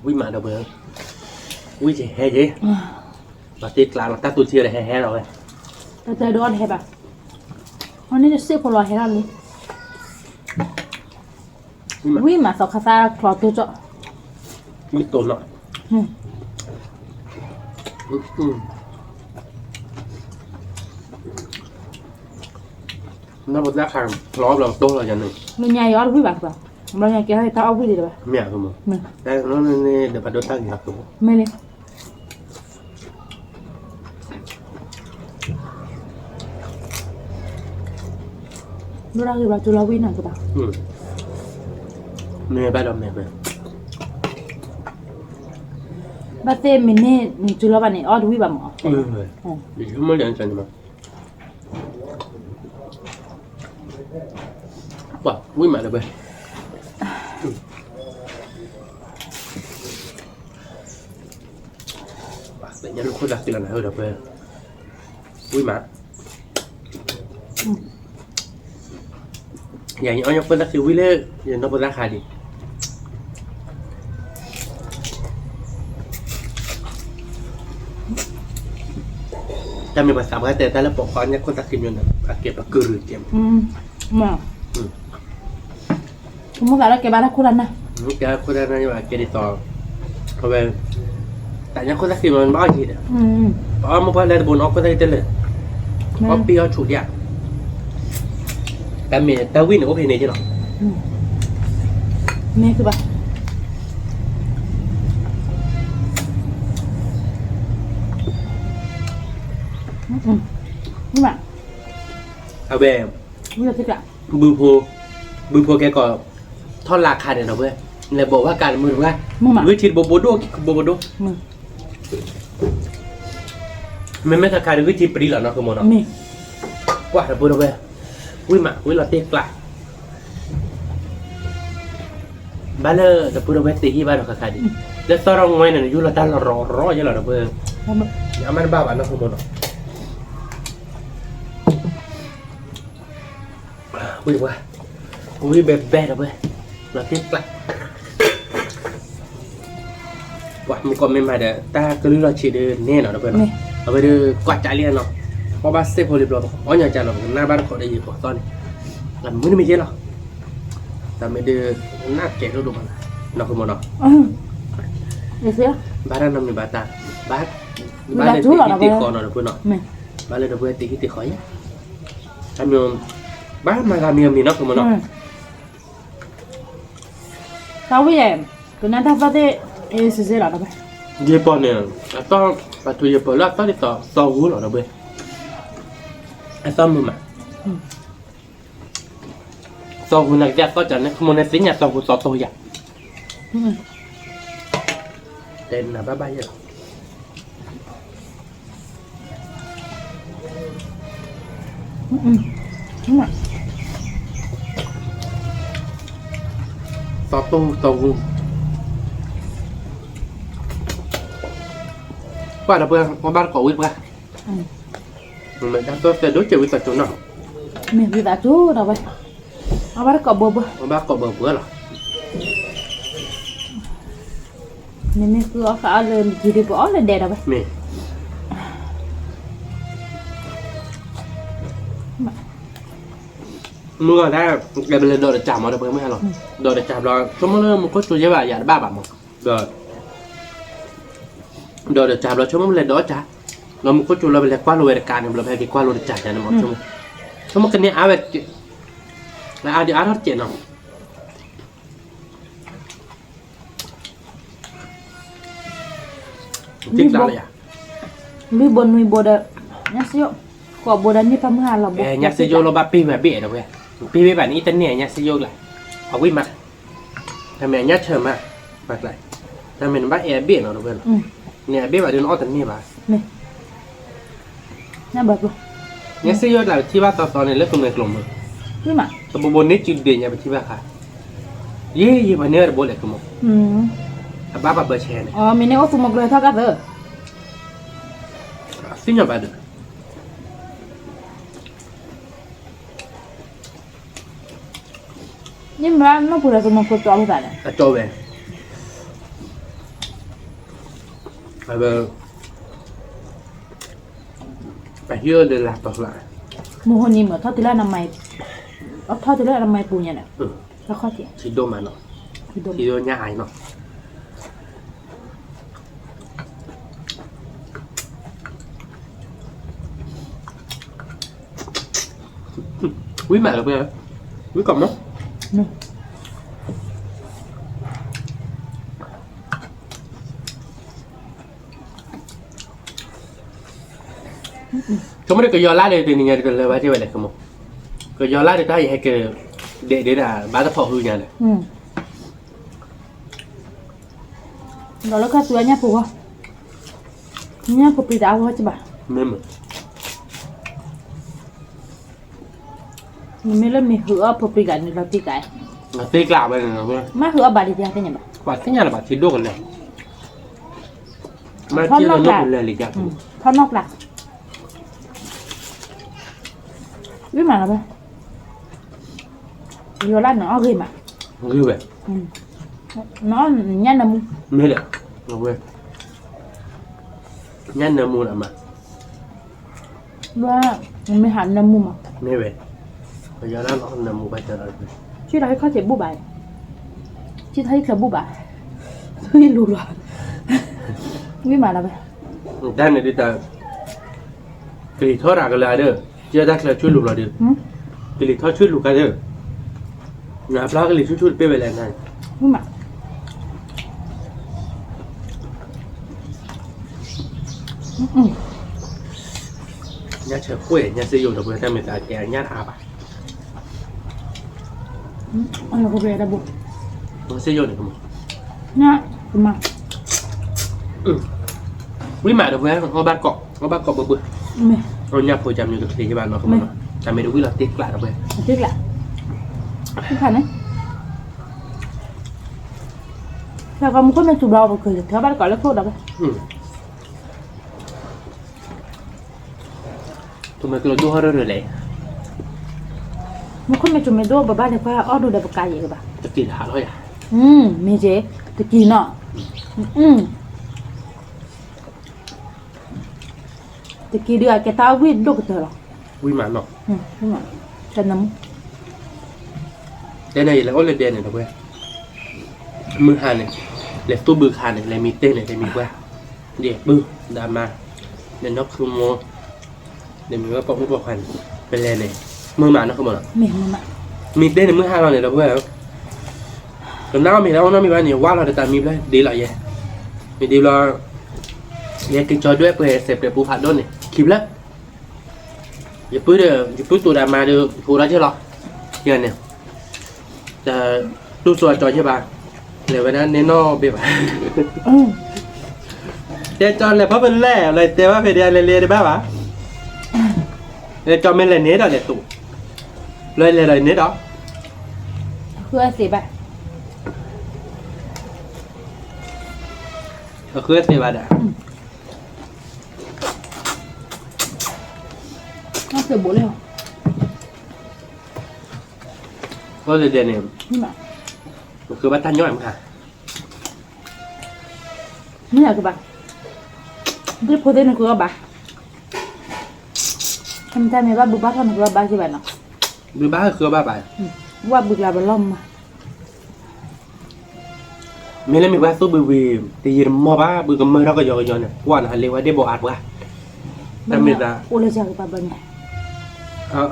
ဝံၣ်မးဒီးဝဲ, ဝံၣ်က့ၤဟဲက့ၤ, ပှၤသ့ကျးလီၤ တၢ်သူထံဒီးဟဲဟဲလီၤဝဲ, တၢ်တဲဒိးအီၣ်တဟဲဘၣ်, အန့ၣ်တစ့ၢ်ဖိလီၤဟဲလီၤလံ ဝံၣ်မးသီခါသၣ်ချီတိကၠီၣ်, ဝံၣ်တိနီၤ, နီၢ်ပသၣ်ခါချီဘျီတိလီၤယၤန့ၣ်, လၢညါယအီၣ်တဝံၣ်ဘၣ်, ဘျီညါကဲထီၣ်တၢ်အီၣ်ဝံၣ်ဒံးလၢၤဘၣ်, မ့ၢ်ဧါ, မ့ၢ်ဒီးပှၤဒိတၢ်ဂ့ၤလီၤ, မ့ၢ်လံ ဒိၣ်တၢ်ဂ့ၤဘၣ်ကၠိလီၤဝံၣ်နၤကဘၣ်, မ့ၢ်ဘၣ်ဒီးမ့ၢ်, ဘၣ်သ့ၣ်မ့ၢ်န့ၣ် နကၠိလီၤဘၣ်န့ၣ် အီၣ်တဝံၣ်ဘၣ်မး, မ့ၢ်, ပှၤဝံၣ်မးဒီးဝဲ, ပှၤသ့ၣ်ညါလၢခိၣ်သၣ်ဃံလီၤနၤဧၢဒီးဝဲ, ဝံၣ်မး ယၤယအီၣ်ညၣ်ခိၣ်သၣ်ဃံဝံၤလၢ ယနီၢ်ဖိသၣ်ခါဒံး, တၢ်မ့ၢ်ပှၤသးပှၢ်တဲတၢ်လၢပိာ်ခွါညၣ်ခိၣ်သၣ်ဃံမ့ၢ်န့ၣ် အကဲပကရူၢ်ကဲ, မ့ၢ် မ့ၢ်သးလၢကဲဘၣ်တၢ်ခိၣ်တၢ်နၢ်, ကဲခိၣ်တၢ်နၢ်ယဘၣ်ကဲဒ်သိး, အဝဲ, တၢ်ညၣ်ခိၣ်သၣ်ဃံမ့ၢ်ဘၣ်အီၣ်က့ၤဒီး, ပအီၣ်မိၢ်ပှၢ်လၢတဘိန့ၣ် အီၣ်ခိၣ်သၣ်ဃံတလၢာ်, အီၣ်ပ့ၢ်အီၣ်ဆူၣ်ဒံးဧါ, တၢ်မ့ၢ်တၢ်ဝံၣ်န့ၣ်အိၣ်ဖဲန့ၣ်က့လီၤ, မ့ၢ်ကဘၣ်, အဝဲ, ဘုဖိကဲကီး, ထီၣ်လၢခါန့ၣ်ဒီးဝဲ, လဲၤဘိးဝဲကးတမုာ်တဝဲ, ဂုၢ်ထံတဘိဘိဒိၣ်, ဘိဘိဒိၣ်, မ့မ့ၢ်ခါခါတဂုၢ်ထံပရံလီၤနီၢ်ကမီၢ်နီၤ, ကွၢ်တဘိဒီးဝဲ, ဝံၣ်မး ဝံၣ်လီၤတ့ကျး ဘၣ်လၢတပူၤဒီးဝဲသ့ၣ်ဟံၣ်ဘၣ်ဒီးခါခါဒံး, လၢသီၣ်ထီၣ်ငွဲန့ၣ် ယူၢ်လီၤတၢ်လီၤရီၤရီၤယဲလီၤဒီးဝဲ, အမ့ၢ်တဘၣ်ဘၣ်နီၢ်ကမီၢ်နီၤ, ဝံၣ်ဝဲ, ဝံၣ်ဘဲဘဲဒီးဝဲ, လီၤတ့ကျး, ပှၤမုၢ်ကီၢ်မ့ၢ်မၤဒီး တၢ်ကလုၢ်လီၢ်ဆံးဒုးန့ၢ်နီၤ ဒီပုၢ်ဝဲၢ်နီၤ, အဝဲဒုးကွၢ်ကၠးလံနီၤ, ပှၤဘၣ်စ့ၢ်ဖိလံဘျီ ပကအီၣ်ညီကၠးလီၤ ပကနၣ်ဘၣ်တခီဒီးယံာ်ပှၤသီန့ၣ်, မုၢ်နံၤမ့ၢ်ယဲလီၤ, တၢ်မ့ၢ်ဒုး နၢ်ကဲၤဒိၣ်ဒိၣ်မးလီၤ, နီၢ်ခိမ့ၢ်နီၤ, ဘၣ်တၢ်နီတမံၤဘၣ်တၢ်, ဘၣ်, ဘၣ်လၢတ့ၢ်တံၢ်ဃီနီၤ ဒီပုၢ်ဝဲၢ်နီၤ, ဘၣ်လၢဒီပုၢ်ဝဲၢ်တ့ၢ်တံၢ်ဃီယဲ, တၢ်မ့ၢ်, ဘၣ်မၤဂၤမံၤဂၤမံၤနီၢ်ခိမ့ၢ်နီၤ တၢ်ဝံၣ်ယဲ, ကနၣ်တၢ်သီၣ်သ့ၣ်, အ့စ့စ့လီၤဒီးဝဲ, ယပီၤန့ၣ်, အသီၣ်, ပှၤထူယပီၤလၢအသီၣ်ဒ်သိးသီဂူၤလီၤဒီးဝဲ, အသီၣ်မုာ်မး, သီဂူၤနာ်က့အသီၣ်ကၢန့ၣ် ခမီန့ၣ်သ့ၣ်ညါသီဂူၤသီသီယၤ, တဲနၤဘၣ်ဘၣ်ယဲလီၤ သီတိၢ်သီဂူၤ, ပှၤဒီပုၢ်ဝဲၢ် အီၣ်ဘၣ်တကိးဝံၤပှၤ, မ့ၢ်တၢ်သီၣ်သဲဒိၣ်ကဲဝံၤသးကၠိနီၤ, မ့ၢ်ဝံၤသးကၠိဒီးဝဲ, အီၣ်ဘၣ်တကိးဘၢဘၢ, အီၣ်ဘၣ်ကိးဘၢဘၢလီၤ, မ့မ့ၢ်ဃုအီၣ်ဃးအီၣ်လၢမ့ၢ်က့ၤဒုးပအီၣ်လၢဒဲးဒီးဝဲ, မ့ၢ် မုၢ်ဂီၤဒၣ်, ကဲပလဲၤဒီးတစၢ်မး ဒီပုၢ်ဝဲၢ်မုၢ်ဟါလီၤ, ဒီးတစၢ်ဘျီ ဆိကမိၣ်လၢမူခိၣ်စူၤယဲဘၣ်ယၤတဘၣ်ဘၣ်မး, ဒီး, ဒီးတစၢ်ဘျီဆိကမိၣ်ပလဲၤဒီးတစၢ်, ဒီးမူခိၣ်စူၤလီၤပလဲၤကွၢ်လိဝဲတကးန့ၣ်ဘျီ ပဟဲက့ၤကွၢ်လိတစၢ်ယၤန့ၣ်မး, ဆိကမိၣ်, ဆိကမိၣ်ကန့ၢ်အါဝဲ, အါဒံးအါထီၣ်တကဲးနီၤ သံကျါလၢယၤ, လွံၢ်ဘိနွံဘိဒီး, ညၣ်စ့ယိၣ်, ဃိးဘိဒီးန့ၢ်ပှၤမုၢ်ဟါလီၤဘိ, ညၣ်စ့ယိၣ်လီၤဘၣ်ပ့ၢ်ဝဲဘ့ၣ်ဒီးဝဲ, ပ့ၢ်ဝဲဘၣ်န့ၣ် အံၤတန့ၢ်ညၣ်စ့ယိၣ်ကျါ, အဝံၣ်မး, တၢ်မ့ၢ်အညၣ်ဆၢမး, မၤကျါ, တၢ်မ့ၢ်နဘၣ်အဲၣ်အဘ့ၣ်နီၤဒီးဝဲလီၤ, န့ၣ်အဘ့ၣ်ဘၣ်ဒုးနအီၣ်တန့ၢ်ဘၣ် ညၣ်စ့ယိၣ်ကျါပထံၣ်ဘၣ်သီသီန့ၣ် လၢသူၣ်မဲာ်ကျိၤမုၢ်, တဘိဘိန့ၢ်စုဒ့ၣ်ညါပထံၣ်ဘၣ်ဃါ, ယံာ်ယံာ်ပှၤန့ၢ်ဝဲတဘိလဲၣ်ကမိၢ်, အဘၣ်ပှၤဘၢဆဲန့ၣ်, မ့ၢ်န့ၢ်အိၣ်သူၣ်မဲာ်ကျိၤဟဲထီၣ်ကါသၢ, သ့ၣ်ညါဘၣ်ဒီး န့ၣ်မ့ၢ်နီၢ်ပူၤဒီးသူၣ်မဲာ်ကျိၤကၠီဝဲသးလဲၣ်, ကၠီဝဲ, အဝဲ ပဟံၣ်အီၤဒီးလၢ်ပၢၢ်ဖျါ, မုၢ်ဟိနံၤမ့ၢ်ထီၣ်တုၤလၢနမၤ, အထီၣ်တုၤလၢနမၤပူၤညါန့ၣ်, ထံဒိၣ်မးနီၤ, ထံဒိၣ်ညါအံၤနီၤ, ဝံၤမးလၢပှဲၤ, ဝံၤကီးမး ဆိကမိၣ်ဒီးကယီၤလၢ်ဒီးတနံၤညါတကလၢၤဘၣ်ထံၣ်ဝဲလဲၣ်ကမိၢ်, ကယီၤလၢ်ဒီးတၢ်ယဟဲက့ၤ, ဒဲးဒဲးဒၣ်ဘၣ်တဖီၣ်ဃုညါဒီး, ဒီးလၢခါသူအညၣ်ဖိဂီၢ်, ညၣ်ဖိပျံၤတအါဝဲကဘၣ်, မ့ၢ်မ့ၢ်, နမ့ၢ်လၢမ့ၢ်ဟုးအီၣ်ဖိပျံၤဂၤန့ၣ်လီၤတံၢ်ကါ, သ့ကျါဝဲန့ၣ်, မ့ၢ်ဟုးအီၣ်ဘၣ်ဒံးတသ့ၣ်ညါဘၣ်, ပှၤသ့ၣ်ညါလၢၤဘၣ်ထံဒိၣ်ကလဲာ်, မ့ၢ်ထံလီၤနီၢ်ကလဲာ်လံ, ထီၣ်နီၢ်ကျါ, ဝံၤမးလီၤဘၣ်, ယီၤလၢ်နအီၣ်ဂ့ၤမး, ဂ့ၤဝဲ, နအီၣ်ညၣ်နၢမူ, မ့ၢ်ဒီး, ဝဲ, ညၣ်နၢမူလၢမး မ့ၢ်ဟးနၢမူမး, မ့ၢ်ဝဲ, ပယီၤလၢနအီၣ်နၢမူဘၣ်တၢ်လီၤ, ဆံထီၣ်ဟံၣ်ခီၣ်ထံးဘူၣ်ဘၣ်, ဆံထီၣ်ဟံၣ်ချၢဘူၣ်ဘၣ်, ဆူယလူၤလီၤ, ဝံၤမးလီၤဘၣ်, တၢ်န့ၣ်ဒ်တၢ် ကလံၤထီၣ်တၢ်ကလၢၤဒီး, ကဲတၢ်ချၢဆူလူၤလီၤဒီး, ကလံၤထီၣ်ဆူလူၤကါဒီး, နဖျါကလံၤဆူဆူတပ့ၢ်ဝဲလဲၣ်နၤ, မ့ၢ်မး, ညၣ်ဆၢကွဲၢ် ညၣ်စ့ယိာ်ဒီးပှၤတၢ်မ့ၢ်သးကဲအညၣ်တအါဘၣ်, စ့ယိာ်န့ၣ်ကမၤ, ညၣ်ကမၤ, ဝံၤမးဒီးပှၤ အီၣ်ဘၣ်ကိး, အီၣ်ဘၣ်ကိးဘၢဘၢ, အီၣ်ညၣ်ဖိကမံၤတချ့ဘၣ်နီၤ, တၢ်မ့ၢ်တဝံၣ်လီၤတ့ကျးဒီးပှၤ, တ့ကျး, တခါန့ၣ်, တၢ်ကမူခိၣ်မ့ၢ်စူၤဘျီပကထၢဘၣ်တကိးလၢခိၣ်ဒီးပှၤ သူၣ်မဲာ်ကျိၤဒိၣ်ဟီၣ်ရၢၢ်ရၢၢ်လဲၣ်, မူခိၣ်မ့ၢ်သူၣ်မဲာ်ဒိၣ် ပဘၣ်လဲၤကွၢ်အီၣ်ဒိဒီးပကါယဲၢ်ကဘၣ်, တက့ၤတဟးလီၤယၤ, မ့ၢ်က့, တက့ၤနီၤ, က့ၤဒုးအကဲတၢ်ဝံၣ်ဒိၣ်ကတၢၢ်လီၤ. ဝံၣ်မးနီၤ. တဲနမူ တဲန့ၣ် ယလဲၤအိၣ်လၢဒဲန့ၣ် ဒီပုၢ်ဝဲၢ်, မုၢ်ဟါန့ၣ် လဲၤသူၣ်ဘုခါန့ၣ် လဲၤမံတ့ၢ်န့ၣ် လဲၤမံပှၢ်, ဒဲပုၢ်ဒီးအမါ, ဒီးနီၢ်ခုမိၢ်, ဒီးမံဝဲပိာ်မုၣ်ပိာ်ခွါန့ၣ် ပလဲၤန့ၣ် မုၢ်မးနီၢ်ခိမးနီၤ. မံတ့ၢ်န့ၣ် မုၢ်ဟါလီၤန့ၣ် ဒီပုၢ်ဝဲၢ်ဧၢ, ကနၣ်အီၣ်မ့ၤလၢအီၣ်နီတမံၤဘၣ်န့ၣ် ဝါလီၤဒီးတၢ်မံဘျီဒ်လီၤယဲ, မ့ၢ်ဒ်ဘျီ ယဲက့ၤကၠီဒွဲၣ်ပှဲၤ စဲးပှဲၤပူဖးဒိၣ်န့ၣ် ခံဖျၢၣ်, ယပုၢ်ဒီး ယပုၢ်တိၤဒီးမါဒီး ဟိးထီၣ်က့ၤလီၤ, ယဲန့ၣ် တတူၢ်စိအကၠီယဲဘၣ်, လဲၤဝဲဒၣ်န့ၣ်နီတဘ့ၣ်ဘၣ်, တဲကၠီလဲၤဖီပလဲၣ် လၢတဲဘၣ်ဖဲဒၣ်လဲၤလဲၤတဘၣ်ဘၣ်, လဲၤကၠီမ့ၢ်လဲၤန့ၣ်ဒီးလဲၤတိၤ, လၢလဲၤဒီးန့ၣ်ဒီး အဃုအသ့ၣ်ဘၣ်, အဃုအသ့ၣ်ဘၣ်ဒီး အသ့ၣ်ဘိးလၢ အဃုဒဲးန့ၣ် နဃုဘၣ်တၢ်ညီမး, မ့ၢ်ကဘၣ်, ဒ်ဖိသ့ၣ်နဃုအီၣ်ဘၣ်, တမ့ၢ်ဘၣ်ဘုဘၣ်ထီၣ်နဃုအီၣ်ဘၣ်က့ၤဘၣ်နီၤ, ဘုဘၣ်ဃုအီၣ်ဘၣ်ဘၣ်, ဝဲဘုကျါဘၣ်လီၤမး မ့ၢ်လၢမ့ၢ်ပှၤသူၣ်ဘုဘု, တယံာ်တမီၢ်ဘၣ် ဘုကမၢထီၣ်ကယီကယီန့ၣ် ကွၢ်နဟးလ့ဝဲဒ့ၣ်ဘီအါပှၤ, တၢ်မ့ၢ်သး, အိၣ်လၢကပၤဘၣ်န့ၣ်,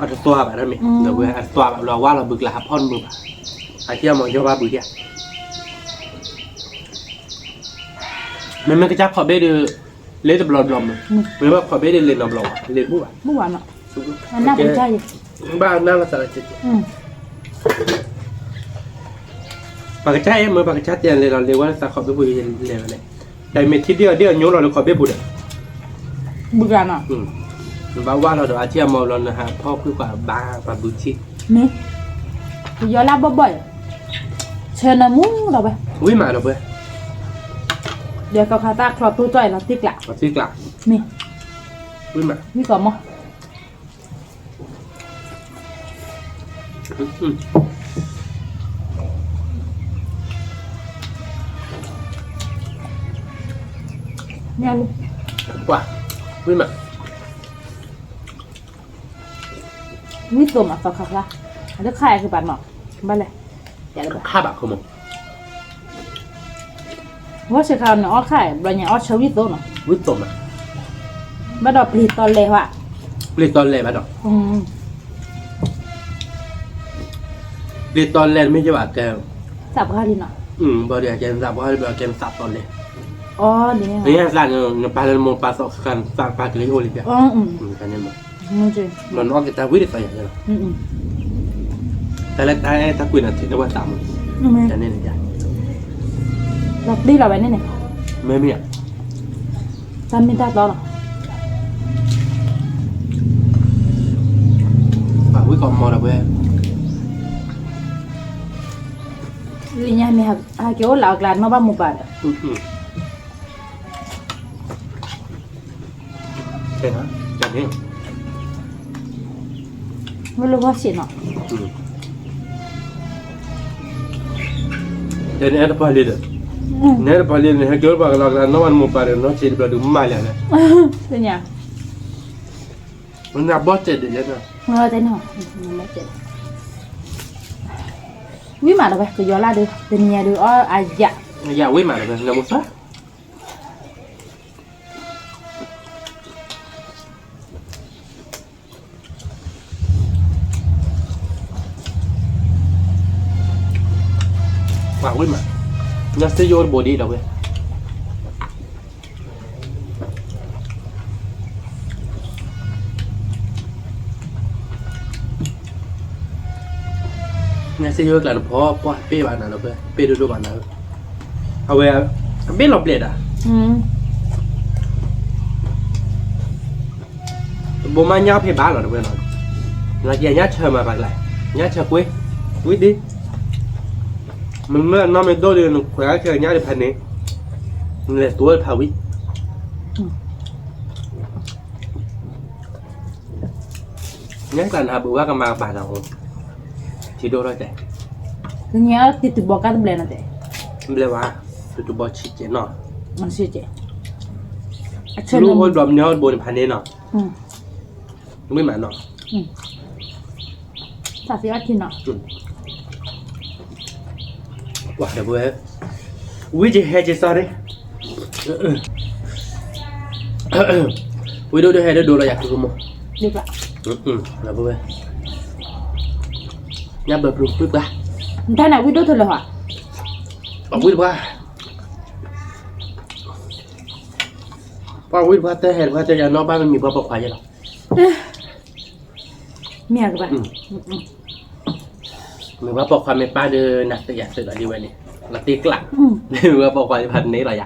အတသွါဘၣ်တၢ်မ့ၢ်, ဒီးဝဲအတသွါဘၣ် လီၤဝါလီၤဘုကျါဟးဖီၣ်နမုာ်ဘၣ်, အခံအမီၤယီဘၣ်ဘုဒၣ်, မ့မ့ၢ်ကစၢ်ခီၣ်ဘ့ၣ်ဒီး လ့တဘျီဘျီမ့ၢ်, မ့ၢ်ဘၣ်ခီၣ်ဘ့ၣ်ဒီးလ့နီတဘျီဘၣ် လ့ဘူၣ်ဘၣ်, ဘၣ်နၢ်လီၤသး ပှၤကစၢ်အံၤမ့ၢ်ပှၤကစၢ်တဲလဲၤလီၤလ့ဝဲလၢသးခီၣ်ဘ့ၣ်ပူၤလဲၤဝဲလဲၣ်, တၢ်မ့ၢ်ထံဒ်အီၤဒ်အီၤညိလီၤလၢခီၣ်ဘ့ၣ်ပူၤဒီး, ဘုဂၤနီၤ, နဘၣ်ဝါလီၤဒီးအထံအမီၤလီၤ နဟးဖီၣ်ကွံာ်ကွၢ်ဘါပှၤဘုထံ, မ့ၢ်, ယီၤလၢဘီၣ်ဘီၣ်, ဆၢနမူဒီးဝဲ, ဝံၣ်မးဒီးဝဲ, ဒီးကခးတၢ်ချီတိၢ်ကၠီအံၤလီၤတံၢ်ကျး, မ့ၢ်, ဝံၣ်မး, ဝံၣ်ကီးမီၢ် မ့ၢ်, ဝံၣ်သိးမးသီခါခါ, အတခါအံၤကဘၣ်နီၤ, ဘၣ်လဲၣ်, ခါဘၣ်ခိၣ်မး ဝဲစ့ၢ်ကီးန့ၣ်အီၣ်ခါအံၤ ဘျီညါအီၣ်ဆၢဝံၣ်သိးနီၤ, ဝံၣ်သိးမး, ဘၣ်ဒီးပျံၤတီလဲၣ်ဟါ, ပျံၤတီလဲၣ်ဘၣ်ဒီး, ပျံၤတီလဲၣ်တမ့ၢ်ယဘၣ်ကဲ, သးပှၢ်လံနီၤ, ဘၣ်ဒီးကဲသးပှၢ်လံ ဘၣ်ကဲသးတီလဲၣ်, အီၤဒ်န့ၣ်, နသးန့ၣ် နပာ်လၢနမိၢ်ပာ်သီခါ သးပာ်ကလၢယအိၣ်လံ, တၢ်န့ၣ်မး, မ့ၢ်နအီၣ်က့ၤတၢ်ဝံၣ်တသီယၤ, တၢ်လၢတၢ်အဲၣ်တၢ်ကွံာ်န့ၣ် ထံၣ်လၢဝဲသးမး, တၢ်န့ၣ်န့ၣ်, လီၤပျံၤလီၤဝဲန့ၣ်န့ၣ်, မ့ၢ်မ့ၢ်, တၢ်မ့ၢ်တၢ်တီလီၤ, ပာ်ဝံၣ်ကီးမီၢ်ဒီးဝဲ, လၢညါမ့ၢ်ဟးက့ၤအိၣ်လၢအကျါနီၢ်ဘၣ်မိၢ်ပၢ်ဒီး မ့ၢ်လၢဂီၢ်ဆံးနီၤ, တဲနအဲၣ်တပှၢ်လံဒီး, နအဲၣ်တပှၢ်လံန့ၣ် ဟဲက့ၤအိၣ်ပှၤကလီကလီနီၢ်ဘၣ်နမိၢ်ပၢ်ဒီး နီၢ်ဆံးတဘျီဒုးမၤလၢ်န့ၣ်, နဘီၣ်စဲးဒံးယဲန့ၣ်, ဝံၣ်မးဒီးဝဲ ကယီၤလၢ်ဒီး တနံၤညါဒီး အီၣ်အယၣ်, ယဝံၣ်မးဒီးဝဲ နမိၢ်သၣ် ပှၤဝံၣ်မး, ညါစ့ယိတဘိဒံးဒီးဝဲ, ညါစ့ယိကျါတဖီ ပှၢ်ပ့ၢ်ဘၣ်နၤဒီးဝဲ ပ့ၢ်ဒိၣ်ဒိၣ်ဘၣ်နၤ, အဝဲ အဘ့ၣ်လီၤဘျဲးဒၣ် ဘိမးညါဖဲဘၣ်လီၤတဝဲနီၤ, လၢကညါဆၢမၤပှၤကျါ, ညါဆၢကွ့, ဝံၣ်ဒံး, မ့မ့ၢ်နီၢ်မ့ၢ်ဒိၣ်ဒီး နခွဲးအါဆၢညါတဖၣ်န့ၣ်, နလဲၤတိၤတဖၣ်ဝံၣ်, ညါကျါနဟးဘုးဝဲကမၤကပၤနီၤ, ထံဒိၣ်ထီၣ်တဲ, ညါတတုၤဘီကါတဘျဲၣ်နီၤတဲ, ဘျဲၣ်ဝဲ, တတုၤဘီဆံးကဲနီၤ, ဆံးကဲ, အဆၢနအိၣ်ဘျီမနုၤအိၣ်တဘိန့ၣ်ဖးန့ၣ်နီၤ ဝံၣ်မးနီၤ, သးသ့အီၣ်ထံနီၤ, ကွၢ်ဒီပုၢ်ဝဲၢ်, ဝံၣ်ကဟဲက့ၤစၢ်န့ၣ်, ဝံၣ်ဒိၣ်ဒိၣ်ဟဲဒိၣ်ဒိၣ်လီၤယၤ ကုကမိၢ်, ဒီပုၢ်ဝဲၢ်, ညၣ်ဘၢပျူၤဝံၣ်ပှၢ်, တၢ်န့ၣ်ဝံၣ်ဒိၣ်ထီၣ်လၢၤဟီ, အဝံၣ်တပှၢ် ပှၤဝံၣ်တပှၢ်တဲဟဲတပှၢ်တဲယၤနီၢ်ဘၣ် မ့မ့ၢ်ပှၤပိာ်ခွါယဲလီၤ, မ့ၢ်အကဘၣ်, မ့ၢ်ပှၤပိာ်ခွါမ့ၢ်ပၢ်ဒီး နၤသုးယၤသုးလီၤဒ်ဝဲန့ၣ်, လီၤတ့ကျး, မ့ၢ်ပှၤပိာ်ခွါဖးန့ၣ်လီၤယၤ,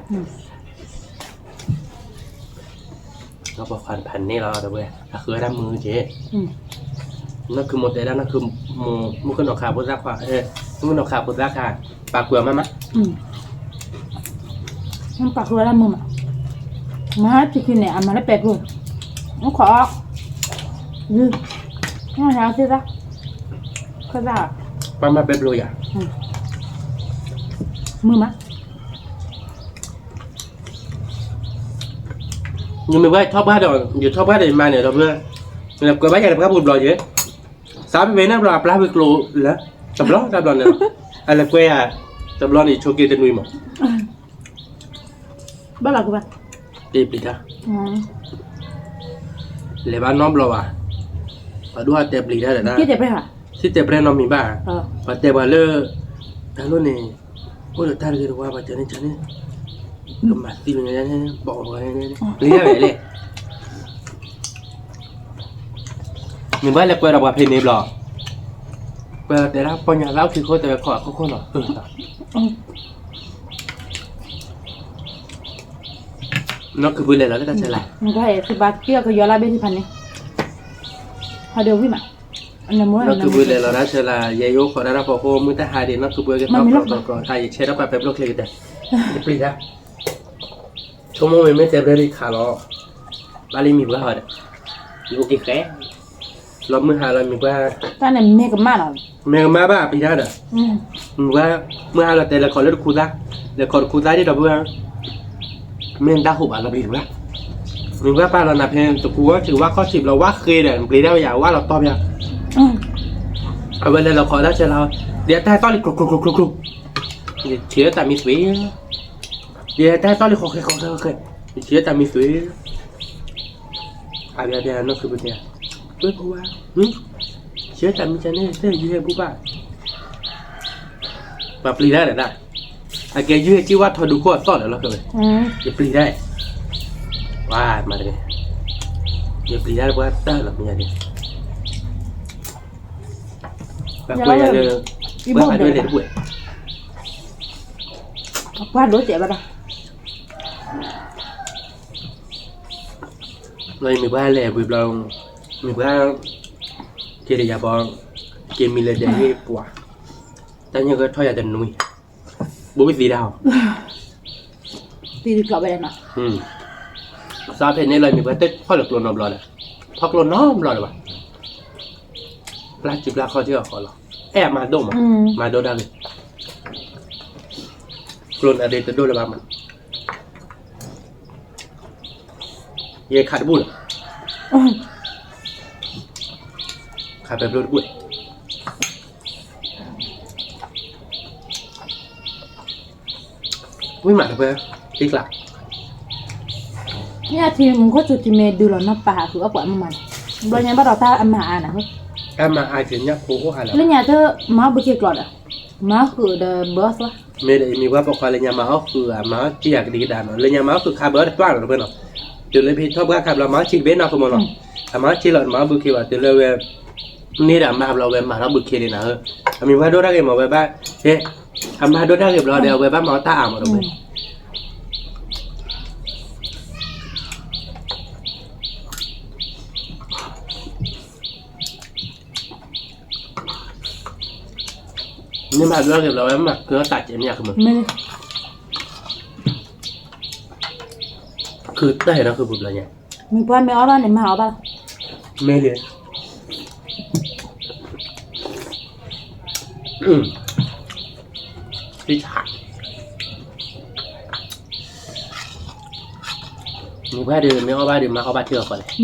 ပှၤပိာ်ခွါဖးန့ၣ်လီၤ ဒီပုၢ်ဝဲၢ် အဃုဝဲဒၣ်မုာ်က့ၤ နီၢ်ခုမိၢ်တဲဒၣ် နီၢ်ခုမိၢ် မုၣ်ကနီၤခးဖိသၣ်ခွါ, မုၣ်ကနီၤခးဖိသၣ်ခါ, ပာ်ကွံာ်အီၤမးမး, ပာ်ကွံာ်ဝဲဒၣ်မုာ်မး, မၤဟါတံၤခံန့ၣ် အမၤလၢပဲာ်ကျိၤ, အိၣ်ခိးအီၤ, သၣ်, ပှၤမၤပဲာ်ကျိၤယၤ, မုာ်မး ယမ့ၢ်ပှၤထီၣ်ပှၢ်ဒီး ယထီၣ်ပှၢ်ဒီးယမါန့ၣ် ဒီပုၢ်ဝဲၢ်, လဲၤကွဲးဘၣ်ယၤတပှၢ်ပူၤတဘျီက့ၤ, စးဖဲဖဲန့ၣ်ဘျီ အပျၢ်ဝံၤကျိၤလၢ တဘျီတဘျီန့ၣ်လီၤ, အလဲၤကွဲးယၤ တဘျီန့ၣ် ယဆိးက့ၤတနွံမး, ဘၣ်လီၤကဘၣ်, တပျံၤတၢ်, လဲၤဘၣ်နီတဘျီဘၣ်, ပှၤဒိၣ်ဟးတဲပျံၤတၢ်ဒီး စံၣ်တဲၤပြဲၢ်နီတမံၤဘၣ်, ပှၤတဲပှၤလၢ တၢ်လိၣ်န့ၣ် အိၣ်ဒီးတၢ်တဂ့ၤတဝါ ပှၤကၢန့ၣ်ကၢန့ၣ် ကမၤသံန့ၣ် ဘီၣ်ဝဲန့ၣ် ပျံၤတၢ်ဝဲလဲၣ်, မ့ၢ်ဘၣ်လဲၤကွဲးဒီးပှၤဖဲန့ၣ်ဘျီ, ကွဲးဒီးတဲဒၣ်ပီညါသးအိၣ်ခံခိၣ် တဲဝဲခိၣ်အခိၣ်ခိၣ်နီၤ, နီၢ်ခုပူၤလဲၤလီၤလၢတၢ်ဆဲးလၤ, ကယီလၢဘ့ၣ်သ့ၣ်တဖၣ်န့ၣ်, ဟီဒီးဝံၣ်မး, နီၢ်ခုပူၤလဲၤလီၤတၢ်ဆဲးလၤ ယဲယအိၣ်ခိးတၢ်တၢ်ဖီခိၣ် မုၢ်တၢ်ဟါဒံး နီၢ်ခုပူၤက့ၤထီၣ်ကျီကျီကျီ ယဆဲးထီၣ်ပှၤပဲာ်ဘျီၣ်ချ့ကတၢၢ်, ယပျံၤတၢ် ဆိကမိၣ်မ့မ့ၢ်တဲဘျဲၣ်လံခးလီၤ, ဘၣ်လံမံၤပှၢ်ဟီဒီး ယအိၣ်က့ၤဃဲ, လီၤမုၢ်ဟါလီၤမံၤပှၢ်, တၢ်န့ၣ်မ့ၢ်ကမၣ်လီၤ, မ့ၢ်ကမၣ်ဘၣ်ပျံၤတၢ်ဒီး, မံၤပှၢ်, မုၢ်ဟါလီၤတဲလဲၤခိးလၢတခူသၣ်, လဲၤခိးတခူသၣ်ဒ်ဒီပုၢ်ဝဲၢ်, မ့ၢ်တၢ်ဟိးဘၣ်လီၤပျံၤတပှၢ်, မံၤပှၢ်ပာ်လီၤနၤဖဲတခူဝၣ်ဆံးဝၣ်ခီၣ်ဆံးဘျီ ဝၣ်ဃ့ဒီး ပျံၤတၢ်ဝဲယၤ ဝၣ်လီၤတီၢ်ပျၢ်, အဝဲလဲၤလီၤခိးတၢ်ဆဲးလၤ, ဒ်အတၢ်ဟဲတီၢ်လံ ကျိၤကျိၤကျိၤကျိၤကျိၤ, ယထံၣ်လၢတၢ်မံၤသွံၣ် ယတၢ်ဟဲတီၢ်လံ ဃီဃဲဃီဃဲဃီဃဲ, ယထံၣ်လၢတၢ်မံၤသွံၣ်, အဘၣ်ဘၣ်နီၢ်ခုပူၤတဲ, ဝဲဖိဝါ, ထံၣ်လၢတၢ်မံၤကန့ၣ် သ့ၣ်ယဟဲဘူၣ်ဘၣ်, ပှၤပျံၤတၢ်ဒီးဒၣ်, အကဲယုၢ်ဟဲကံၣ်ဝါထီၣ်ဒူခိၣ်အသီၣ်ဒီးလီၤခဲဝဲ, ယပျံၤတၢ်, ပှၤမၤတဂ့ၤ, ယပျံၤတၢ်ပှၤတၢ်လီၤမ့ၢ်ယၤန့ၣ်, ပှၤကွဲးယၤလၢ, ပှၤဒိၣ်လဲၣ်တဘၣ်, ပှၤဒိၣ်တဲဘၣ်ဒီး လီၤအံၤမ့ၢ်ပှၤလဲၤဝံၤဘျီ, မ့ၢ်ပှၤ, က့ၤဒီးယၤဘီ, က့ၤမံၤလဲၤဒဲးဟ့ၣ်ပှၤ, တၢ်ညၣ်ကထီၣ်ယၤတနွံ, ဘိဝံသံတၢ်ဟီ, သံတကျိးဝဲဒၣ်နီၤ, စးဖဲန့ၣ်လီၤ မ့ၢ်ပှၤတထီၣ်လၢကျိနီတဘျီဒီး, ထီၣ်ကျိနီတဘျီဒီးဘၣ်, ပျၢ်စုပျၢ်ခီၣ်ထံအီၤဃီလီၤ, အဲၣ်အမၤဒိၣ်မး, မၤဒိၣ်တၢ်ဂ့ၤ, ကျိနၤဒ့တဒိၣ်လၢၤဘၣ်မး ယခးတဘူၣ်လီၤ, ခးပဲာ်ဘျိတဘူၣ်, ဝံၣ်မးတပှဲၤ, တံကျး, ညၣ်ထံမူခိၣ်စူၤထံမ့ၢ်ဒုးလီၤ နီၢ်ပၢ်ဟးဃုအီၣ်ပှၤမုၢ်မးန့ၣ်, ဘျီညါဘၣ်ဒီးတၢ်အမၤအါန့ၣ်, တၢ်မၤအါက့ၤညၣ်ဖိအိၣ်ဟါလၢ, လၢညါတမၤအီၣ်ဘုခ့ကျိးဒီး, မၤအီၣ်ဃုာ်ဒီးဘၢအီၣ်သွါ, မ့ၢ်ဒီးအံၤမ့ၢ်ပှၤပိာ်ခွါလၢညါမၤအီၣ်ဃုာ်ဧါ မၤအီၣ်က့ၤဧါကဒံကဒါနီၤ လၢညါမၤအီၣ်ဃုာ်ခါဘၢတသွါနီၤတပှဲၤနီၤ, တုၤလၢဖဲထီၣ်ပှၢ်ခါဘျီ မၤအီၣ်ဆံးတဘ့ၣ်နီၤ ကမီၤနီၤ, အမၤအီၣ်ဆံးလီၤ မၤအီၣ်ဘုခ့ဘၣ် တုၤလၢဝဲ န့ၢ်ဒီးအမါဘျီဝဲမၤထီၣ်ဘုခ့လံနၤဧၢ, အမံၤပှၢ်ဒိၣ်တၢ်ဂ့ၤမး ဝဲဘၣ်, ဟဲ, အမါဒိၣ်တၢ်ဂ့ၤဘျီဒီး အဝဲဘၣ်မၤအီၣ်တၢ်အါမးဒီးဝဲ မ့ၢ်မၤဒိၣ်တၢ်ဂ့ၤဘျီ ဝဲမၤကၢတၢ်ကဲမ့ၢ်ယါကမုာ်, ခုတၢ်ဟဲထီၣ်ခုပူၤဘျီညါ, မံၤပှၢ်မ့ၢ်အီၣ်ဘၣ်န့ၣ် မၤအီၣ်ဘၣ်, မ့ၢ်လၢ သံဆး, မံၤပှၢ်ဒီး မ့ၢ်အီၣ်ဘၣ်ဒီး မၤအီၣ်ဘၣ်ထံအီၣ်ဃီလဲၣ်,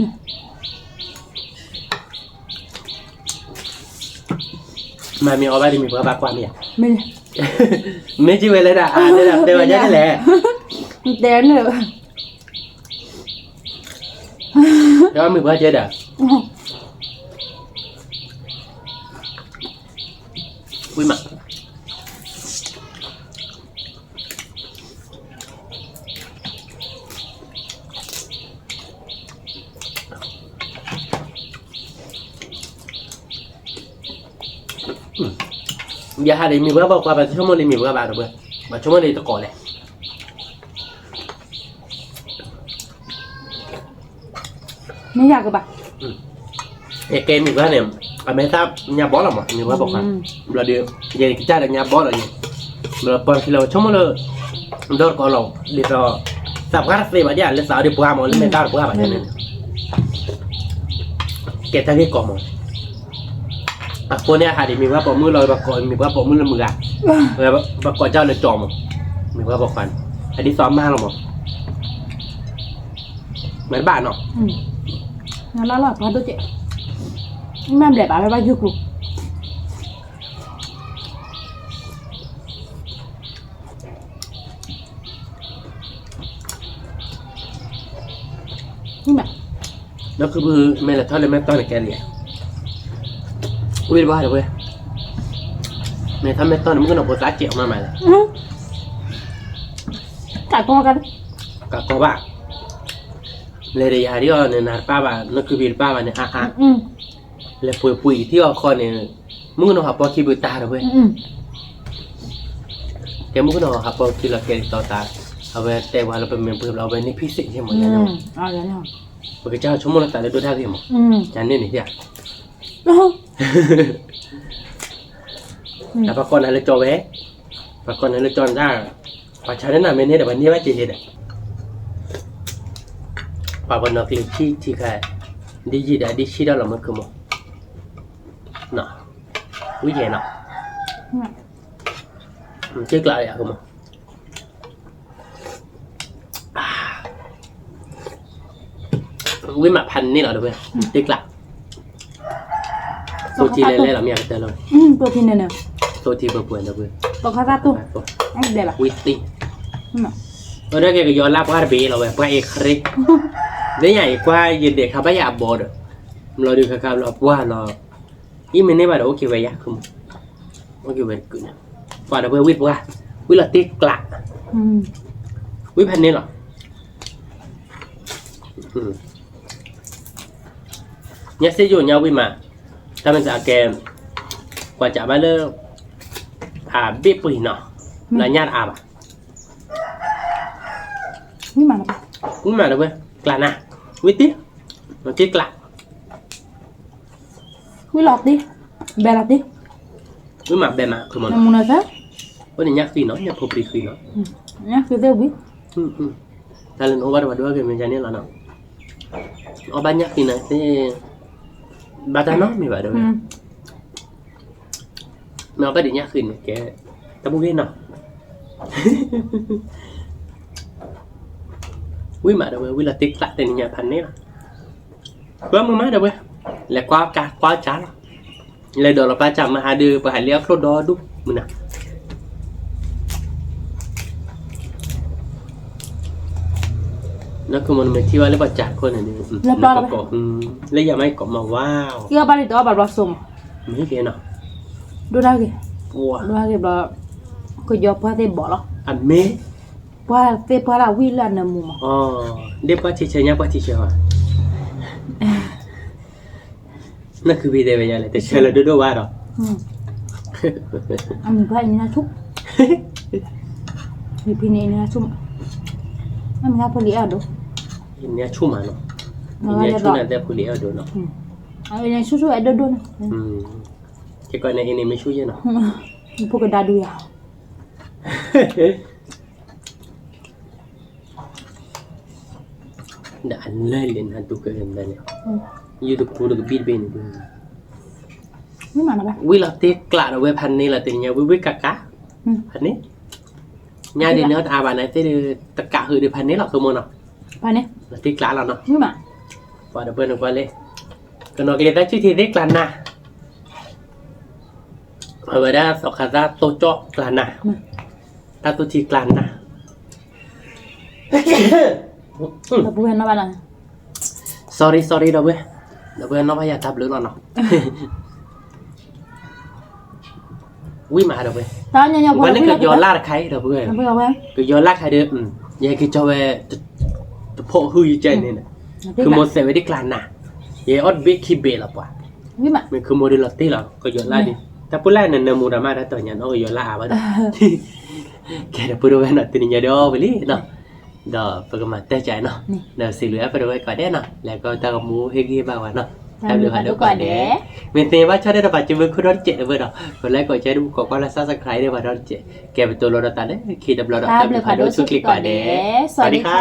မ့ၢ်အီၣ်ဘၣ်ဒီးမ့ၢ်ပှၤဘၣ်ကွၢ်မ့ၢ်ဧါ, မ့ၢ်က့ၤဝဲလဲၣ်ဒၣ် အါ တဲဝဲဒ်လဲၣ်, တဲန့ၣ်, တဲမ့ၢ်ပှၤကဲဒၣ်, ဝံၤမး ယဟးဒ်မ့ၢ်ပှၤဘၣ်ကွၢ် ပှၤဆိကမိၣ်လၢမ့ၢ်ပှၤဘၣ်ဒီး, ပှၤဆိကမိၣ်လၢတကိးလဲၣ်, မ့ၢ်ယၤကဘၣ်, ယကဲမ့ၢ်ပှၤန့ၣ်, အမဲာ်သၣ်ညါဘီလီၤမး မ့ၢ်ပှၤဘၣ်ကွၢ်, ဘျီဒီး, ယကစၢ်ဒီးညါဘီလီၤ, ဘျီပှၤခံလီၤဆိကမိၣ်လၢ ဒီတကိးလီၤ, ဒ်သိး, သးပှၢ်တသ့ဘၣ်ဒ် လၢသးအီၤဒ်ပှၤမး လၢမဲာ်သၣ်တပှၢ်ဘၣ်န့ၣ်, ကဲတၢ်ဂ့ၢ်ကီမး, အဃိန့ၣ်ဟးဒ်မ့ၢ်ပှၤပိာ်မုၣ်လီၤ ပှၤကိးမ့ၢ်ပှၤပိာ်မုၣ်လၢမုၢ်ဂၤ, ပှၤကိးကၠီလၢကၠီမး, မ့ၢ်ပှၤပိာ်ခွါန့ၣ်, အဒ်သိးမါလီၤမး, မ့ၢ်တဘၣ်နီၤ, နလၢလီၤပှၤဒိၣ်ကဲ, မ့ၢ်ဘျဲၣ်ဘၣ်ဝဲဘၣ်ယုၢ်ကျိၤ ဒီးခုပူၤ မဲာ်လဲၤထီၣ်လၢမဲာ်တီၢ်န့ၣ်ကဲလံ, ဝံၣ်တဘၣ်တဝဲ, မဲာ်ထီၣ်မဲာ်တီၢ်န့ၣ် မုၣ်ကနီၤဖိသၣ်စဲးအီၤမးမးလဲၣ်, ကးကီဘၣ်, လဲၤဒီးယၤဒ်အီၤန့ၣ် နၤတပၣ်ဘၣ် နခုပံၤတပၣ်ဘၣ်န့ၣ် အါအါ လဲၤပှ့ၤပှ့ၤထံအီၣ်ခီန့ၣ်, မုၣ်ကနီၤဟးပီခံဘုးတၢ်တဝဲ, ကဲမုၣ်ကနီၤဟးပီခံလီၤကဲဒ်သိးတၢ်, အဝဲတဲဝဲလၢပမ့ၢ်ပှ့ၤဘျီ အဝဲန့ၣ်ဖံးစ့ၣ်ယဲၢ်မး, ပကစၢ်ဆိကမိၣ်လၢသးလၢဒိၣ်တၢ်ဂ့ၢ်မး, ယၤန့ၣ်န့ၣ်, တၢ်ပှၤကိးနၤလၢကၠီဝဲ, ပှၤကိးနၤလၢကၠီနတၢ်, ပှၤဆါန့ၢ်နၤမ့ၢ်န့ၢ်ဒီး ပှၤန့ၢ်ဘၣ်က့ၤက့ၤဒီး, ပှၤပနီၣ်ကျ့ၤထံထံခါ, ဒ်ယံာ်ဒီးဒ်ဆံးဒီးလီၤမ့ၢ်ကမး, ဝံယဲၢ်နီၤ, က့ကျးယၤကမး ဝံၣ်မးဖးန့ၢ်လီၤတဝဲ, တ့ကျး, သိထံလဲၤလဲၤလီၤမ့ၢ်အကတၢၢ်လီၤ, သိထံပှဲၤပှဲၤတဝဲ, ဝံၣ်သံ, အဒၣ်ကဲကယီၤလၢပှၤတဘ့ၣ်လီၤဝဲ ပှၤအ့ၣ်ခရ့, လၢညါအံၤကွၢ် ယဒဲးခါဘၣ်ယၤအဘီဒီး, ဘျီဒုးခါခါဘျီပှၢ်လီၤ, အံၤမ့ၢ်န့ၢ်ဘၣ်ဒီး အိၣ်က့ၤဝဲယၤ, အိၣ်က့ၤဝဲတကုာ်န့ၣ်, ပှၤဒီးဝဲဝံၣ်ပှၢ်, ဝံၣ်လီၤတ့ကျး, ဝံၣ်ဖးန့ၢ်လီၤ ညါစ့ယိၣ်ညါဝံၣ်မး, တၢ်မ့ၢ်သးကဲ, ကွၢ်စးဘၣ်လၢ, အဘ့ၣ်ပှ့ၤနီၤ, လၢညါတအါဘၣ်, ဝံၣ်မးတဝဲ, ကျးနၤ, ဝံၣ်တ့, တ့ကျး, ဝံၣ်လီၤတ့, ဘဲလီၤတ့, ဝံၣ်မးဘဲမး, အိၣ်န့ၣ်ညါဃံနီၤ ညါဖိပျံၤဃံနီၤ, ညါဃံသ့ၣ်ဝံၤ, တၢ်လၢနအိၣ်ဘၣ်တဝဲဒိၣ်ဂ့ၤမ့ၢ်ယါန့ၣ်လီၤနီၤ, အီၣ်ဘၣ်ညါဃံန့ၣ်သ့ၣ်, ဘၣ်တၢ်နီတမံၤဘၣ်တဝဲ, မ့ၢ်အီၣ်ဘၣ်ဒံးညါဃံန့ၣ်ကဲ, တၢ်ဘူၣ်ဂ့ၤနီၤ, ဝံၣ်မးတဝဲ ဝံၣ်လီၤတ့ကျးတဲန့ၣ်ညါဖးန့ၢ်လီၤ, ပှၤမုာ်မးတဝဲ, လဲၤကွၢ်ကါကွၢ်ကါလီၤ, လဲၤဒိးလီၤပၢ်စၢ်မဟါဒုး ပှၤဟးလံအီၣ်ချိၣ်ဒီဒူၣ်မုၢ်နၤ နကမ့ၢ်နမ့ၢ်ထံၣ်ဘၣ်လၢပှၤစၢ်ခိၣ်န့ၣ်, လၢယၤမ့ၢ်ကိးမးဝါ, မ့ၢ်ကဲနီၤ, ဒိၣ်တၢ်ဂ့ၤ, ဒိၣ်တၢ်ဂ့ၤဘျီ, ကယီၤပှၢ်သ့ၣ်ဘီၣ်လီၤ, အမ့ၢ်, ပှၢ်သ့ၣ်ပှၢ်လၢဝံၣ်လၢအနၢမူမး, ဒ်ပှၢ်ထံဆဲးညါပှၢ်ထံဆဲးဘၣ် နကုၤဖံတဲဝဲယၤလဲၣ် တဆၢလၢဒိၣ်ဒိၣ်ဝါဒီး, အမံၤပှၢ်အံၤန့ၣ်ဆူၣ်, မံၤဖံန့ၣ်န့ၣ်ဆူၣ်, အမံၤဖိလံၤအဲၣ်ဒိၣ်, န့ၣ်ဆူၣ်မးနီၤ, န့ၣ်ဆူၣ်န့ၣ်တဲဖိလံၤအဲၣ်ဒိၣ်နီၤ, ဆူၣ်ဆူၣ်အဲၣ်ဒိၣ်ဒိၣ်န့ၣ်, ကဲကီးန့ၣ်အံၤန့ၣ်မ့ၢ်ဆူၣ်ယဲၢ်နီၤ, ဖိကဒါဒုယၤ ဒီးအလၢလံနဟးဒူကဲကဲန့ၣ်, ယုၢ်တပူတကဘံၣ်တဘ့ၣ်န့ၣ်, ဝံၣ်လီၤတ့ကျးဒီးဝဲဖးန့ၢ်လီၤတ့ၢ်ညါ ဝံၣ်ဝံၣ်ကးကး, ဖးန့ၢ်, ညါဒ်န့ၣ်တအါဘၣ်န့ၣ်သ့ၣ်ဒီး တကးဃုာ်ဒီးဖးန့ၢ်လီၤ ဆိကမိၣ်နီၤ, လီၤတ့ကျးလီၤနီၤ, ပှၤဒီးပှၤန့ၣ်ကွၢ်လၢ, ကနီၤကလဲၤတၢ်ဆူၣ်ထံသ့ၣ်ကျးနၤ အဝဲဒၣ်သီခါသၣ်တိၢ်ကၠီၣ်ကျါနၤ, တၢ်တိၢ်ထံကျါနၤ, ဒီပုၢ်ဝဲၢ်နီၣ်ဘၣ်နီၤ, sorry sorry ဒီပုၢ်ဝဲၢ်, ဒီပုၢ်ဝဲၢ်နီၣ်ဘၣ်ယၤတၢ်ဘျုးလီၤနီၤ. ဝံၣ်မးဒီပုၢ်ဝဲၢ်, ဝဲန့ၣ်ကယီၤလၢ်တခါအံၤဒီပုၢ်ဝဲၢ်, ကယီၤလၢ်တခါဒီး ယဟဲက့ၤကၠီဝဲ တဖိးဟုၣ်ယကဲန့ၣ်, ခုမိၢ်သဲးဝဲဒ်ကျါနၤ, ယအီၣ်တဘ့ၣ်ခံဘ့ၣ်လီၤပှၤ, မ့ၢ်ခုမိၢ်ဒုးလီၤတ့ၢ်လီၤ ကယီၤလၢ်ဒံး, တၢ်ပူၤလၢ်နနၢမူတၢ်မးတၢ်တီၤညါနီၣ် ကယီၤလၢ်အါဘၣ်ဒီး, ကဲဒီပုၢ်ဝဲၢ်နီၤ တနံၤညါဒီးအီၣ်ဝဲလံနီၤ, ဒီးပကမၤတၢ်ကၢနီၤ, ဒီးစံးဘျုးအပှၤဒီပုၢ်ဝဲၢ်ကိးဂၤဒဲးနီၤ လဲၤကီတၢ်ဂီၤမူဟ့ၣ်ဂံၢ်ဟ့ၣ်ဘါဝဲနီၤ, တၢ်ဘျုးဖးဒိၣ်ကိးဂၤဒဲး, မ့ၢ်သ့ဘၣ်ဆၣ်ဒီးတပာ်စုမုၢ်ခိၣ်ဒီတစဲးဒီပုၢ်ဝဲၢ်ဒီး ကလဲၤကိးကဲဒ်ပူၤကိးကွၢ်လၢ subscribe ဒ်ပှၤဒီတစဲး, ကဲပတိၤလိဒီးသးလၢခံတဘျီဒီး တၢ်ဘျုးဖးဒိၣ်ဆူၣ်ချ့ကိးဂၤဒဲး, စဝၤဒံခါ